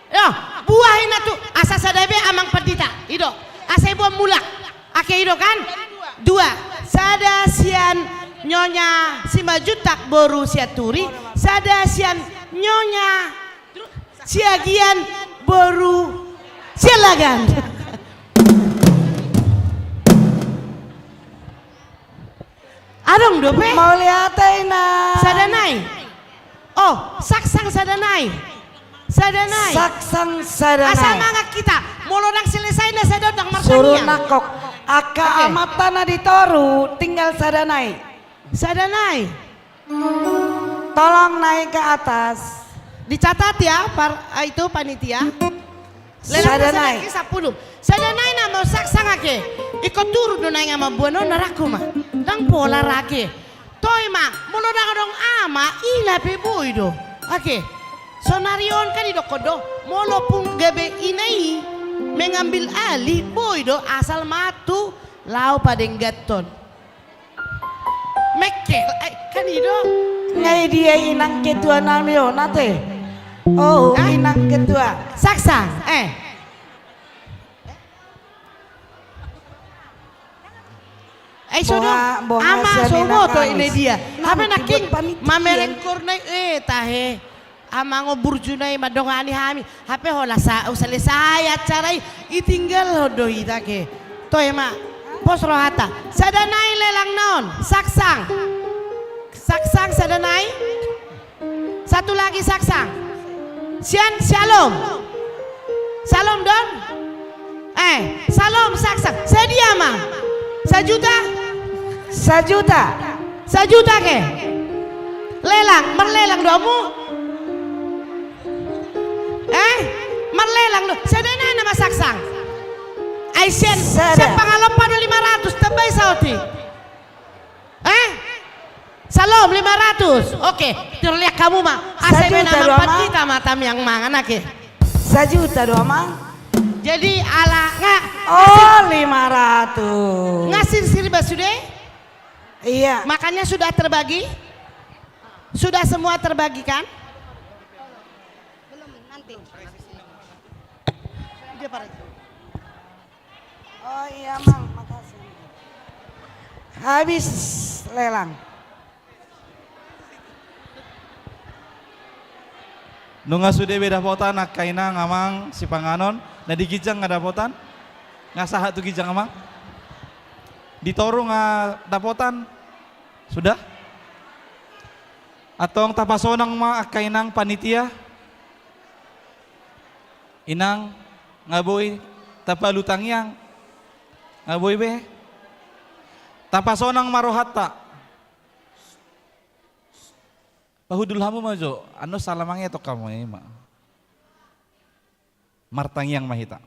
Yo, buah i na tu, asa sada be Amang Pandita. I do. Asa i buah mulak. Ake, i do kan? Dua. Sada sian Nyonya Simanjuntak boru Sianturi, sada sian Nyonya Siagian boru Sialagan. Adong dope? Mauliate, Inang. Sada nai. Oh, saksang sada nai. Sada nai. Saksang sada nai. Asa mangan hita. Molo ndang selesai na sada on, ndang martangiang. Suruh nangkok. Angka amanta na di toru tinggal sada nai. Sada nai. Tolong naik ke atas. Dicatat ya, par-, ah, itu panitia. Sada nai. Sada nai na mau saksang ake. Ingkon turun do naeng ama buan on, narangkum ma. Ndang pola ra ake. Toe ma, molo ndang adong ama, ina pe boi do. Ake. Sonari on kan didokkon do, molo pung gabe ina i mengambil alih, boi do, asal ma tu laho padengganhon. Mekkel, eh, kan i do. Nga i dia inang ketua nami on ate? Oh, inang ketua. Saksang, eh. Ai so do, boha, boha ama, so boto i na dia. Hape nangkin mamereng korna i, eh, tahe. Amang, o burju na i mandongani hami. Hape holan sa, usalesai acara i, itinggalhon do hita ke. Toe ma, pos rohanta. Sada nai lelang na on, saksang. Saksang sada nai. Satu lagi saksang. Sian Syalom. Syalom don. Eh, Syalom saksang. Sadia ma? Sajuta? Sajuta. Sajuta ke? Lelang, marlelang do hamu? Eh? Marlelang do. Sada nai nama saksang. Ai sian, sian Pangaloho do lima ratus, tambai saotik. Eh? Syalom, lima ratus. Oke, terlihat kamu ma. Asa sajuta do, Amang. Empat juta ma tangiang mangan, oke. Sajuta do, Amang. Jadi, ala nga, oh, lima ratus. Nga sirsir ba sude? Iya. Makannya sudah terbagi? Sudah semua terbagikan? Belum, nanti. Dia, Pak. Oh iya, Mang, makasih. Habis lelang. Nunga sude be dapotan angka inang, amang, sipanganon? Na di ginjang nga dapotan? Nga sahat tu ginjang, amang? Di toru nga dapotan? Sudah? Antong tapasonang ma angka inang panitia. Inang, nga boi tapalu tangiang? Nga boi be? Tapasonang ma rohanta. Pahundul hamu ma jo, annon sala mangetong hamu, ima. Martangiang ma hita.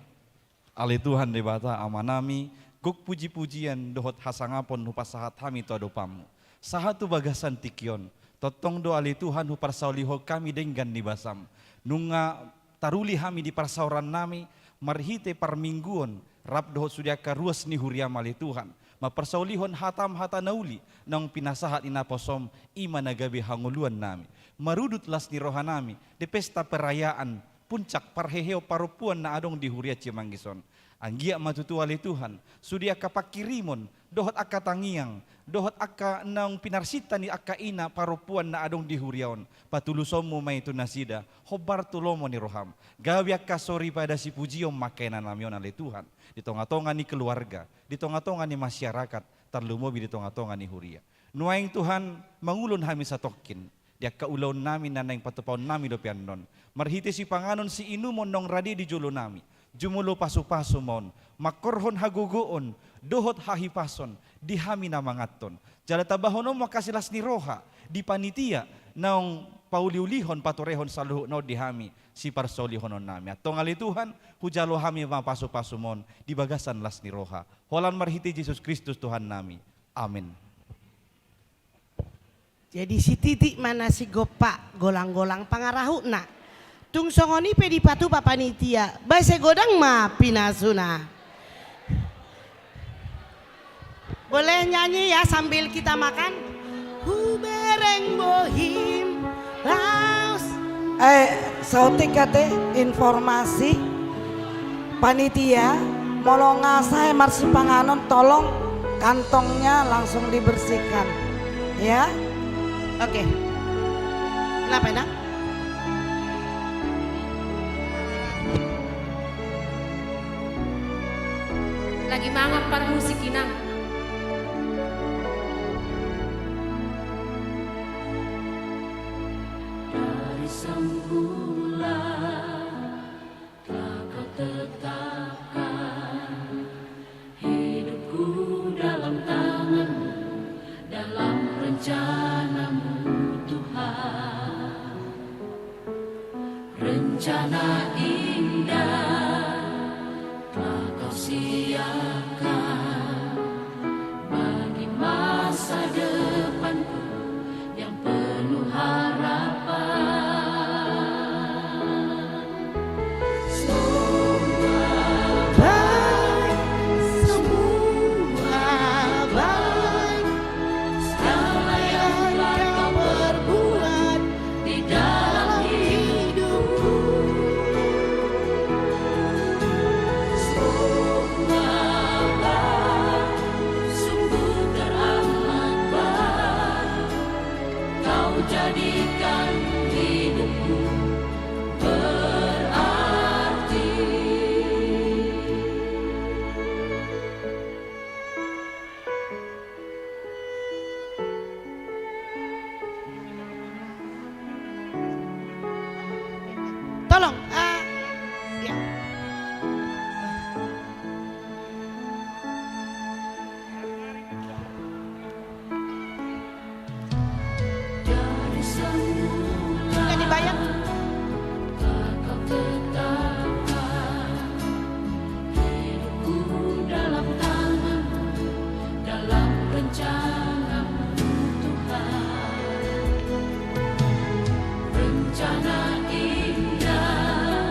Ale Tuhan Debata Amanami, gok puji-pujian dohot hasangapon hupasahat hami tu adopanmu. Sahat tu bagasan tingki on, tongtong do ale Tuhan huparsaulihon hami denggan ni basam. Nunga taruli hami di parsaorannami, marhite parmingguon, rap dohot sude angka ruas ni huriam ale Tuhan. Mamparsaulihon hatam hata na uli, naung pinasahat ni naposom, ima na gabe hangoluannami. Marudut las ni rohanami, di pesta perayaan, puncak parheheon parompuan na adong di huria Cimanggis on. Anggiat ma tutu ale Tuhan, sude angka pangkirimon, dohot angka tangiang, dohot angka naung pinarsinta ni angka ina parompuan na adong di huria on, patulusonmu ma i tu nasida, hombar tu lomo ni roham. Gabe angka soripada sipujion ma angka inanami on ale Tuhan, di tonga-tonga ni keluarga, di tonga-tonga ni masyarakat, tarlumobi di tonga-tonga ni huria. Nuaeng Tuhan, mangulon hami satongkin. Di angka ulaonnami na naeng patupaonnami dope annon. Marhite sipanganon siinumon naung rade di jolonami. Jumolo pasu-pasu ma on. Mangkorhon hagogoon, dohot hahipason, di hami na manganhon. Jala tambahon ma angka silas ni roha, di panitia, naung pauli-ulihon paturehon saluhutna on di hami, siparsaulihononnami. Antong ale Tuhan, hujalo hami ma pasu-pasum on, di bagasan las ni roha. Holan marhite Jesus Kristus Tuhannami. Amen. Jadi sititik ma na sigompa golang-golang pangarahutna. Tung songon i pe dipatupa panitia, baen sai godang ma pinasuna. Boleh nyanyi ya sambil kita makan. Hubereng bohim laos. Eh, saotik ate informasi. Panitia, molo nga sae marsipanganon, tolong kantongnya langsung dibersihkan. Ya. Oke. Kenapa, Inang? Lagi mangan parmusik, Inang. Dari semula telah kau tetapkan hidupku dalam tangan-Mu, dalam rencana-Mu, Tuhan. Rencana indah telah Kau siapkan bagi masa depanku yang penuh harapan. Semua baik, semua baik. Segala yang telah Kau perbuat di dalam hidupku. Semua Jadikan hidupku berarti. Tolong, ah, ya. Sudah dibayar? Hidupku dalam tangan-Mu, dalam rencana-Mu, Tuhan. Rencana indah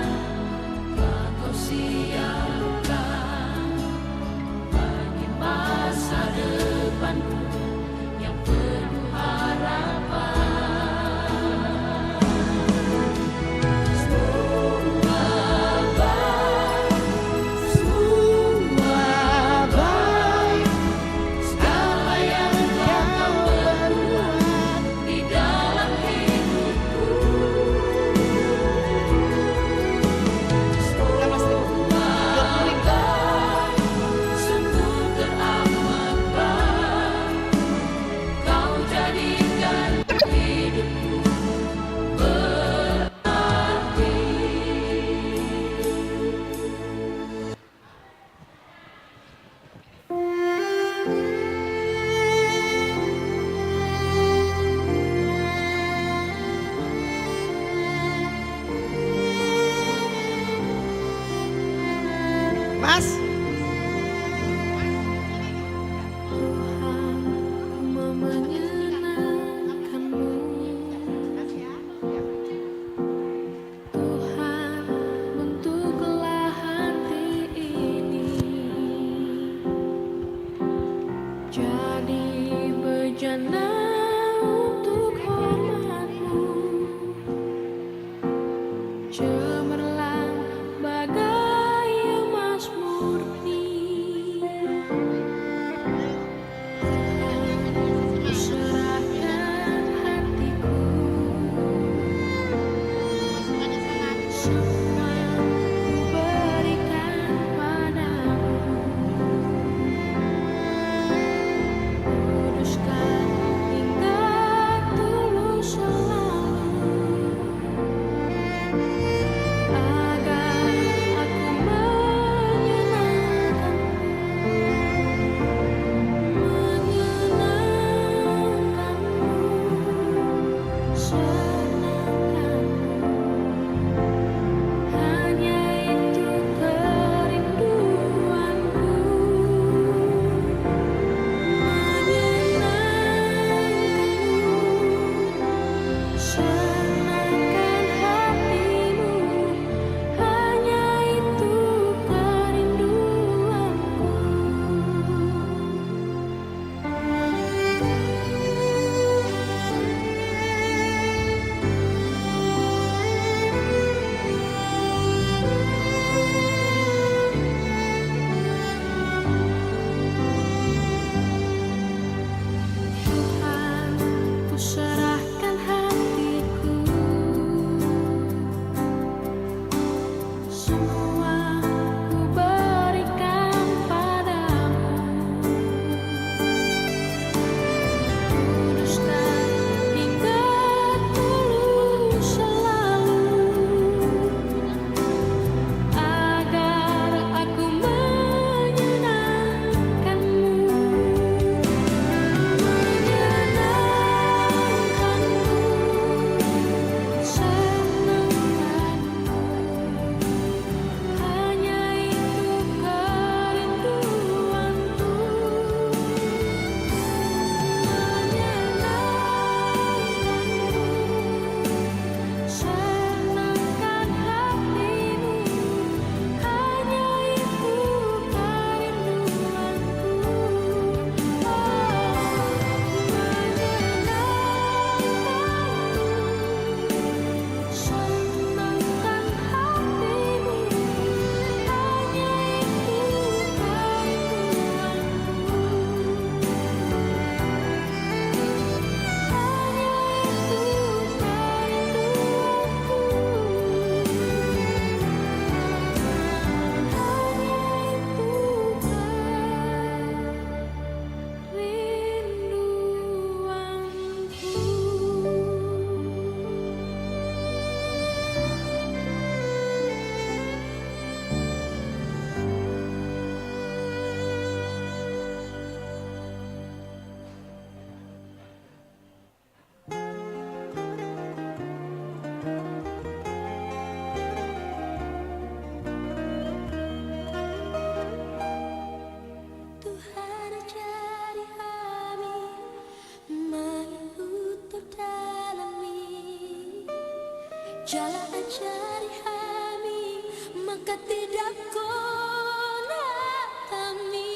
Jala ajari hami manghatindanghon hataMi.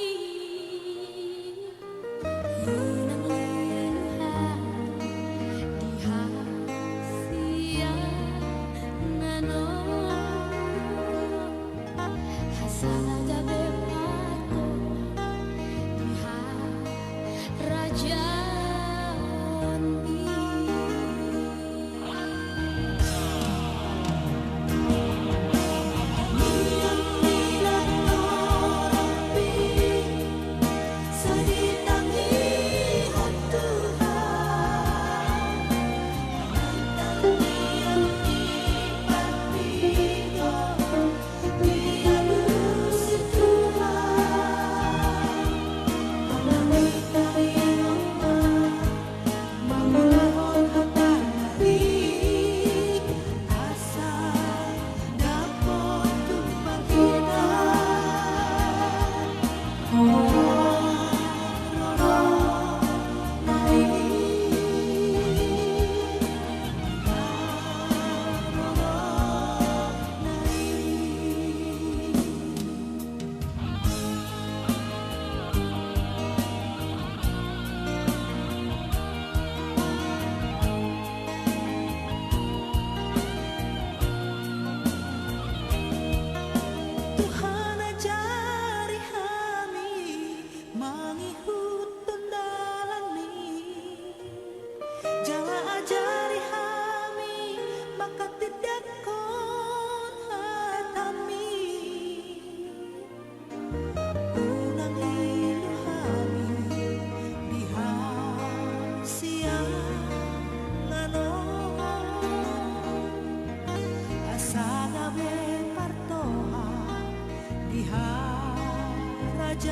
Unang lilu hami di hasiangan on. Asa gabe partoha di harajaonMi. Tuhan, ajari hami mangihuthon dalanMi. Jala ajari hami manghatindanghon hataMi. Unang lilu hami di hasiangan on. Asa gabe partoha di harajaonMi.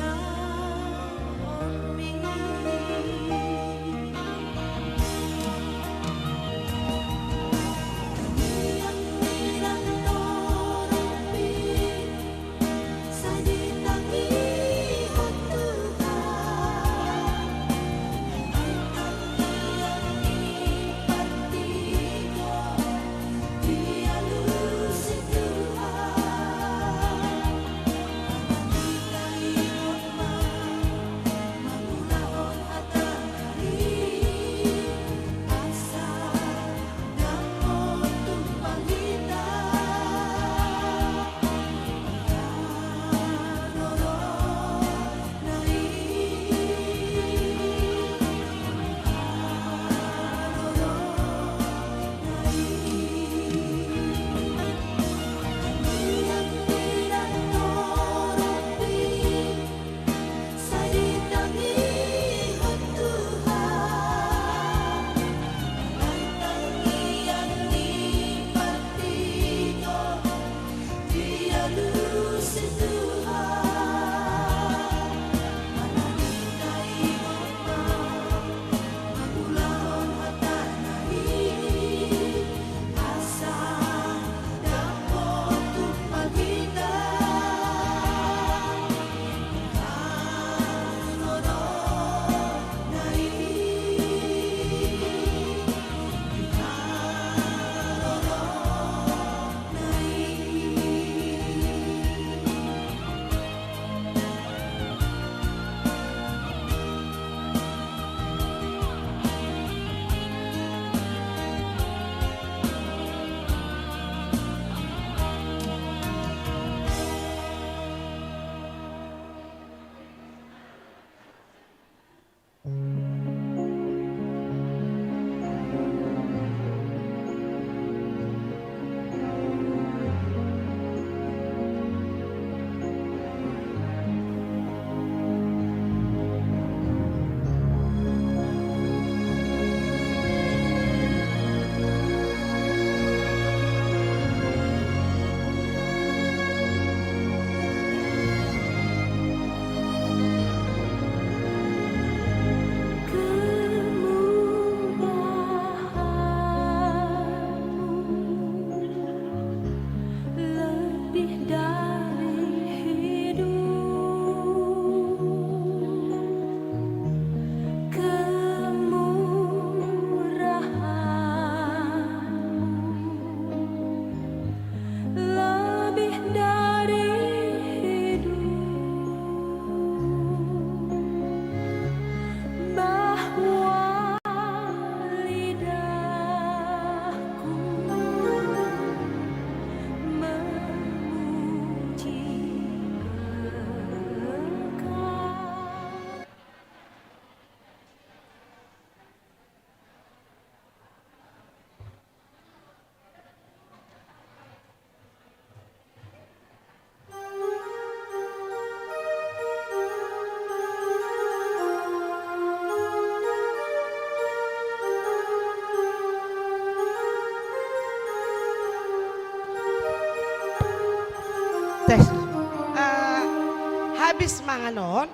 Eh, habis mangan on,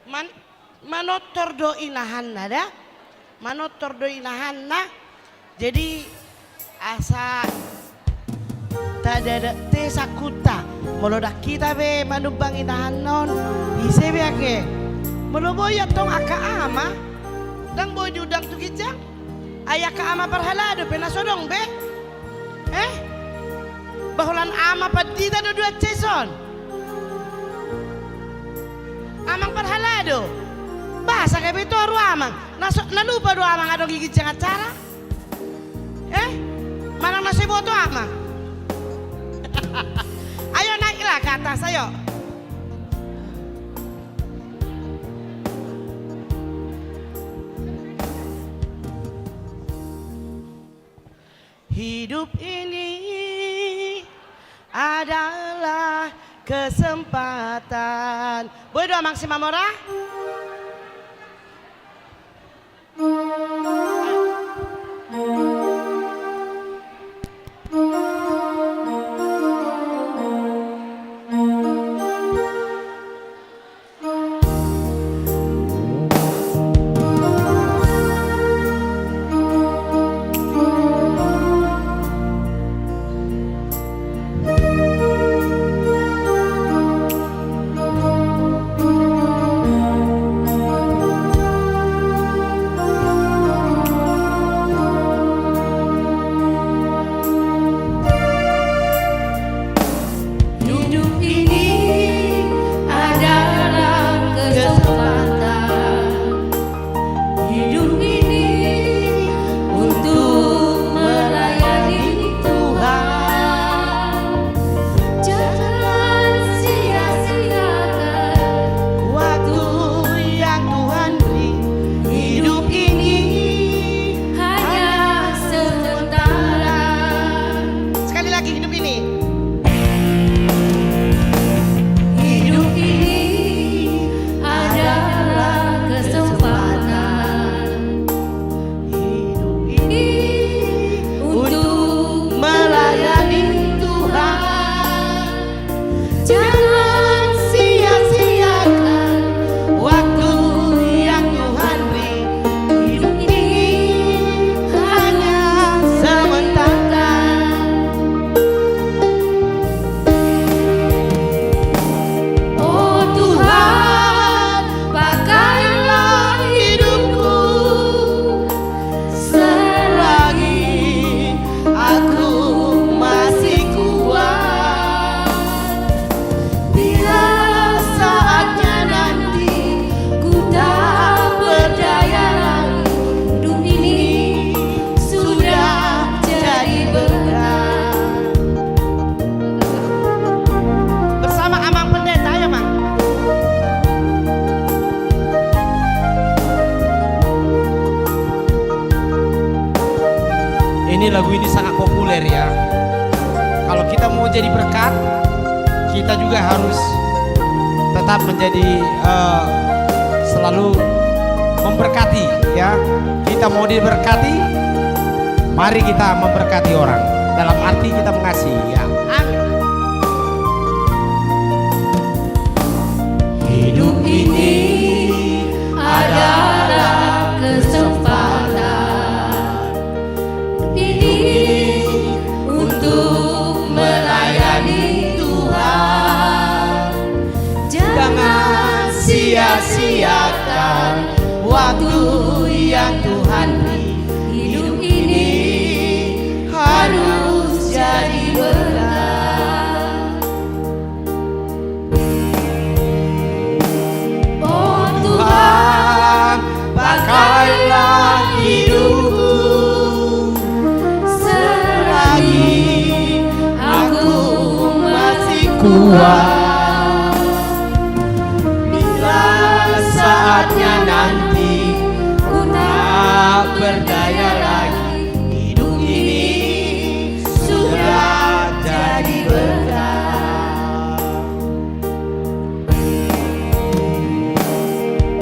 man-, manortor do inahanna da. Manortor do inahanna. Jadi, asa tadadate sangkunta. Molo ndang hita be manumbang inahanna on, ise be angke? Molo boi antong angka ama, ndang boi diundang tu ginjang. Ai angka ama parhalado pe na so adong be. Eh? Ba holan ama pandita do dua cis on. Amang parhalado. Ba asa gabe toru amang. Na so, na lupa do amang adong di ginjang acara. Eh? Manang na so diboto amang. Ayo naiklah ke atas, ayo. Hidup ini adalah kesempatan. Boi do amang Simamora? Hidup ini adalah kesempatan. Hidup ini untuk melayani Tuhan. Jangan sia-siakan waktu yang Tuhan beri. Hidup ini hanya sementara. Sekali lagi, hidup ini. Hidup ini adalah kesempatan. Hidup ini untuk melayani Tuhan. Jangan sia-siakan waktu yang Tuhan beri. Hidup ini hanya sementara. Oh Tuhan, pakailah hidupku selagi aku masih kuat. Bila saatnya nanti ku tak berdaya lagi, hidup ini sudah jadi berkat. Bersama Amang Pendeta, ayo, Mang. Ini lagu ini sangat populer, ya. Kalau kita mau jadi berkat, kita juga harus tetap menjadi, eh, selalu memberkati, ya. Kita mau diberkati, mari kita memberkati orang. Dalam arti kita mengasihi, ya. Amin. Hidup ini adalah kesempatan ini untuk melayani Tuhan. Jangan sia-siakan waktu yang Tuhan beri. Hidup ini harus jadi berkat. Oh Tuhan, pakailah hidupku selagi aku masih kuat. Bila saatnya nanti ku tak berdaya lagi, hidup ini sudah jadi berkat.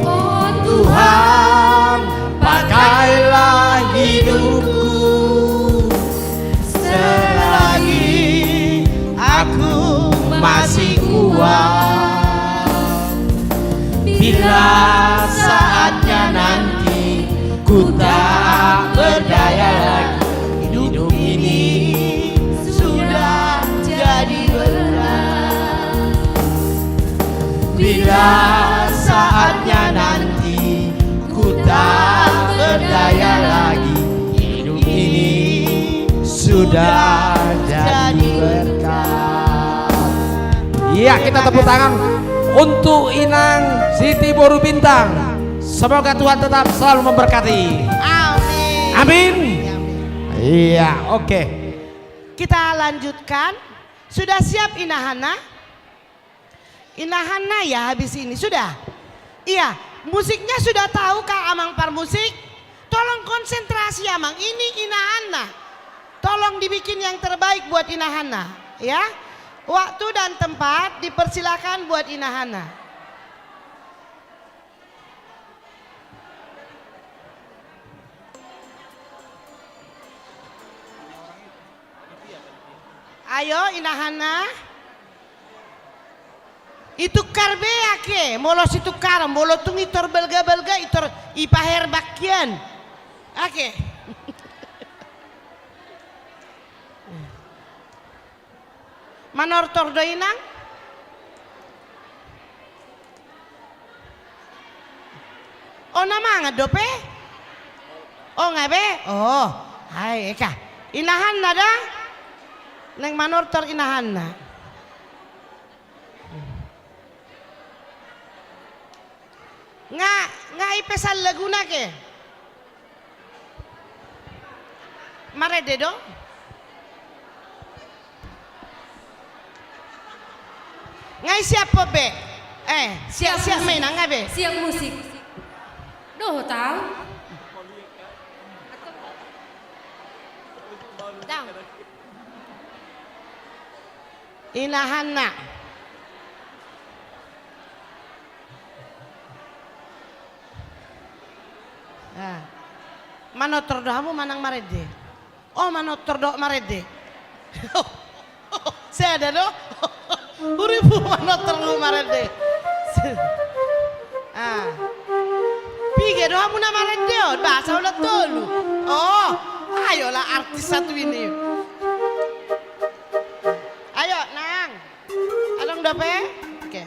Oh Tuhan, pakailah hidupku selagi aku masih Saatnya nanti ku tak berdaya lagi, hidup ini sudah jadi berkat. Bila saatnya nanti ku tak berdaya lagi, hidup ini sudah jadi berkat. Iya, kita tepuk tangan untuk Inang Siti Boru Bintang. Semoga Tuhan tetap selalu memberkati. Amin. Amin. Iya, oke. Kita lanjutkan. Sudah siap, Ina Hana? Ina Hana ya habis ini. Sudah? Iya. Musiknya sudah tahu kah, Amang Parmusik? Tolong konsentrasi, Amang. Ini Ina Hana. Tolong dibikin yang terbaik buat Ina Hana, ya. Waktu dan tempat dipersilakan buat Ina Hana. Ayo, Ina Hana. Itukar be ake, molo situkar, molo tung itor balga-balga, itor ipaherbak hian. Ake. Manortor do, Inang? O, na mangan dope? O, nga be? O, ai, eka. Ina Hana da? Naeng manortor Ina Hana. Nga, nga ipesan laguna ke? Marende do? Nga i siap be? Eh, siap, siap ma, Inang, nga be? Siap musik. Dohot au. Dang. Ina Hana. Ah. Manortor do hamu manang marende? O, manortor do marende. Sada do? Huribu, manortor do marende. Ah. Piga do hamu na marende on? Ba, saolat tolu. O, ayolah artis satu ini. Ayo, Nang. Adong dope? Oke.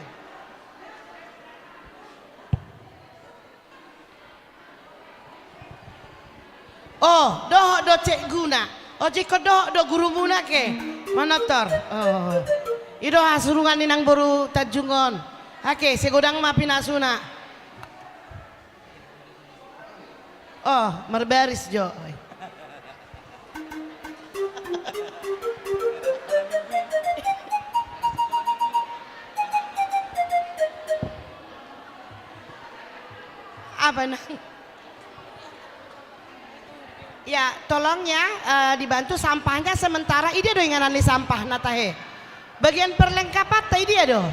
O, dohot do cekguna. O, jingkon dohot do gurumuna ke. Manortor. O. I do hasurungan ni nang boru Tanjung on. Ake, segodang ma pinasuna. O, marbaris jo. Apa, Nang? Ya, tolong ya, eh, dibantu sampahnya sementara. Idia do inganan ni sampah na tahe? Bagian perlengkapanta idia do?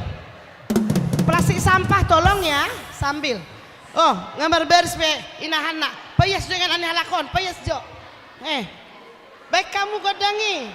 Plastik sampah tolong ya, sambil. O, nga marbaris be Ina Hana. Paias jo inganan ni halak on, paias jo. Eh. Baen hamu gondang i.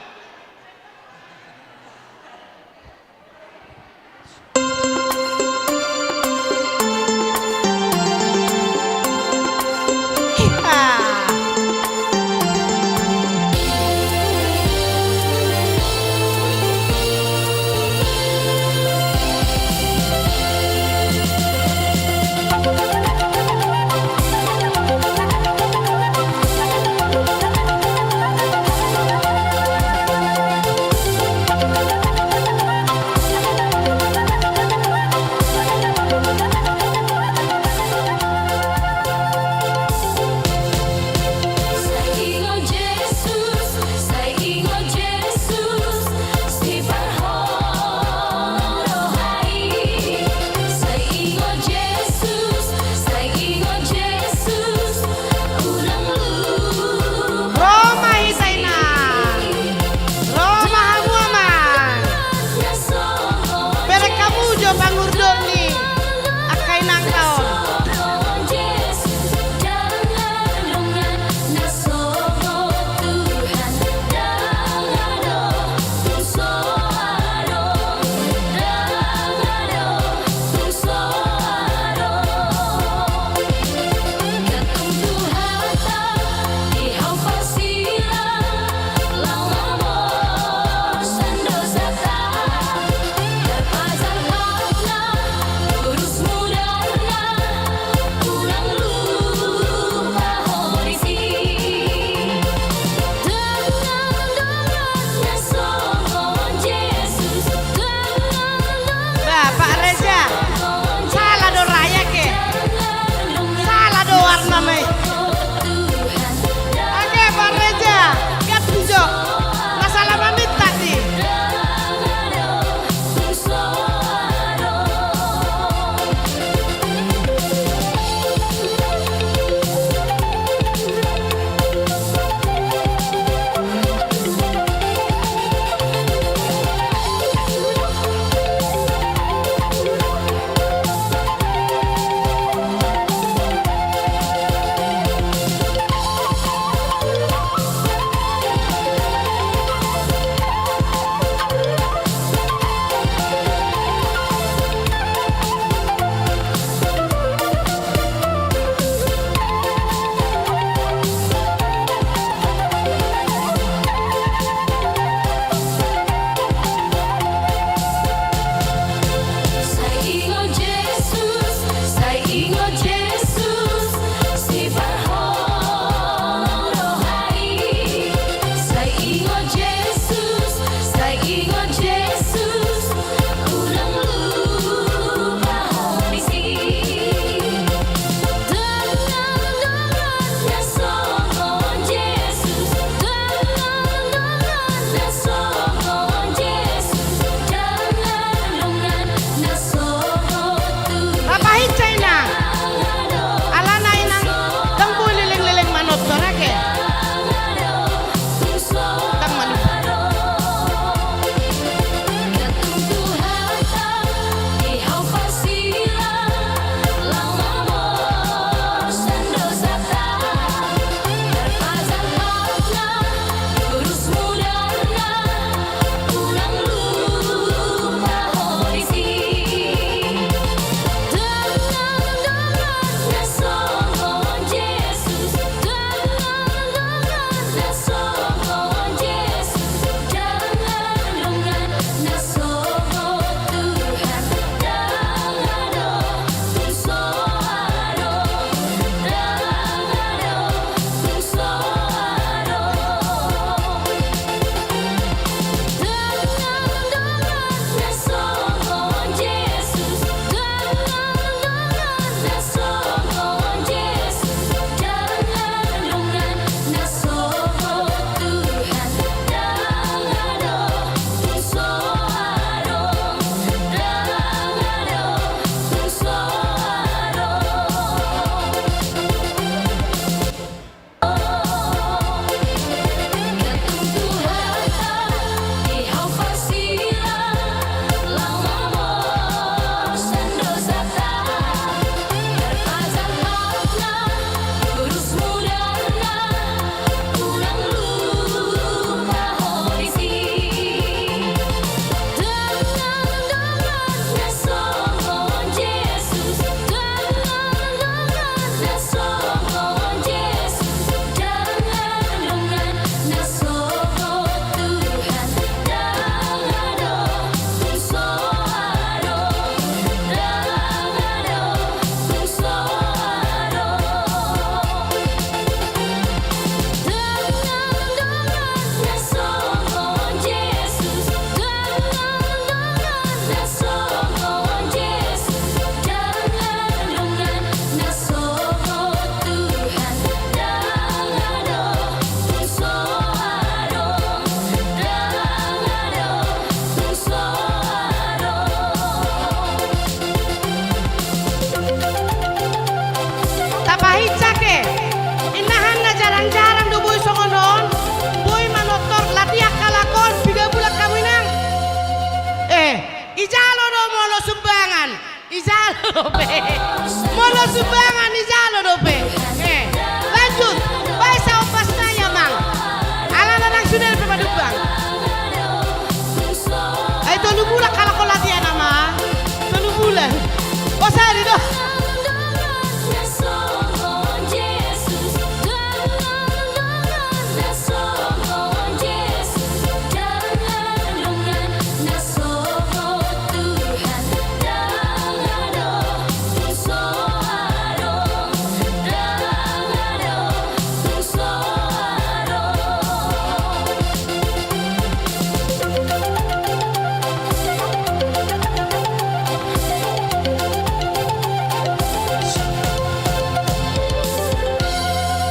Sari do.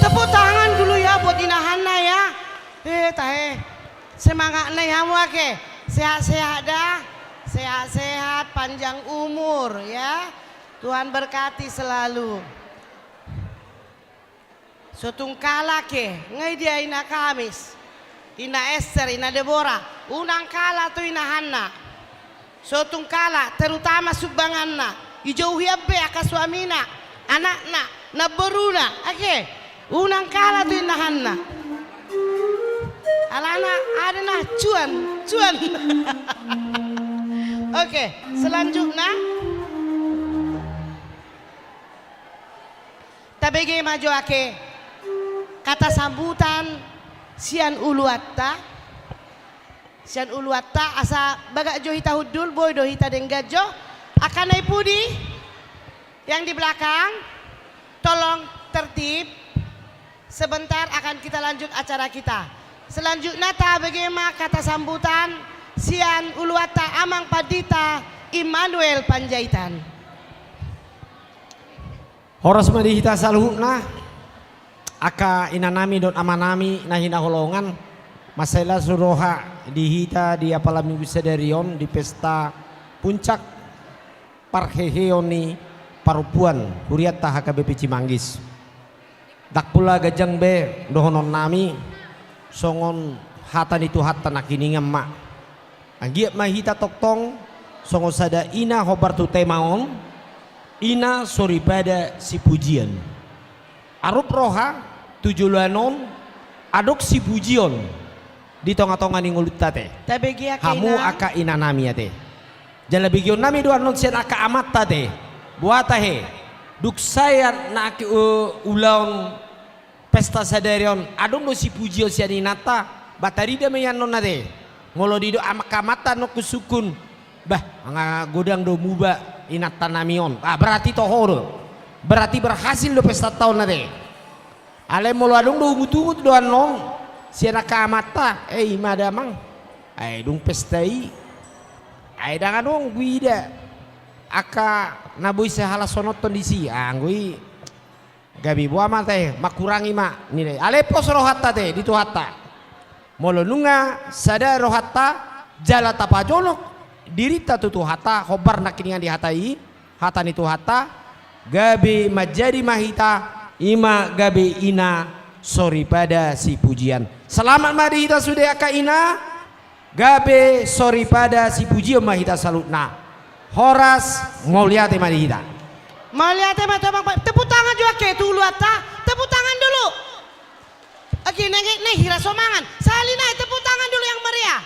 Tepuk tangan dulu ya buat Ina Hanna ya. Eh, tahe. Semangat nai hamu ake. Sehat-sehat dah. Sehat-sehat, panjang umur ya. Tuhan berkati selalu. So tung kalah ke, nga i dia Ina Kamis, Ina Ester, Ina Debora, unang kalah tu Ina Hanna. So tung kalah, terutama sumbanganna. Dijou hian be angka suamina, anakna, namboruna, ake. Unang kalah tu Ina Hanna. Alana ada na cuan, cuan. Oke, selanjutnya. Tabege ma jo ake kata sambutan sian uluanta. Sian uluanta asa bagak jo hita hundul, boi do hita denggan jo. Angka na i pudi yang di belakang, tolong tertib. Sebentar akan kita lanjut acara kita. Selanjutnya tabege ma kata sambutan sian uluanta Amang Pandita Immanuel Panjaitan. Horas ma di hita saluhutna, angka inanami dohot amanami na hinaholongan, mansai las roha di hita di apala minggu sadari on di pesta puncak parheheon ni parompuan hurianta H K B P Cimanggis. Ndang pola ganjang be dohononnami, songon hata ni Tuhanta nangkiningan ma. Anggiat ma hita tongtong songon sada ina hombar tu tema on, ina soripada sipujian. Arop roha tu joloan on adong sipujion di tongatonga ni ngolunta ate. Tabege ake hamu ina. Angka inanami ate. Jala begeonnami do annon sian angka amanta ate. Boha tahe, dung sae na angka, eh, ulaon pesta sadari on, adong do sipujion sian inanta, ba tarida ma i annon ate. Molo didok angka amanta annon sungkun, bah, nga godang do muba inantanami on. Ah, berarti toho do. Berarti berhasil do pestanta on ate. Alai molo adong do ungutungut do annon sian angka amanta, eh, i ma damang. Ai dung pesta i, ai ndang adong huida angka na boi sihalashononhon disi. Anggo i gabe boha ma tahe, mangkurangi ma ninna i. Alai pos rohanta ate di Tuhanta. Molo nunga sada rohanta jala tapajonok dirinta tu Tuhanta, hombar nangkiningan di hata i, hata ni Tuhanta, gabe manjadi ma hita, i ma gabe ina soripada sipujian. Selamat ma di hita sude angka ina, gabe soripada sipujion ma hita saluhutna. Horas, mauliate ma di hita. Mauliate ma tu amang pa-, tepuk tangan jo ake tu uluanta, tepuk tangan dulu. Oke, nai, nai hira so mangan. Sahali nai, tepuk tangan dulu yang meriah.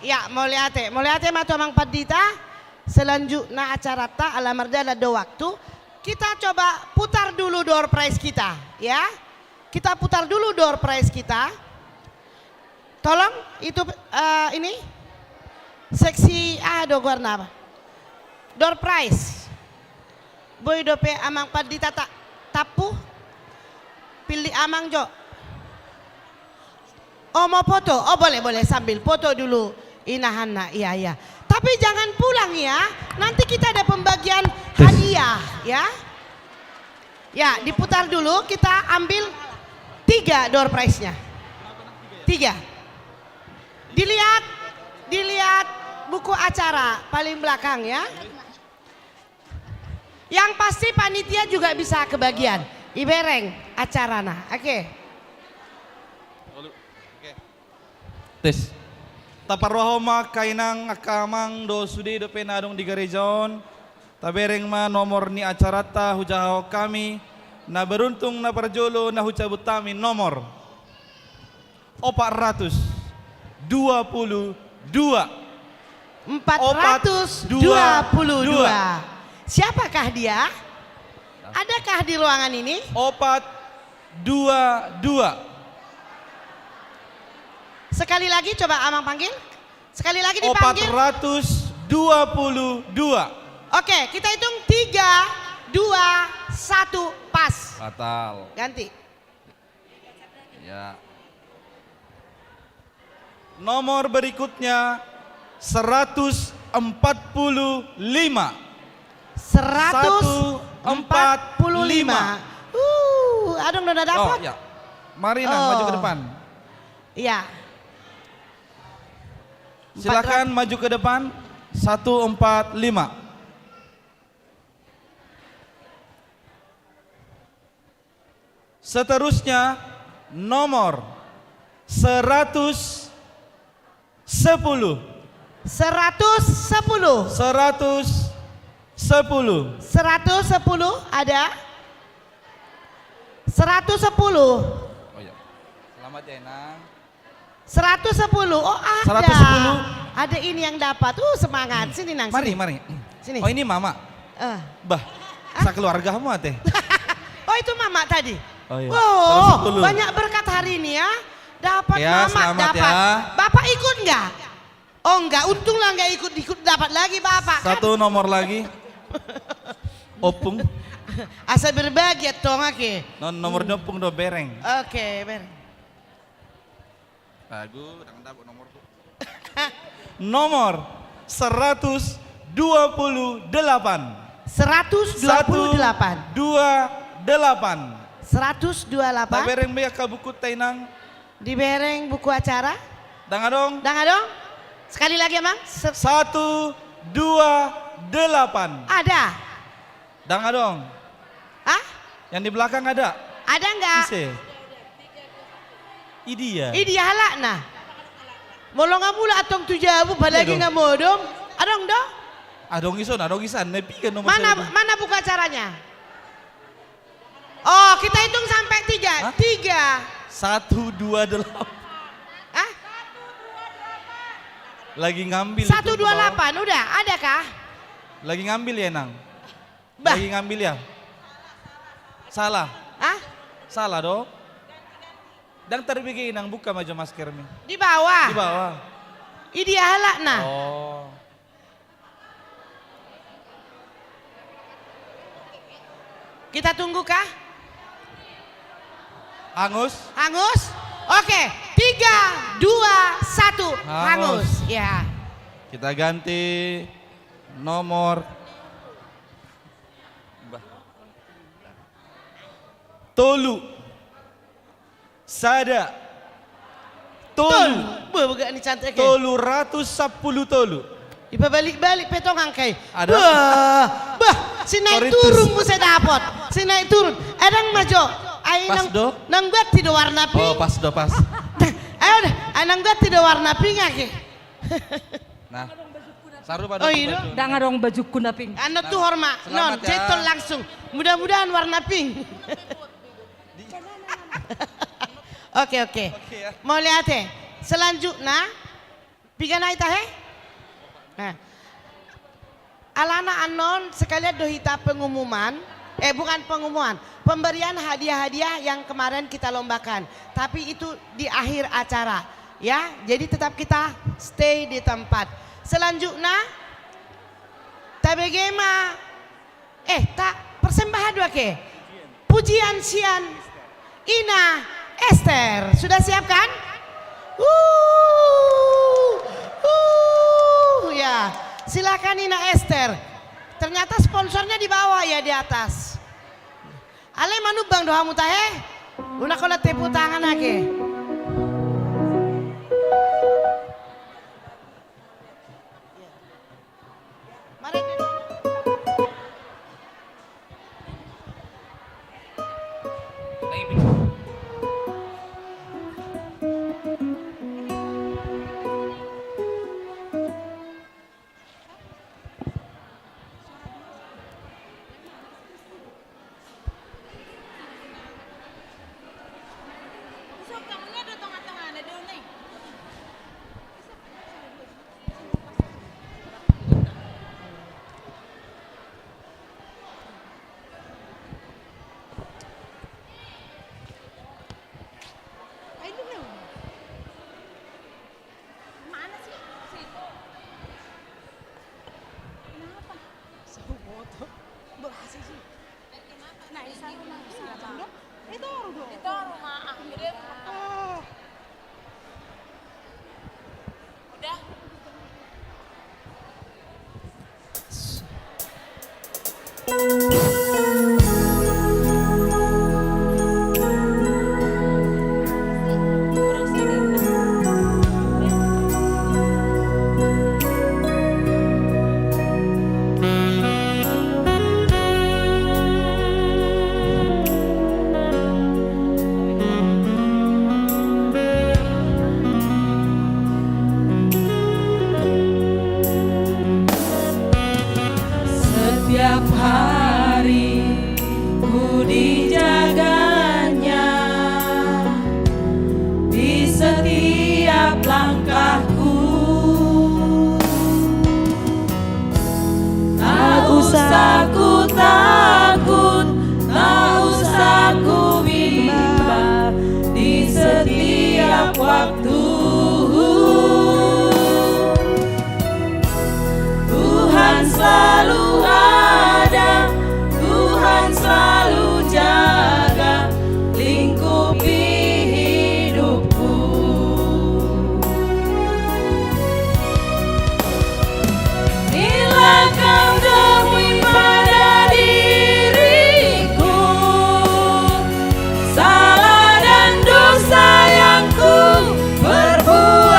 Ya, mauliate. Mauliate ma tu Amang Pandita. Selanjutna acaranta, ala mardalan do waktu. Kita coba putar dulu door prize kita, ya. Kita putar dulu door prize kita. Tolong, itu, eh, ini. Seksi A do goarna apa? Door prize. Boi dope Amang Pandita ta-, tampu. Pilih Amang jo. Oh, mau foto? Oh, boleh, boleh. Sambil foto dulu, Ina Hanna. Iya, iya. Tapi jangan pulang ya. Nanti kita ada pembagian hadiah, ya. Ya, diputar dulu. Kita ambil tiga door prize-nya. Tiga. Dilihat, dilihat buku acara paling belakang, ya. Yang pasti panitia juga bisa kebagian. Ibereng acarana. Oke. Tes. Taparrohahon ma angka inang, angka amang, dohot sude dope na adong di gareja on. Tabereng ma nomor ni acaranta hujahahon hami. Na beruntung na parjolo na hucabut hami nomor opat ratus dua puluh dua. Empat ratus dua puluh dua. Siapakah dia? Adakah di ruangan ini? Opat dua dua. Sekali lagi, coba Amang panggil. Sekali lagi dipanggil. Opat ratus dua puluh dua. Oke, kita hitung tiga, dua, satu, pas. Fatal. Ganti. Ya. Nomor berikutnya seratus empat puluh lima. Seratus empat puluh lima. Satu empat lima. Uh, adong do na dapat? Oh, ya. Mari, Nang, maju ke depan. Iya. Silakan maju ke depan. Satu empat lima. Seterusnya, nomor seratus sepuluh. Seratus sepuluh. Seratus sepuluh. Seratus sepuluh, ada? Seratus sepuluh. Oh, ya. Selamat ya, Nang. Seratus sepuluh. Oh, ada. Seratus sepuluh. Ada ini yang dapat. Uh, semangat. Hmm. Sini, Nang, sini. Mari, mari. Sini. Oh, ini Mama. Eh. Bah, ah? Sekeluargamu, ate. Oh, itu Mama tadi. Oh, iya. Wow, seratus sepuluh. Banyak berkat hari ini ya. Dapat, ya, Mama, selamat dapat. Ya. Bapak ikut nggak? Oh, nggak. Untunglah nggak ikut, ikut dapat lagi Bapak, kan? Satu nomor lagi. Opung. Asa berbagi, tong, oke. Non-, nomor opung do, bereng. Oke, bereng. Bagus, ndang dapot nomorku. Nomor seratus dua puluh delapan. Seratus dua puluh delapan. Satu dua delapan. Seratus dua delapan. Tabereng be angka bukutta, Inang. Dibereng buku acara? Ndang adong. Ndang adong? Sekali lagi, Amang. Se- Satu dua delapan. Ada. Ndang adong. Hah? Yang di belakang ada? Ada nggak? Ise? Idia. Idia halakna. Molo nga mulak antong tu jabu, apalagi nga modom. Adong do? Adong ison, adong isan. Mana, mana buku acaranya? Oh, kita hitung sampai tiga. Hah? Tiga. Satu dua delapan. Hah? Lagi ngambil itu. Satu dua delapan, udah, adakah? Lagi ngambil ya, Nang? Bah. Lagi ngambil ya? Salah. Hah? Salah do. Ndang tarbege, Inang, buka ma jo maskermi. Di bawah. Di bawah. Idia halakna. Oh. Kita tunggu kah? Hangus? Hangus? Oke, tiga, dua, satu, hangus. Hangus. Ya. Kita ganti nomor. Bah. Tolu. Sada. Tolu. Tolu. Bah, bagak ni cantik, eh. Tolu ratus sampulu tolu. Ipabalik-balik pe tong angka i. Ada. Bah, bah, si naik turun muse dapot. Si naik turun. Adong ma jo. Ai, pas do? Nang ganti do warna pink. Oh, pas do, pas. Ayo dah, ai nang ganti do warna pink ake. Nah. Sarupa do. Oh, i do? Ndang adong bajukku na pink. Anu tuhor ma. Nah, selamat ya. Non, jetol langsung. Mudah-mudahan warna pink. Oke, oke. Oke, ya. Mauliate. Selanjutna, piga nai tahe? Nah. Alana annon sekalian do hita pengumuman, eh, bukan pengumuman, pemberian hadiah-hadiah yang kemarin kita lombakan. Tapi itu di akhir acara, ya. Jadi tetap kita stay di tempat. Selanjutna, tabege ma. Eh, ta persembahan do ake. Pujian sian Ina Ester. Sudah siap kan? Uh, uh, ya. Silakan, Ina Ester. Ternyata sponsornya di bawah, ya, di atas. Alai manumbang do hamu tahe? Unang holan tepuk tangan ake. Usah ku takut, tak usah ku bimbang di setiap waktu. Tuhan selalu ada, Tuhan selalu jaga lingkupi hidupku. Bila kau temui pada diriku salah dan dosa yang ku perbuat,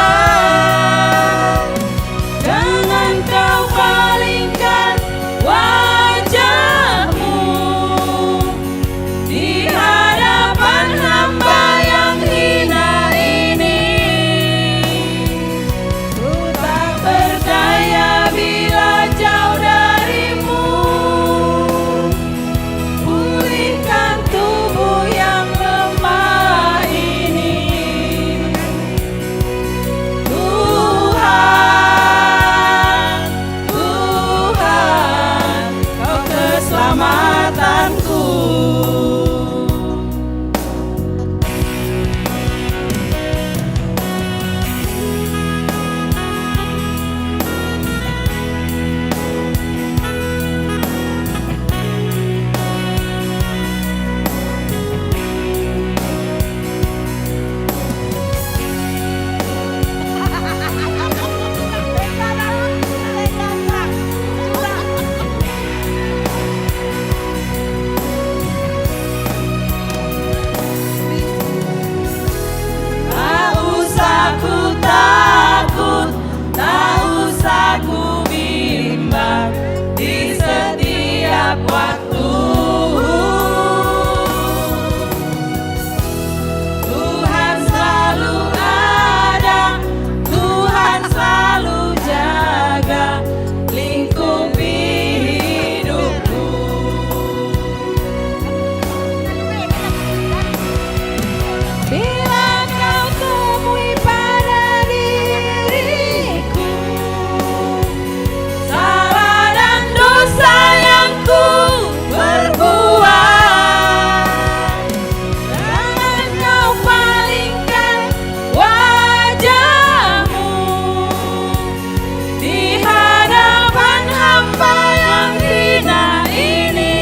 jangan kau palingkan wajahmu di hadapan hamba yang hina ini. Ku tak berdaya bila jauh darimu. Pulihkan tubuh yang lemah ini. Tuhan, Tuhan, Kau keselamatanku. Tak usah ku takut, tak usah ku bimbang di setiap waktu. Tuhan selalu ada, Tuhan selalu jaga lingkupi hidupku. Bila kau temui pada diriku salah dan dosa yang ku perbuat, jangan kau palingkan wajahmu di hadapan hamba yang hina ini.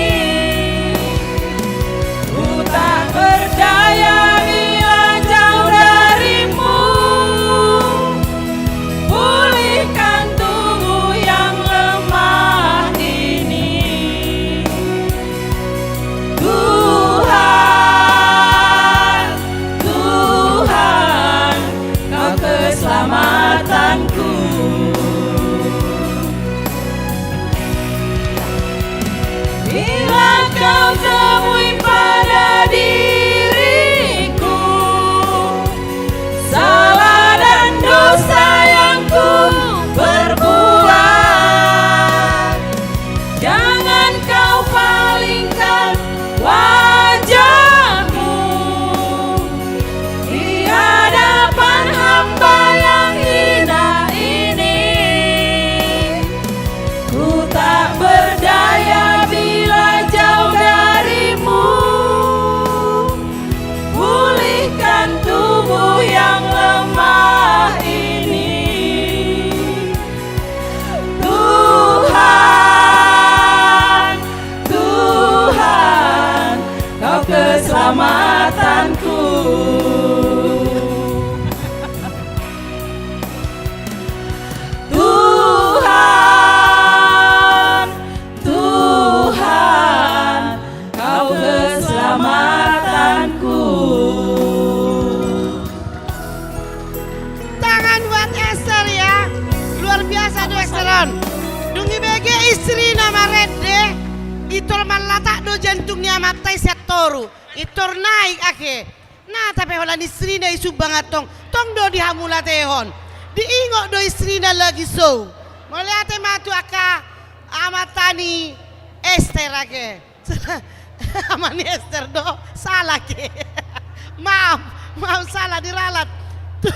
Ku tak berdaya bila jauh darimu. Pulihkan tubuh yang lemah ini. Tuhan, Tuhan, Kau keselamatanku. Bila kau temui pada diriku salah dan dosa yang ku perbuat, jangan kau palingkan wajahmu di hadapan hamba yang hina ini. Ku tak berdaya bila jauh darimu. Pulihkan tubuh yang lemah ini. Tuhan, Tuhan, Kau keselamatanku. Tuhan, Tuhan, Kau keselamatanku. Tangan buat Ester ya. Luar biasa do Ester on. Dung dibege istrina marende, intor marlatak do jantung ni amanta i sian toru. Intor naik ake. Na, tape holan istrina i sumbang antong, tong do dihamulatehon. Diingot do istrina lagi sou. Mauliate ma tu angka amanta ni Ester ake. Ama ni Ester do, salah ke. Maaf, maaf, salah diralat. Tu.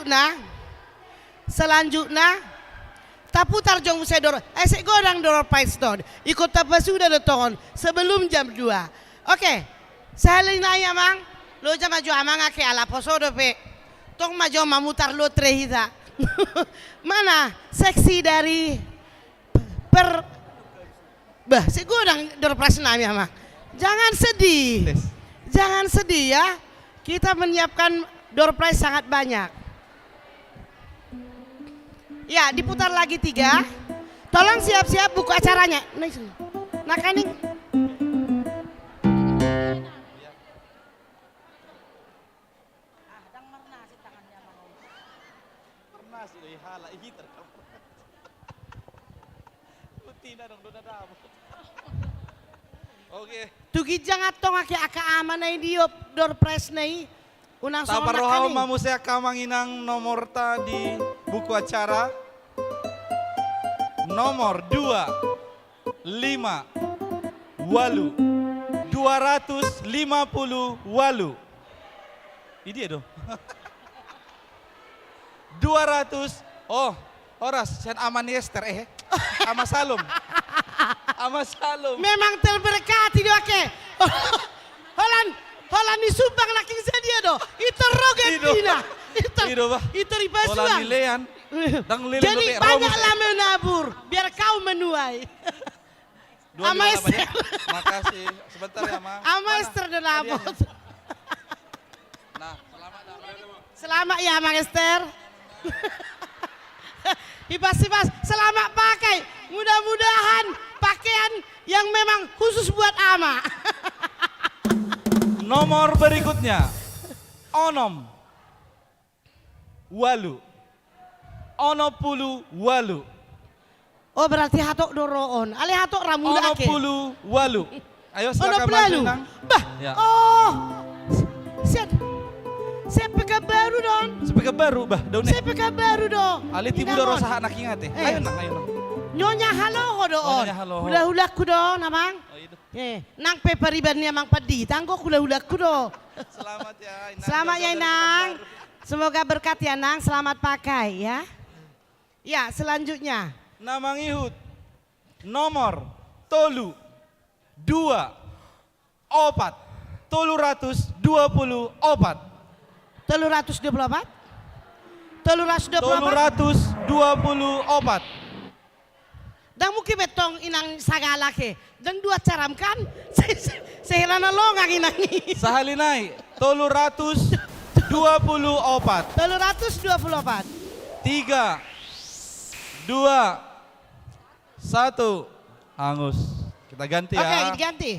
Nah, selanjutna, taputar jo muse door, eh, sai godang door prize on. Ingkon tapasuda do tong on, sebelum jam dua. Oke, sahali nai amang, loja ma jo amang ake ala poso dope. Tong ma jo mamutar lotre hita. Mana seksi dari per Bah, sai godang door prize nami amang. Jangan sedih. Tes. Jangan sedih ya. Kita menyiapkan door prize sangat banyak. Ya, diputar lagi tiga. Tolong siap-siap buku acaranya. Nah, sini. Nah, kaning. Pernah sih, doi halak, ih, terkam. Putihna dong, dona dabo. Oke. Tu ginjang antong ake angka amang na i diop door prize na i. Unang songon nangkaning. Taparrohahon ma muse angka amang inang nomorta di buku acara. Nomor dua. Lima, walu, dua ratus lima puluh walu. Idia do. Dua ratus, oh, horas, sian ama ni Ester, eh. Ama Salom. Ama Salom. Memang terberkati do ake. Holan, holan ni sumbang nangkin sadia do. Ito roget. Ido. Ina. Ito, ido, bah. Ito ripasuang. Holan ni Lean. Dang lele. Jadi banyak lah menabur, biar kau menuai. Dua, dua, delapan, ya. Ama Ester. Makasih. Sebentar ya, Mang. Ama Ester do dapot. Nah, selamat, Mang. Selamat ya, Ama Ester. Hipas, hipas. Selamat pakai. Mudah-mudahan pakaian yang memang khusus buat Ama. Nomor berikutnya. Onom. Walu. Onom pulu walu. Oh, berarti hatop do ro on. Ale hatop ra muda ake. Onom pulu walu. Ayo, silakan maju, Nang. Bah, ya. Oh. Siap. Siap Pekanbaru do on. Siap Pekanbaru, bah, do on. Siap Pekanbaru do. Ale tibu do ro sahat nangkin ate. Eh. Ayo, Nang, ayo, Nang. Nyonya Haloho do on. Oh, Nyonya Haloho. Hulahulaku do on, Amang. Oh, itu. Eh, nang pe pariban ni Amang Pandi, tanggo hulahulaku do. Selamat ya, Inang. Selamat ya, Inang. Semoga berkat ya, Nang. Selamat pakai ya. Ya, selanjutnya. Na mangihut nomor tolu, dua, opat, tolu ratus dua puluh opat. Tolu ratus dua puluh opat? Tolu ratus dua puluh opat? Tolu ratus dua puluh opat. Ndang mungkin be tong inang sagala ke. Ndang dua caram kan? Se-, se-, sehela na longang inang i. Sahali nai, tolu ratus dua puluh opat. Tolu ratus dua puluh opat. Tiga, dua, satu. Hangus. Kita ganti ya. Oke, ganti.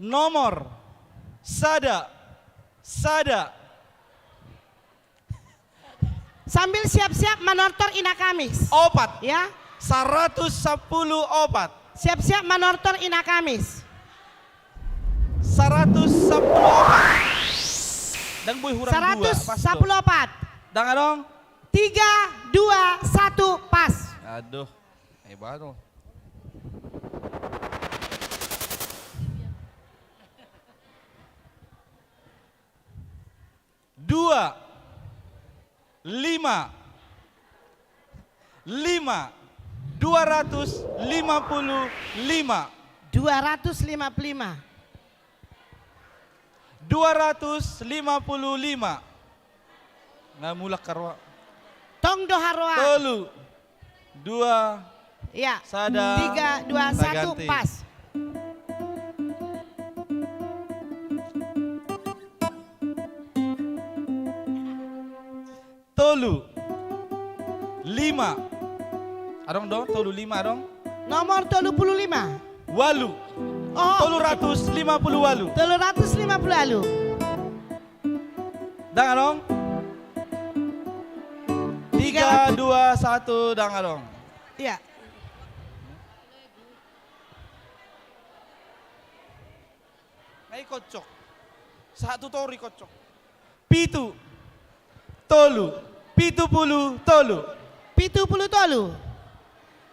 Nomor sada, sada. Sambil siap-siap manortor Ina Kamis. Opat. Ya. Saratus sampulu opat. Siap-siap manortor Ina Kamis. Saratus sampulu opat. Ndang boi hurang dua, pas do. Saratus sampulu opat. Ndang adong. Tiga, dua, satu, pas. Aduh. Eh, baru. Dua, lima, lima, dua ratus lima puluh lima. Dua ratus lima puluh lima. Dua ratus lima puluh lima. Nga mulak haroa. Tong do haroa. Tolu, dua, ya, sada, tiga, dua, satu, ganti. Pas. Tolu. Lima. Adong do, tolu lima adong. Nomor tolu puluh lima. Walu. Oh. Tolu ratus lima puluh walu. Tolu ratus lima puluh walu. Ndang adong. Tiga, dua, satu, ndang adong. Iya. Nai kocok. Sahat tu toru i kocok. Pitu. Tolu. Pitu pulu tolu. Pitu pulu tolu.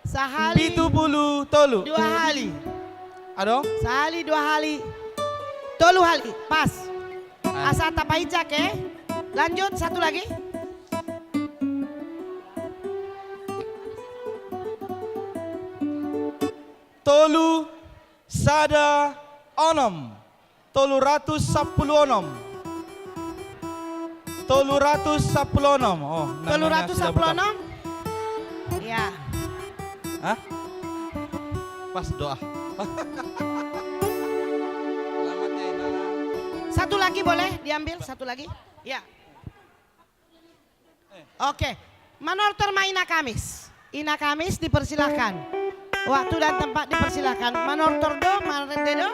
Sahali. Pitu pulu tolu. Dua hali. Adong? Sahali, dua hali. Tolu hali. Pas. Ah. Asa tapainjak, eh. Lanjut, satu lagi. Tolu, sada, onom. Tolu ratus sampulu onom. Tolu ratus sampulu onom. Oh, tolu ratus sampulu onom. Ya. Hah? Pas doa. Satu lagi boleh diambil, satu lagi? Ya. Oke, manortor ma Ina Kamis. Ina Kamis, dipersilahkan. Waktu dan tempat dipersilahkan. Manortor do, marende do.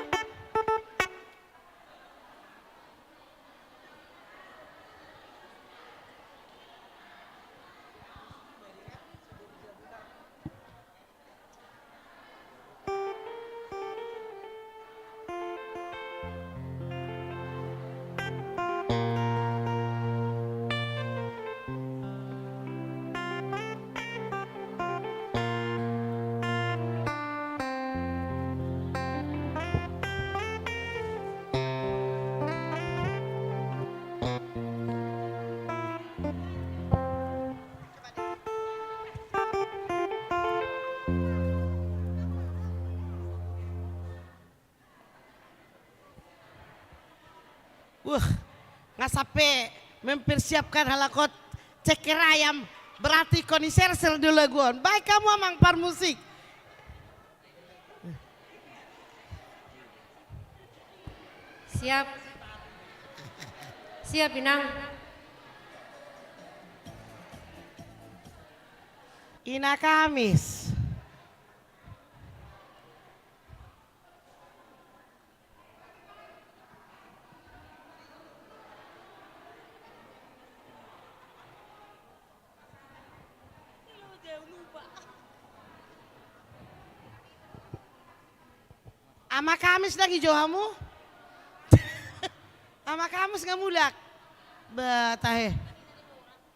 Wah, nga sampe mempersiapkan halak on ceker ayam, berarti ingkon diserser do lagu on. Baik, hamu amang parmusik. Siap. Siap, Inang. Ina Kamis. Ama Kamis lagi jo hamu? Ama Kamis nga mulak. Ba tahe.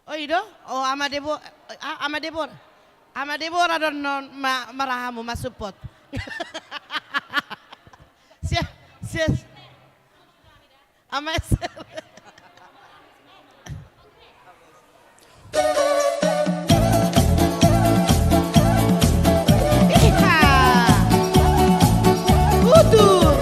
Oh, i do? Oh, Ama Debo-, a-, Ama Debora. Ama Debora do annon ma-, mara hamu, ma support. Sia, sia. Ama Esther. Iha. Udur.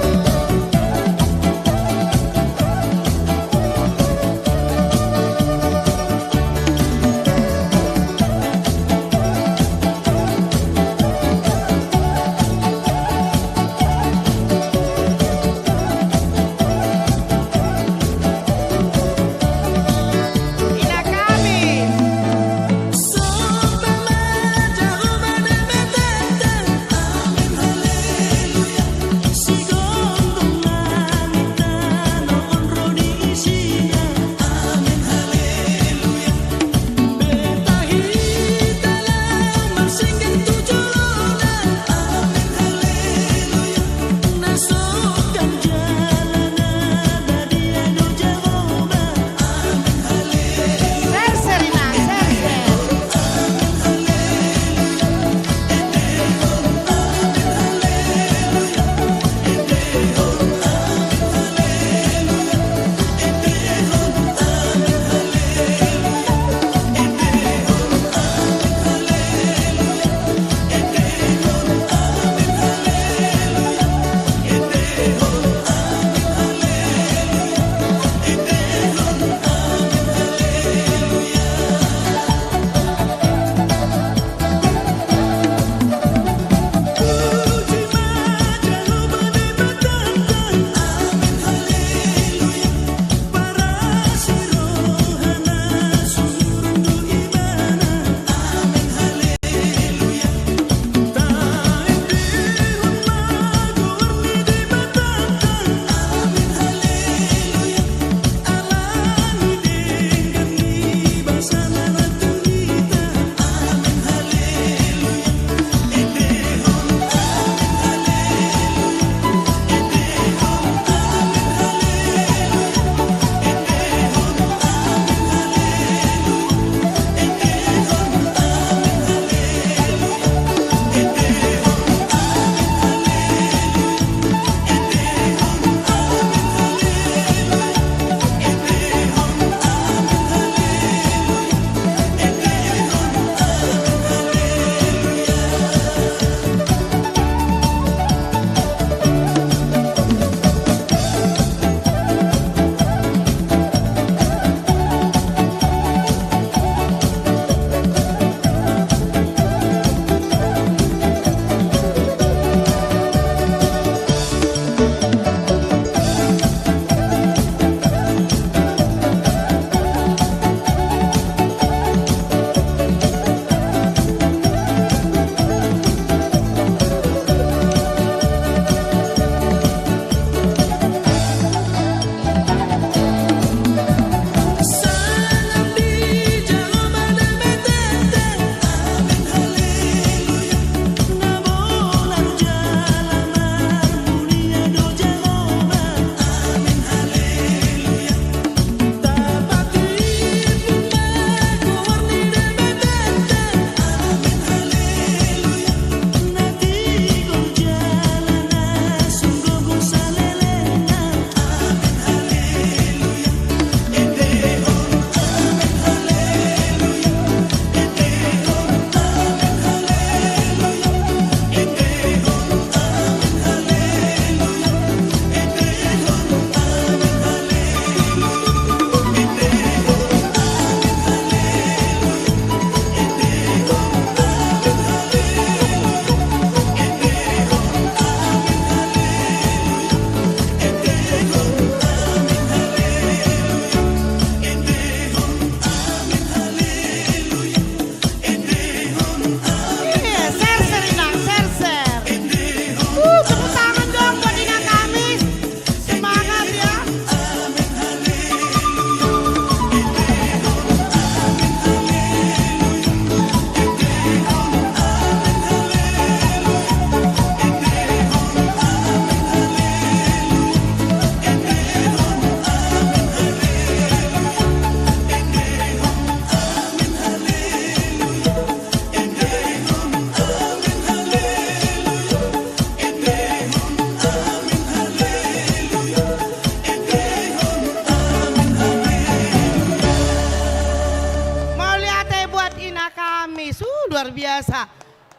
biasa.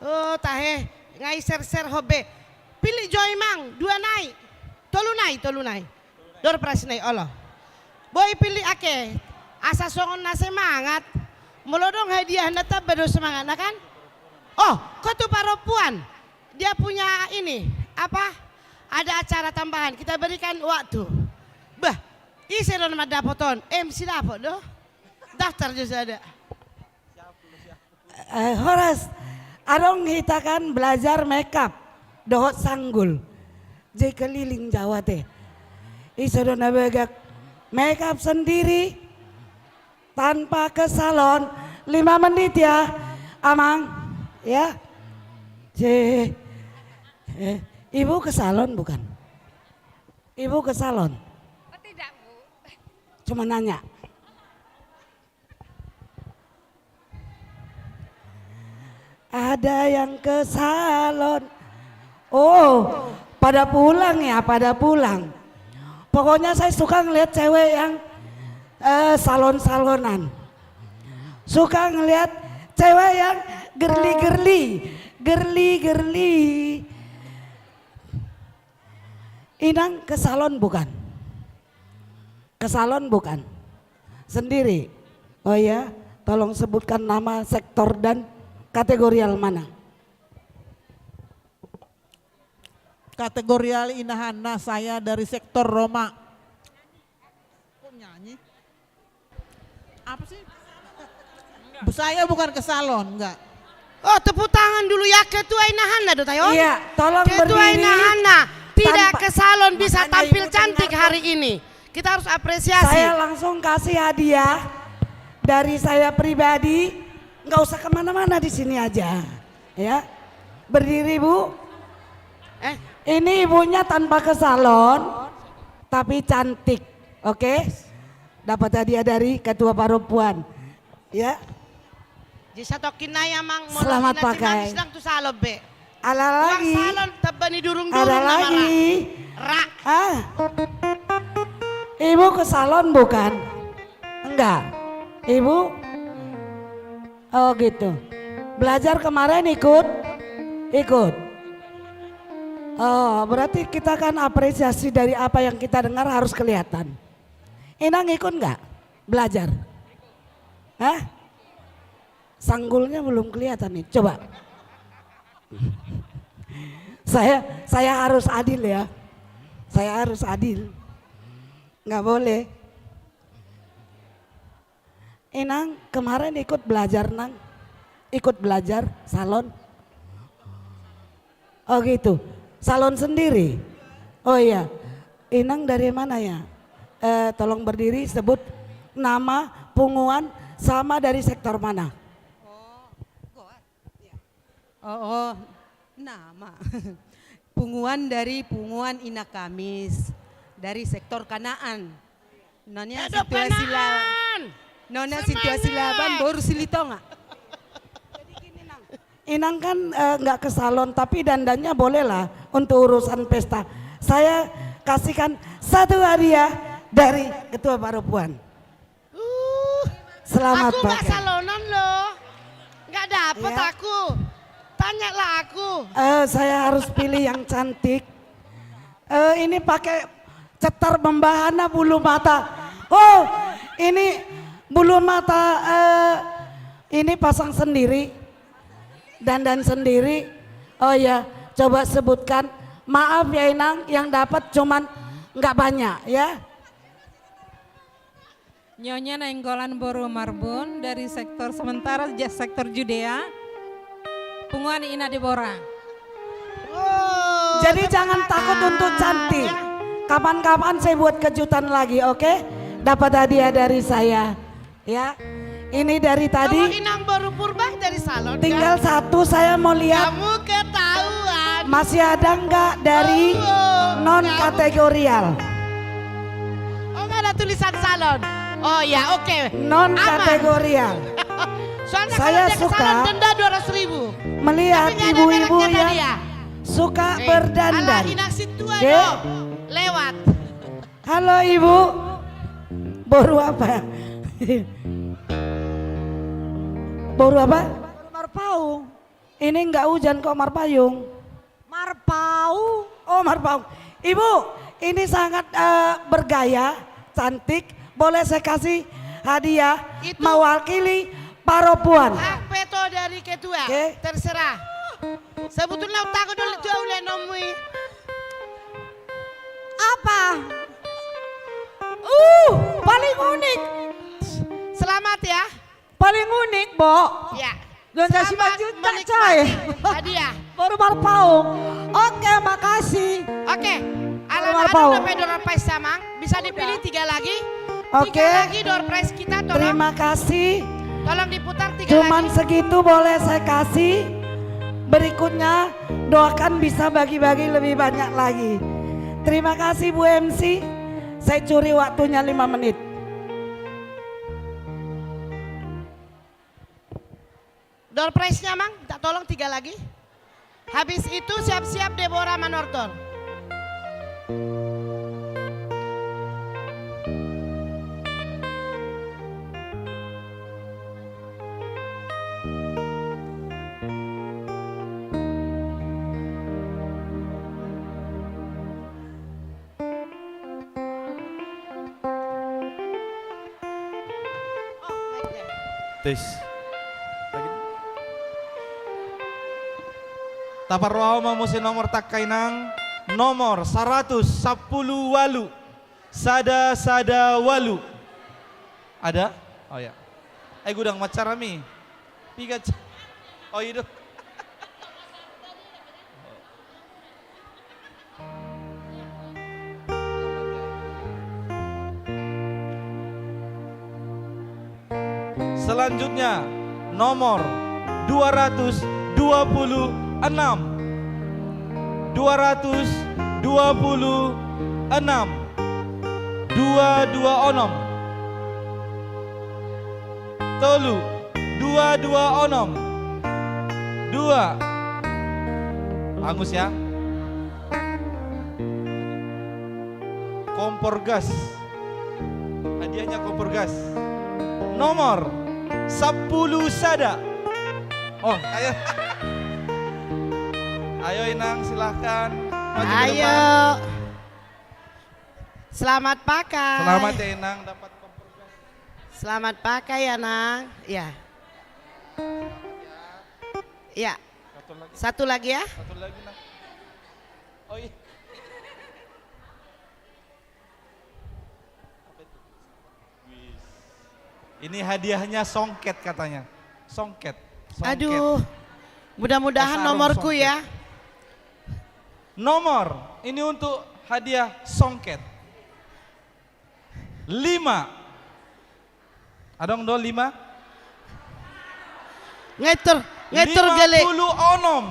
Oh, tahe, nga i share-share ho be. Pillit jo i, Mang, dua nai. Tolu nai, tolu nai. Door prize nai, olo. Boi pillit ake. Asa songon na semangat. Molo adong hadiahna tamba do semangatna kan? Oh, Ketua Parompuan. Dia punya ini, apa? Ada acara tambahan. Kita berikan waktu. Bah, ise do na mandapot on? M C dapot do? Daftar jo sada. Eh, horas. Adong hita kan belajar makeup dohot sanggul. Jadi keliling Jawa te. Ise do na bagak makeup sendiri tanpa ke salon. Lima menit ya, Amang. Ya. Si, eh, Ibu ke salon bukan? Ibu ke salon? Oh, tidak, Bu. Cuma nanya. Ada yang ke salon. Oh, pada pulang ya, pada pulang. Pokoknya saya suka ngeliat cewek yang, eh, salon-salonan. Suka ngeliat cewek yang girly-girly, girly-girly. Inang ke salon bukan? Ke salon bukan? Sendiri? Oh iya, tolong sebutkan nama, sektor, dan kategorial mana? Kategorial Ina Hana, saya dari sektor Roma. Kok nyanyi? Apa sih? Bu, saya bukan ke salon, enggak. Oh, tepuk tangan dulu ya, Ketua Ina Hana do tayo. Iya, tolong berdiri. Ketua Ina Hana tidak ke salon, bisa tampil cantik hari ini. Kita harus apresiasi. Saya langsung kasih hadiah dari saya pribadi. Nggak usah kemana-mana, di sini aja. Ya. Berdiri, Bu. Eh, ini ibunya tanpa ke salon, tapi cantik. Oke? Dapat hadiah dari Ketua Parompuan. Ya. Jadi satongkin nai, Amang, molo selamat pakai. Nang tu salon be. Ada lagi. Salon tamba ni durung-durung. Ada lagi. Rak. Ah. Ibu ke salon bukan? Enggak. Ibu? Oh, gitu. Belajar kemarin ikut? Ikut. Oh, berarti kita kan apresiasi dari apa yang kita dengar harus kelihatan. Inang ikut nggak belajar? Hah? Sanggulnya belum kelihatan nih. Coba. Saya, saya harus adil ya. Saya harus adil. Nggak boleh. Inang kemarin ikut belajar, Nang? Ikut belajar salon? Oh gitu. Salon sendiri? Oh iya. Inang dari mana ya? Eh, tolong berdiri, sebut nama, punguan, sama dari sektor mana? Oh, oh, nama. Punguan dari Punguan Ina Kamis, dari sektor Kanaan. Nona situasi la-, nona situasi Laban, boru Silitonga. Inang kan, eh, nggak ke salon, tapi dandannya bolehlah untuk urusan pesta. Saya kasihkan satu hadiah dari Ketua Parompuan. Uh, selamat pakai. Aku nggak salonan loh. Nggak dapat aku. Tanyalah aku. Eh, saya harus pilih yang cantik. Eh, ini pakai cetar membahana bulu mata. Oh, ini bulu mata, eh, ini pasang sendiri. Dandan sendiri. Oh ya, coba sebutkan. Maaf ya Inang, yang dapat cuman nggak banyak ya. Nyonya Nainggolan boru Marbun dari sektor sementara, ja-, sektor Judea, punguan Ina Debora. Jadi jangan takut untuk cantik. Kapan-kapan saya buat kejutan lagi, oke? Dapat hadiah dari saya. Ya. Ini dari tadi. Kalau Inang boru Purba dari salon, tinggal satu, saya mau lihat. Kamu ketahuan. Masih ada nggak dari non kategorial? Oh, nggak ada tulisan salon. Oh ya, oke. Non kategorial. Soalnya kalau dia ke salon, denda dua ratus ribu. Saya suka melihat ibu-ibu yang suka berdandan. Alah, Inang Sintua do lewat. Halo, Ibu. Boru apa? Boru apa? Boru Marpaung. Ini nggak hujan kok, marpayung. Marpaung. Oh, marpaung. Ibu, ini sangat, eh, bergaya, cantik. Boleh saya kasih hadiah. Itu mewakili para puan. Hak veto dari ketua. Oke. Terserah. Sebetulna utak dulu tu ule nomui. Apa? Uh, paling unik. Selamat ya. Paling unik, Bo. Ya. Dua ratus lima juta, coy. Selamat menikmati hadiah. Baru marpaung. Oke, makasih. Oke. Baru marpaung. Alang-alang dope door prize, Amang. Bisa dipilih tiga lagi. Oke. Tiga lagi door prize kita, tolong. Terima kasih. Tolong diputar tiga lagi. Cuman segitu boleh saya kasih. Berikutnya, doakan bisa bagi-bagi lebih banyak lagi. Terima kasih, Bu M C. Saya curi waktunya lima menit. Door prize-nya, Mang, minta tolong tiga lagi. Habis itu siap-siap Deborah manortor. Tes. Taparrohahon ma muse nomor tangkai, Inang. Nomor saratus sampulu ualu. Sada sada ualu. Ada? Oh ya. Eh, godang ma acarami. Piga ca-, oh, i do. Selanjutnya, nomor dua ratus dua puluh enam. Dua ratus dua puluh enam. Dua dua onom. Tolu. Dua dua onom. Dua. Angus ya. Kompor gas. Hadiahnya kompor gas. Nomor sampulu sada. Oh, ayo. Ayo, Inang, silahkan. Maju ke depan. Ayo. Selamat pakai. Selamat ya, Inang, dapat kompor gas. Selamat pakai ya, Nang. Ya. Ya. Satu lagi. Satu lagi ya. Satu lagi, Nang. Oh, iya. Apa itu? Wis. Ini hadiahnya songket katanya. Songket. Songket. Aduh. Mudah-mudahan nomorku ya. Nomor. Ini untuk hadiah songket. Lima. Adong do lima? Ngetor, ngetor gale. Lima puluh onom.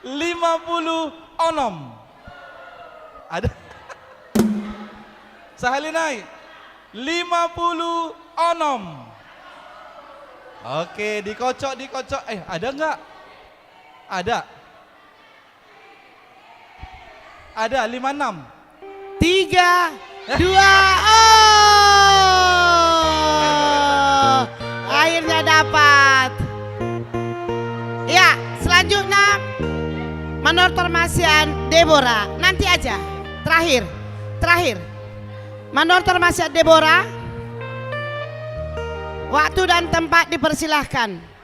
Lima puluh onom. Ada. Sahali nai. Lima puluh onom. Oke, dikocok, dikocok. Eh, ada nggak? Ada. Ada lima enam. Tiga, dua, oh. Akhirnya dapat. Ya, selanjutnya manortor ma sian Deborah. Nanti aja. Terakhir. Terakhir. Manortor ma sian Deborah. Waktu dan tempat dipersilahkan.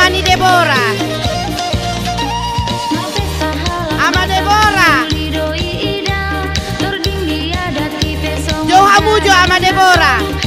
Ni Debora. Ama Debora. Jou hamu jo Ama Debora.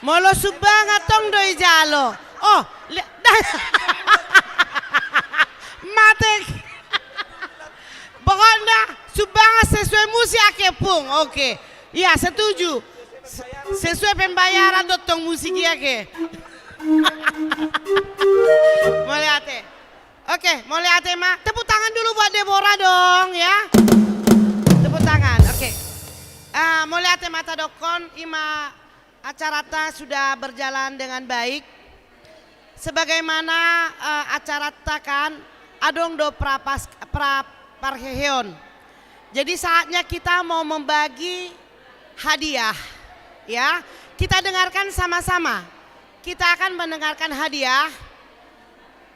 Molo sumbangan tong do i jalo. Oh, li-, mate. Pokokna sumbangan sesuai musik ake, Pung. Oke. Iya, setuju. Se-, sesuai pembayaran do tong musik i ake. Mauliate. Oke, mauliate ma. Tepuk tangan dulu buat Deborah dong, ya. Tepuk tangan, oke. Ah, mauliate ma tadokkon, ima acarata sudah berjalan dengan baik. Sebagaimana, eh, acarata kan, adong do prapas-, pra-, parheheon. Jadi saatnya kita mau membagi hadiah, ya. Kita dengarkan sama-sama. Kita akan mendengarkan hadiah.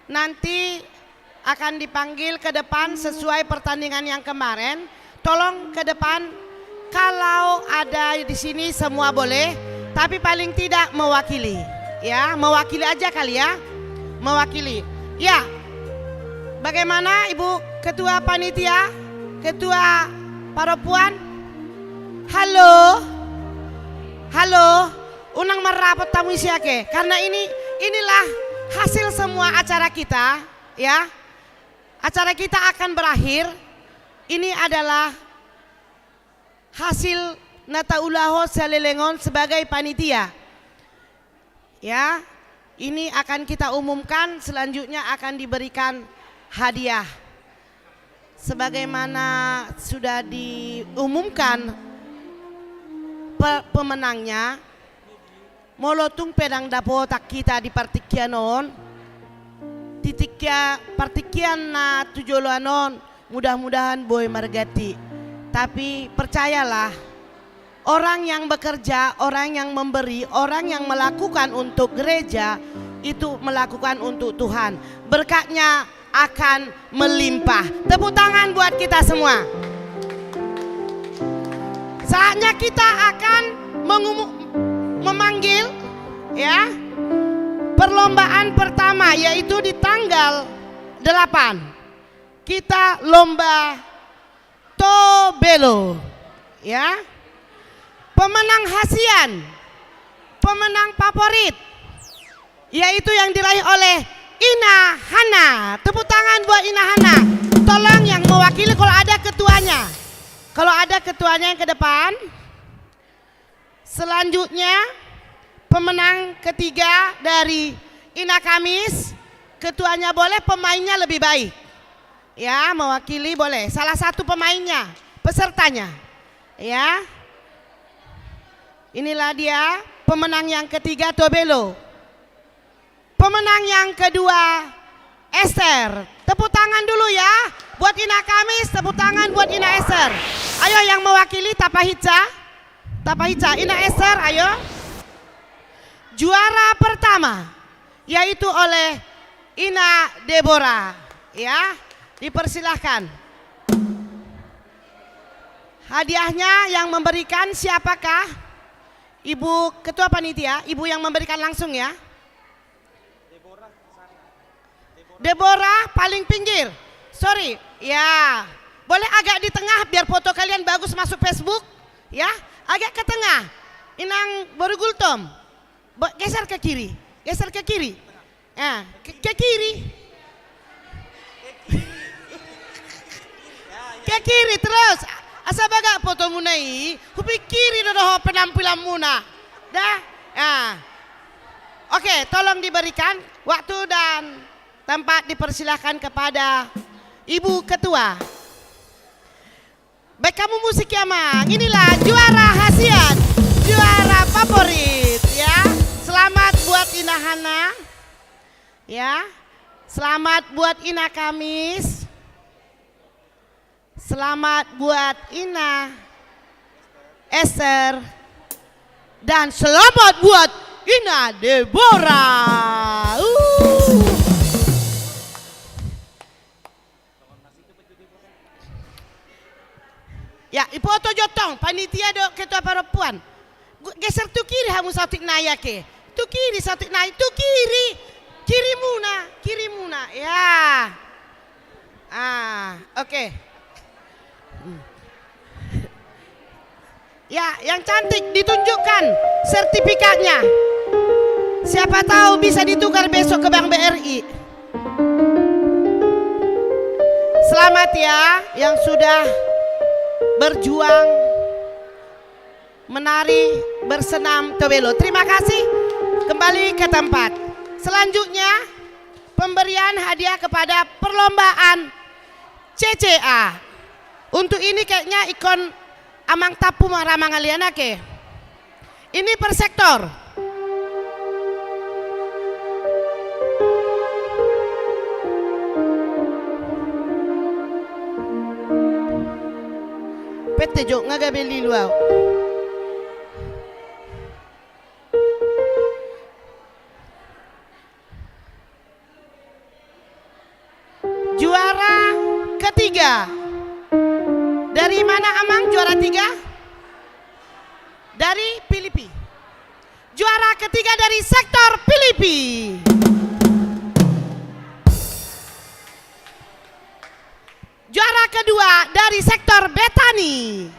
Nanti akan dipanggil ke depan sesuai pertandingan yang kemarin. Tolong ke depan, kalau ada di sini semua boleh, tapi paling tidak mewakili. Ya, mewakili aja kali ya. Mewakili. Ya. Bagaimana Ibu Ketua Panitia? Ketua Parompuan? Halo? Halo? Unang marrapot hamu isi ake. Karena ini, inilah hasil semua acara kita, ya. Acara kita akan berakhir. Ini adalah hasil na taulahon saleleng on sebagai panitia. Ya, ini akan kita umumkan, selanjutnya akan diberikan hadiah. Sebagaimana sudah diumumkan pe-, pemenangnya, molo tung pe ndang dapotan hita di partingkian on, di tingkia-, partingkian na tu joloan on, mudah-mudahan boi marganti. Tapi percayalah, orang yang bekerja, orang yang memberi, orang yang melakukan untuk gereja, itu melakukan untuk Tuhan. Berkatnya akan melimpah. Tepuk tangan buat kita semua. Saatnya kita akan mengumu-, memanggil, ya, perlombaan pertama, yaitu di tanggal delapan. Kita lomba Tobelo, ya. Pemenang hasian, pemenang favorit, yaitu yang diraih oleh Ina Hana. Tepuk tangan buat Ina Hana. Tolong yang mewakili kalau ada ketuanya. Kalau ada ketuanya yang ke depan. Selanjutnya, pemenang ketiga dari Ina Kamis, ketuanya boleh, pemainnya lebih baik. Ya, mewakili boleh. Salah satu pemainnya, pesertanya. Ya. Inilah dia pemenang yang ketiga, Tobelo. Pemenang yang kedua, Esther. Tepuk tangan dulu ya buat Ina Kamis, tepuk tangan buat Ina Esther. Ayo yang mewakili, tapahinsa. Tapahinsa, Ina Esther, ayo. Juara pertama, yaitu oleh Ina Deborah. Ya, dipersilahkan. Hadiahnya yang memberikan siapakah? Ibu Ketua Panitia, Ibu yang memberikan langsung ya. Deborah paling pinggir. Sorry. Ya. Boleh agak di tengah biar foto kalian bagus masuk Facebook. Ya. Agak ke tengah. Inang Boru Gultom. Bo-, geser ke kiri. Geser ke kiri. Ah, ke, ke kiri. Ke kiri terus. Asa bagak fotomuna i, hupikiri do dohot penampilanmuna. Dah. Ah. Oke, tolong diberikan waktu dan tempat, dipersilahkan kepada Ibu Ketua. Baik, kamu musik ya, Mang. Inilah juara hasian, juara favorit, ya. Selamat buat Ina Hana, ya. Selamat buat Ina Kamis. Selamat buat Ina Esther. Dan selamat buat Ina Deborah. Uh. Ya, ipoto jo tong, panitia dohot ketua parompuan. Gu-, geser tu kiri hamu saotik nai ake. Tu kiri saotik nai, tu kiri. Kirimuna, kirimuna. Ya. Ah, oke. Hmm. Ya, yang cantik ditunjukkan sertifikatnya. Siapa tahu bisa ditukar besok ke Bank B R I. Selamat ya yang sudah berjuang menari bersenam tobelo. Terima kasih. Kembali ke tempat. Selanjutnya, pemberian hadiah kepada perlombaan C C A. Untuk ini kayaknya ingkon amang Tampu ma ra mangalean ake. Ini per sektor. Pette jo, nga gabe lilu au. Juara ketiga. Dari mana, Amang, juara tiga? Dari Pilipi. Juara ketiga dari sektor Pilipi. Juara kedua dari sektor Betani.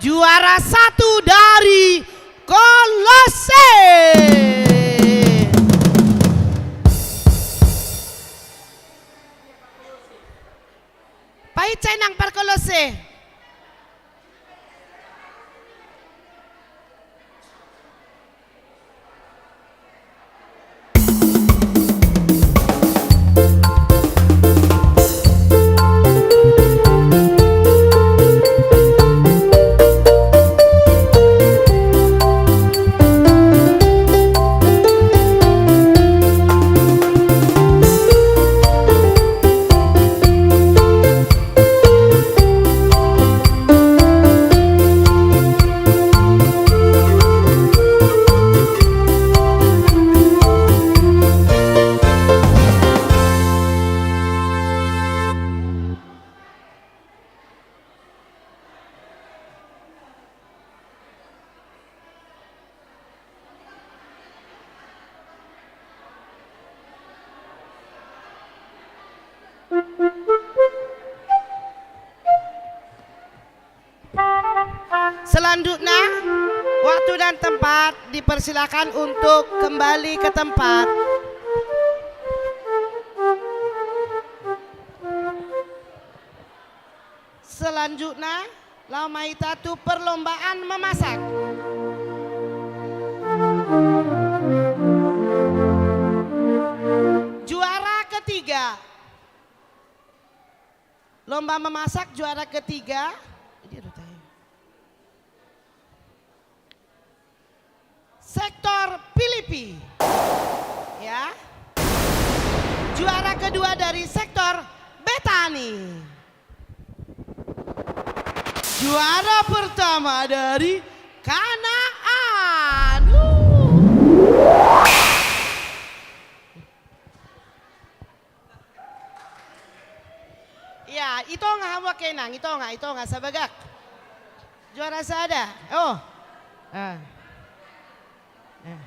Juara satu dari Kolose. Paica inang per Kolose. Selanjutnya, waktu dan tempat dipersilakan untuk kembali ke tempat. Selanjutnya, laho ma hita tu perlombaan memasak. Juara ketiga. Lomba memasak juara ketiga. Sektor Pilipi. Ya. Juara kedua dari sektor Betani. Juara pertama dari Kanaan. Wuh. Iya, i tonga hamu ake inang, i tonga, i tonga, sabagak. Juara sada. Oh. Ah. Ah.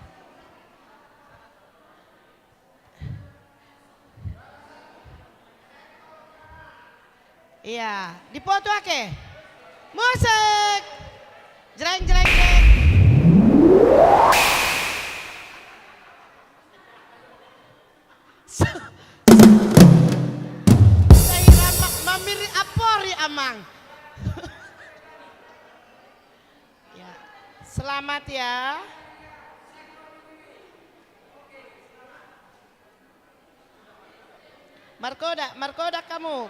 Iya, dipoto ake. Musik. Jreng, jreng, jreng. Sahira ma-, mamiri apori, Amang. Ya, selamat ya. Markoda, markoda hamu.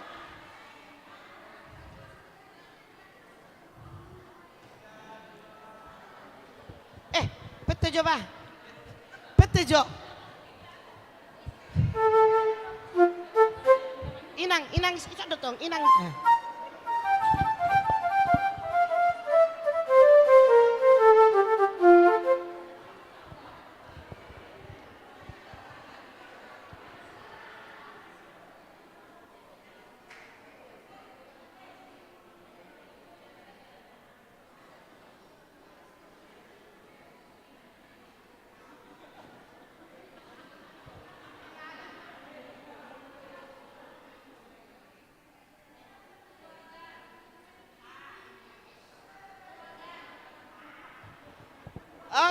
Eh, pette jo bah. Pette jo. Inang, inang, ikat do tong, inang. Eh.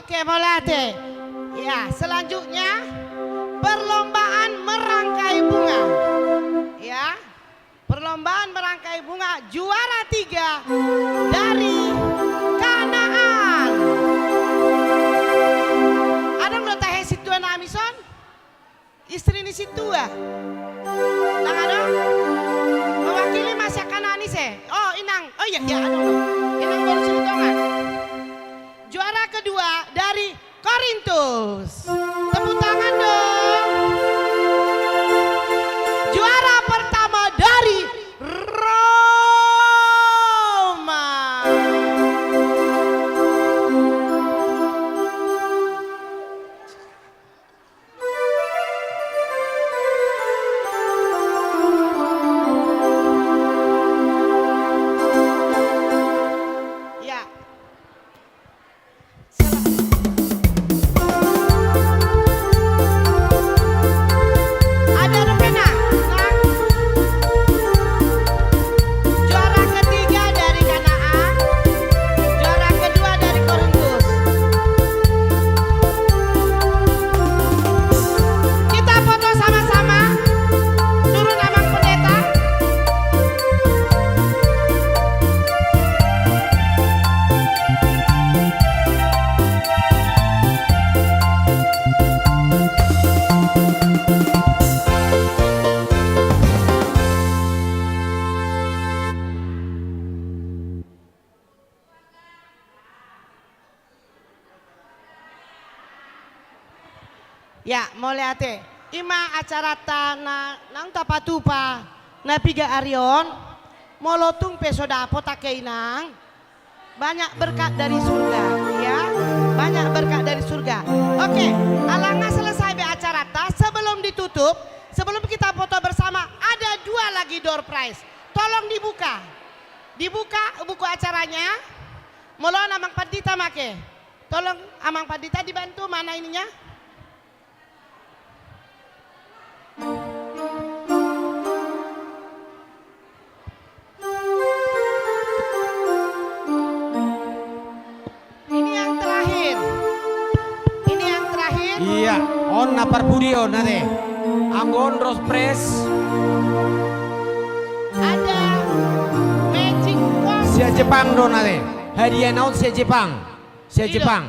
Oke, mauliate. Ya, selanjutnya perlombaan merangkai bunga. Ya, perlombaan merangkai bunga juara tiga dari Kanaan. Nang adong? Mewakili ma sian Kanaan ise? Oh, inang. Oh iya, iya, adong. Inang boru Silitonga. Juara kedua dari Korintus. Tepuk tangan dong. Juara pertama dari Roma. Ya. Ada rupena, nah. Juara ketiga dari Kanaan, juara kedua dari Korintus. Kita foto sama-sama. Turun, Amang Pendeta. Ya, mauliate. I ma acaranta na naung tapatupa na piga ari on. Molo tung pe so dapot angka inang, banyak berkat dari surga, ya. Banyak berkat dari surga. Oke, ala nga selesai be acaranta, sebelum ditutup, sebelum kita foto bersama, ada dua lagi door prize. Tolong dibuka. Dibuka buku acaranya. Molo on Amang Pandita make. Tolong, Amang Pandita, dibantu, mana ininya? Ini yang terakhir. Ini yang terakhir. Iya, on na parpudi on, ate. Anggo on door prize. Ada magic box. Sian Jepang do, ate. Hadiahna on sian Jepang. Sian Jepang.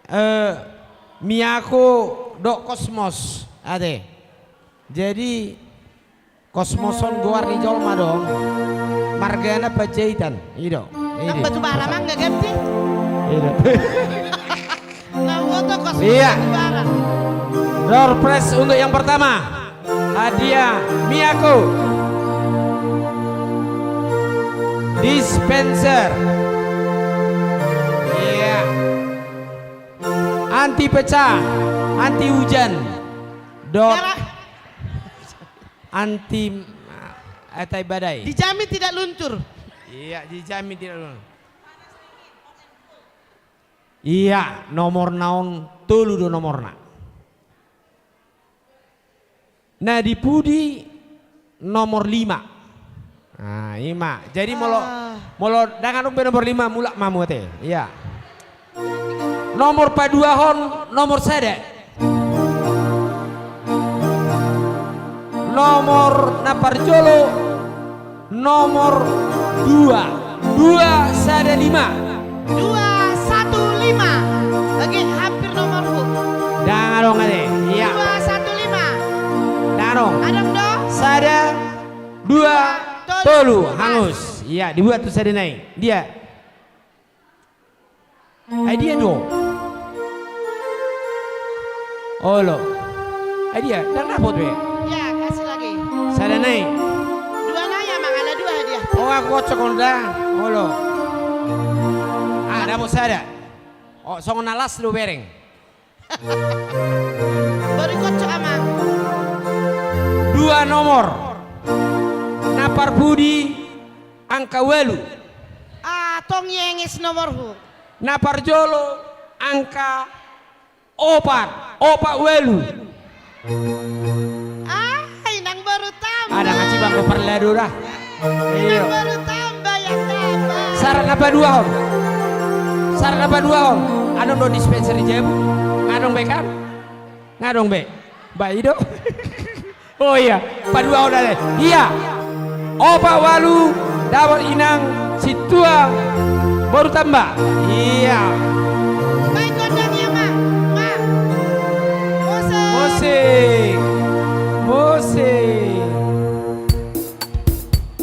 Eh, Miyako dohot Cosmos, ate. Jadi, Cosmos on goar ni jolma do. Margana Panjaitan. I do. Nang Batubara ma nga ganti. I do. Nang foto Cosmos Batubara. Iya. Door prize untuk yang pertama. Hadiah Miyako. Dispenser. Iya. Anti pecah, anti hujan. Dohot anti, eh, tai badai. Dijamin tidak luntur. Iya, dijamin tidak luntur. Iya, nomorna on tolu do nomorna. Na di pudi nomor lima. Nah, i ma. Jadi molo, ah, molo ndang adong be nomor lima, mulak ma hamu, ate. Iya. Nomor paduahon, nomor sada. Nomor na parjolo, nomor dua. Dua sada lima. Dua satu lima. Oke, hampir nomorku. Ndang adong, ate. Iya. Dua satu lima. Ndang adong. Adong do? Sada, dua, dua, tolu, tolu. Hangus. Iya, dibuat tu sada nai. Dia. Ai dia do? Olo. Ai dia? Ndang dapot be? Ya, kasih lagi. Sada nai. Dua nai, Amang, ala dua hadiah. Oh, aku kocok on da. Olo. Ah, dapot sada. Oh, songon na las do bereng. Bari kocok, Amang. Dua nomor. Na parpudi angka ualu. Ah, tong ienges nomorhu. Na parjolo angka opat, opat ualu. Ah, inang boru tamba. Ada ngaci bangko parlado dah. Inang boru tamba, ya tamba. Syarat na paduahon. Syarat na paduahon. Adong do dispenser di jabu? Nga adong be kan? Nga adong be. Ba i do. Oh iya, paduahon ate. Iya. Opat ualu dapot inang sintua boru tamba. Iya. Baik, gondang ya, Mak. Mak. Musik. Musik. Sing.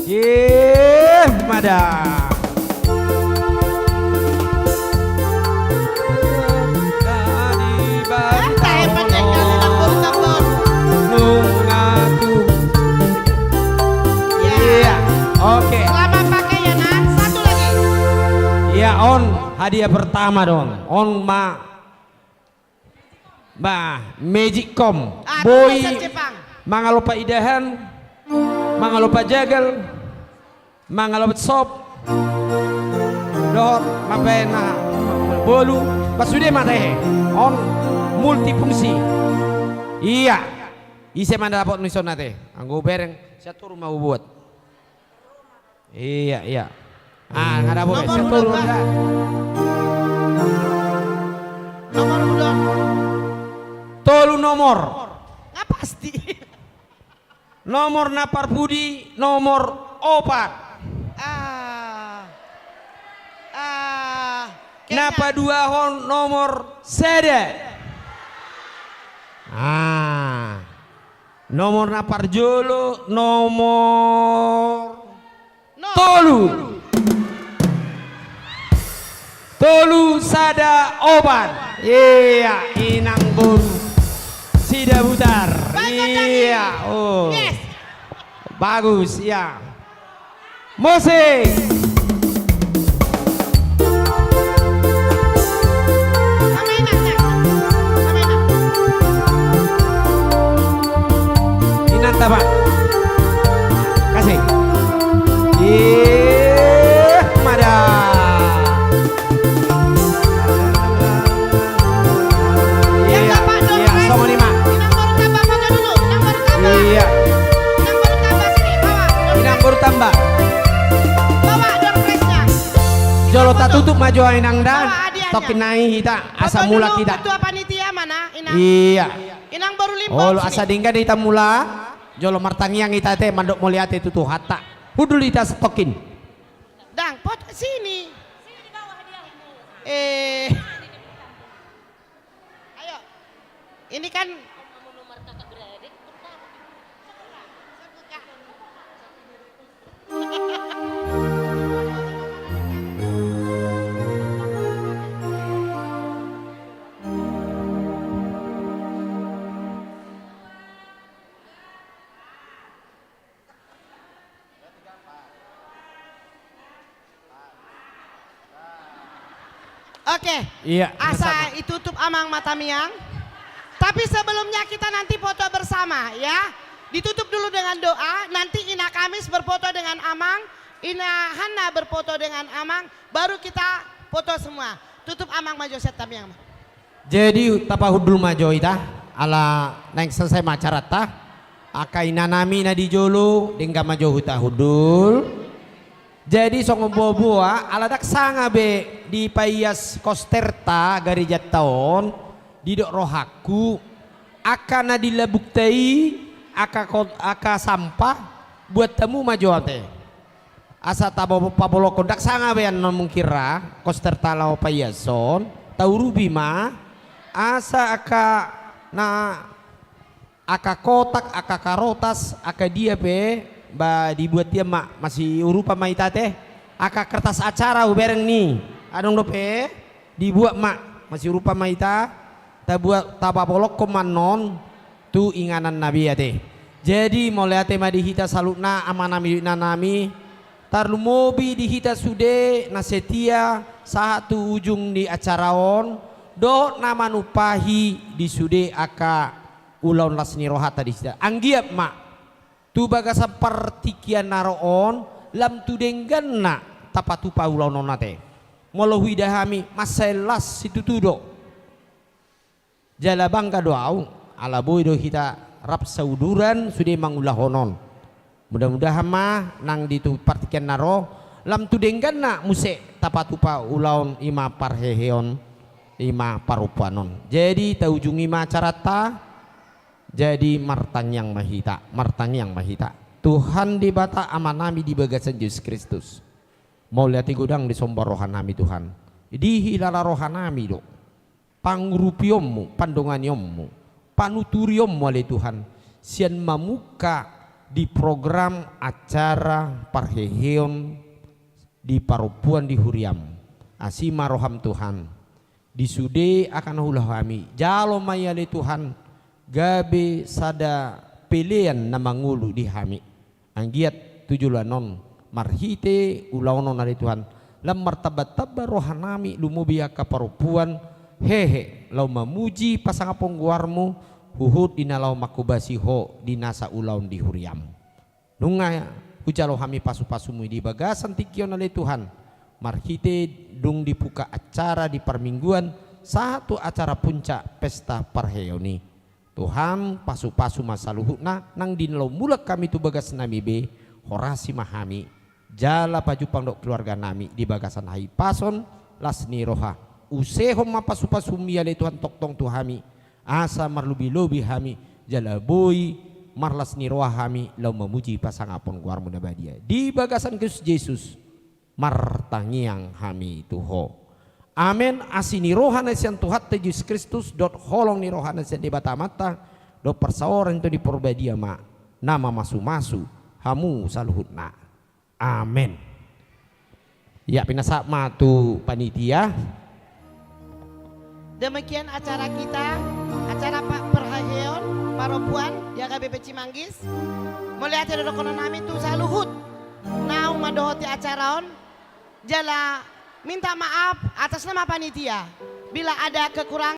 Ye, mada. Nunga tu. Ya. Iya, oke. Selamat pakai ya, Nak. Satu lagi. Iya, on. Hadiah pertama dong. On ma. Bah, Magicom. Ah, boi. Mangalopa idahan, mangalopa jagal, mangalopa sop. Dohot, mape na bolu, pasude mate. On multifungsi. Iya. Ise ma na dapot ni son ate. Anggo bereng, satu rumah buat. Iya, iya. Ah, nggak ada apa-apa. Nomor udah. Tolu nomor. Nggak pasti. Nomor na parpudi, nomor opat. Ah. Ah. Na paduahon nomor sada. Ah. Nomor na parjolo, nomor tolu. Tolu sada opat. Iya, inang boru Sidabutar. Iya, oh. Bagus, iya. Musik. Inanta, Pak. Kasih. Ih, mada. Iya, iya, songon i ma. Iya. Inang boru tamba. Jolo tatutup ma jo inang da. Tokin nai hita asa mulak hita. Ketua panitia mana, Inang? Iya. Inang boru Limbo. Olo, asa denggan hita mulak. Jolo martangiang hita ate, mandok mauliate tu Tuhanta. Hundul hita satokin. Dang, foto sini. Eh. Ayo. Ini kan. Oke. Iya, asa itutup amang mata miang. Tapi sebelumnya kita nanti foto bersama, ya. Ditutup dulu dengan doa, nanti Ina Kamis berfoto dengan amang, Ina Hanna berfoto dengan amang, baru kita foto semua. Tutup amang ma jo sian tamiang. Jadi tapahundul ma jo hita, ala naeng selesai ma acaranta. Angka inanami na di jolo, denggan ma jo hita hundul. Jadi songon boaboa, ala ndang sanga be dipaias kosterta garejanta on, didok rohangku, angka na di labukta i, angka kot-, angka sampah, buat hamu ma jo ate. Asa tabo-, pabolongkon, ndang sanga be annon mungkin ra, kosterta laho paiason, taurupi ma, asa angka na, angka kotak, angka karotas, angka dia pe, ba dibuat ia ma, masiurupan ma hita ate, angka kertas acara hubereng ni, adong dope, dibuat ma, masiurupan ma hita, tabuat, tapabolongkon ma annon, tu ingananna be ate. Jadi, mauliate ma di hita saluhutna, amanami, inanami, tarlumobi di hita sude na setia sahat tu ujung ni acara on, dohot na manumpahi di sude angka ulaon las ni rohanta di hita. Anggiat ma, tu bagasan partingkian na ro on, lam tu dengganna tapatupa ulaon on ate. Molo huida hami, mansai las situtu do. Jala bangga do au, ala boi do hita rap sauduran sude mangulahon on. Mudah-mudahan ma nang di tu partingkian na ro, lam tu dengganna muse tapatupa ulaon i ma parheheon, i ma parompuan on. Jadi taujungi ma acaranta, jadi martangiang ma hita, martangiang ma hita. Tuhan Debata Amanami di bagasan Jesus Kristus. Mauliate godang disomba rohanami Tuhan. Dihilala rohanami do. Pangurupionmu, pandonganionmu, panuturionmu ale Tuhan. Sian mamungka di program acara parheheon di parompuan di huriam. Asi ma roham Tuhan. Di sude angka na huula hami, jalo ma i ale Tuhan, gabe sada pelean na mangolu di hami. Anggiat tu joloan on, marhite ulaon on ale Tuhan, lam martambatamba rohanami lumobi angka parompuan, hehe, laho mamuji pasangaphon goarmu, huhut di na laho manghobasi ho di nasa ulaon di huriam. Nunga hujalo hami pasupasumu i di bagasan tingki on ale Tuhan, marhite dung dibuka acara di parmingguan, sahat tu acara puncak pesta parheheon i. Tuhan, pasupasu ma saluhutna, nang di na laho mulak hami tu bagasnami be, horasi ma hami. Jala pajumpang dohot keluarganami di bagasan hahipason, las ni roha. Usehon ma pasupasumi ale Tuhan tongtong tu hami, asa marlobilobi hami, jala boi marlas ni roha hami, laho mamuji pasangaphon goarmu na badia. Di bagasan Kristus Jesus, martangiang hami tu ho. Amen. Asi ni roha na sian Tuhanta Jesus Kristus, dohot holong ni rohana sian Debata Amanta, dohot parsaoran ni Tondi Parbadia ma, na mamasumasu hamu saluhutna. Amen. Ya, pinasahat ma tu panitia. Demikian acara kita, acara pa-, parheheon parompuan di H K B P Cimanggis. Mauliate do dohononnami tu saluhut naung mandohoti acara on. Jala minta maaf atas nama panitia. Bila ada kekurangan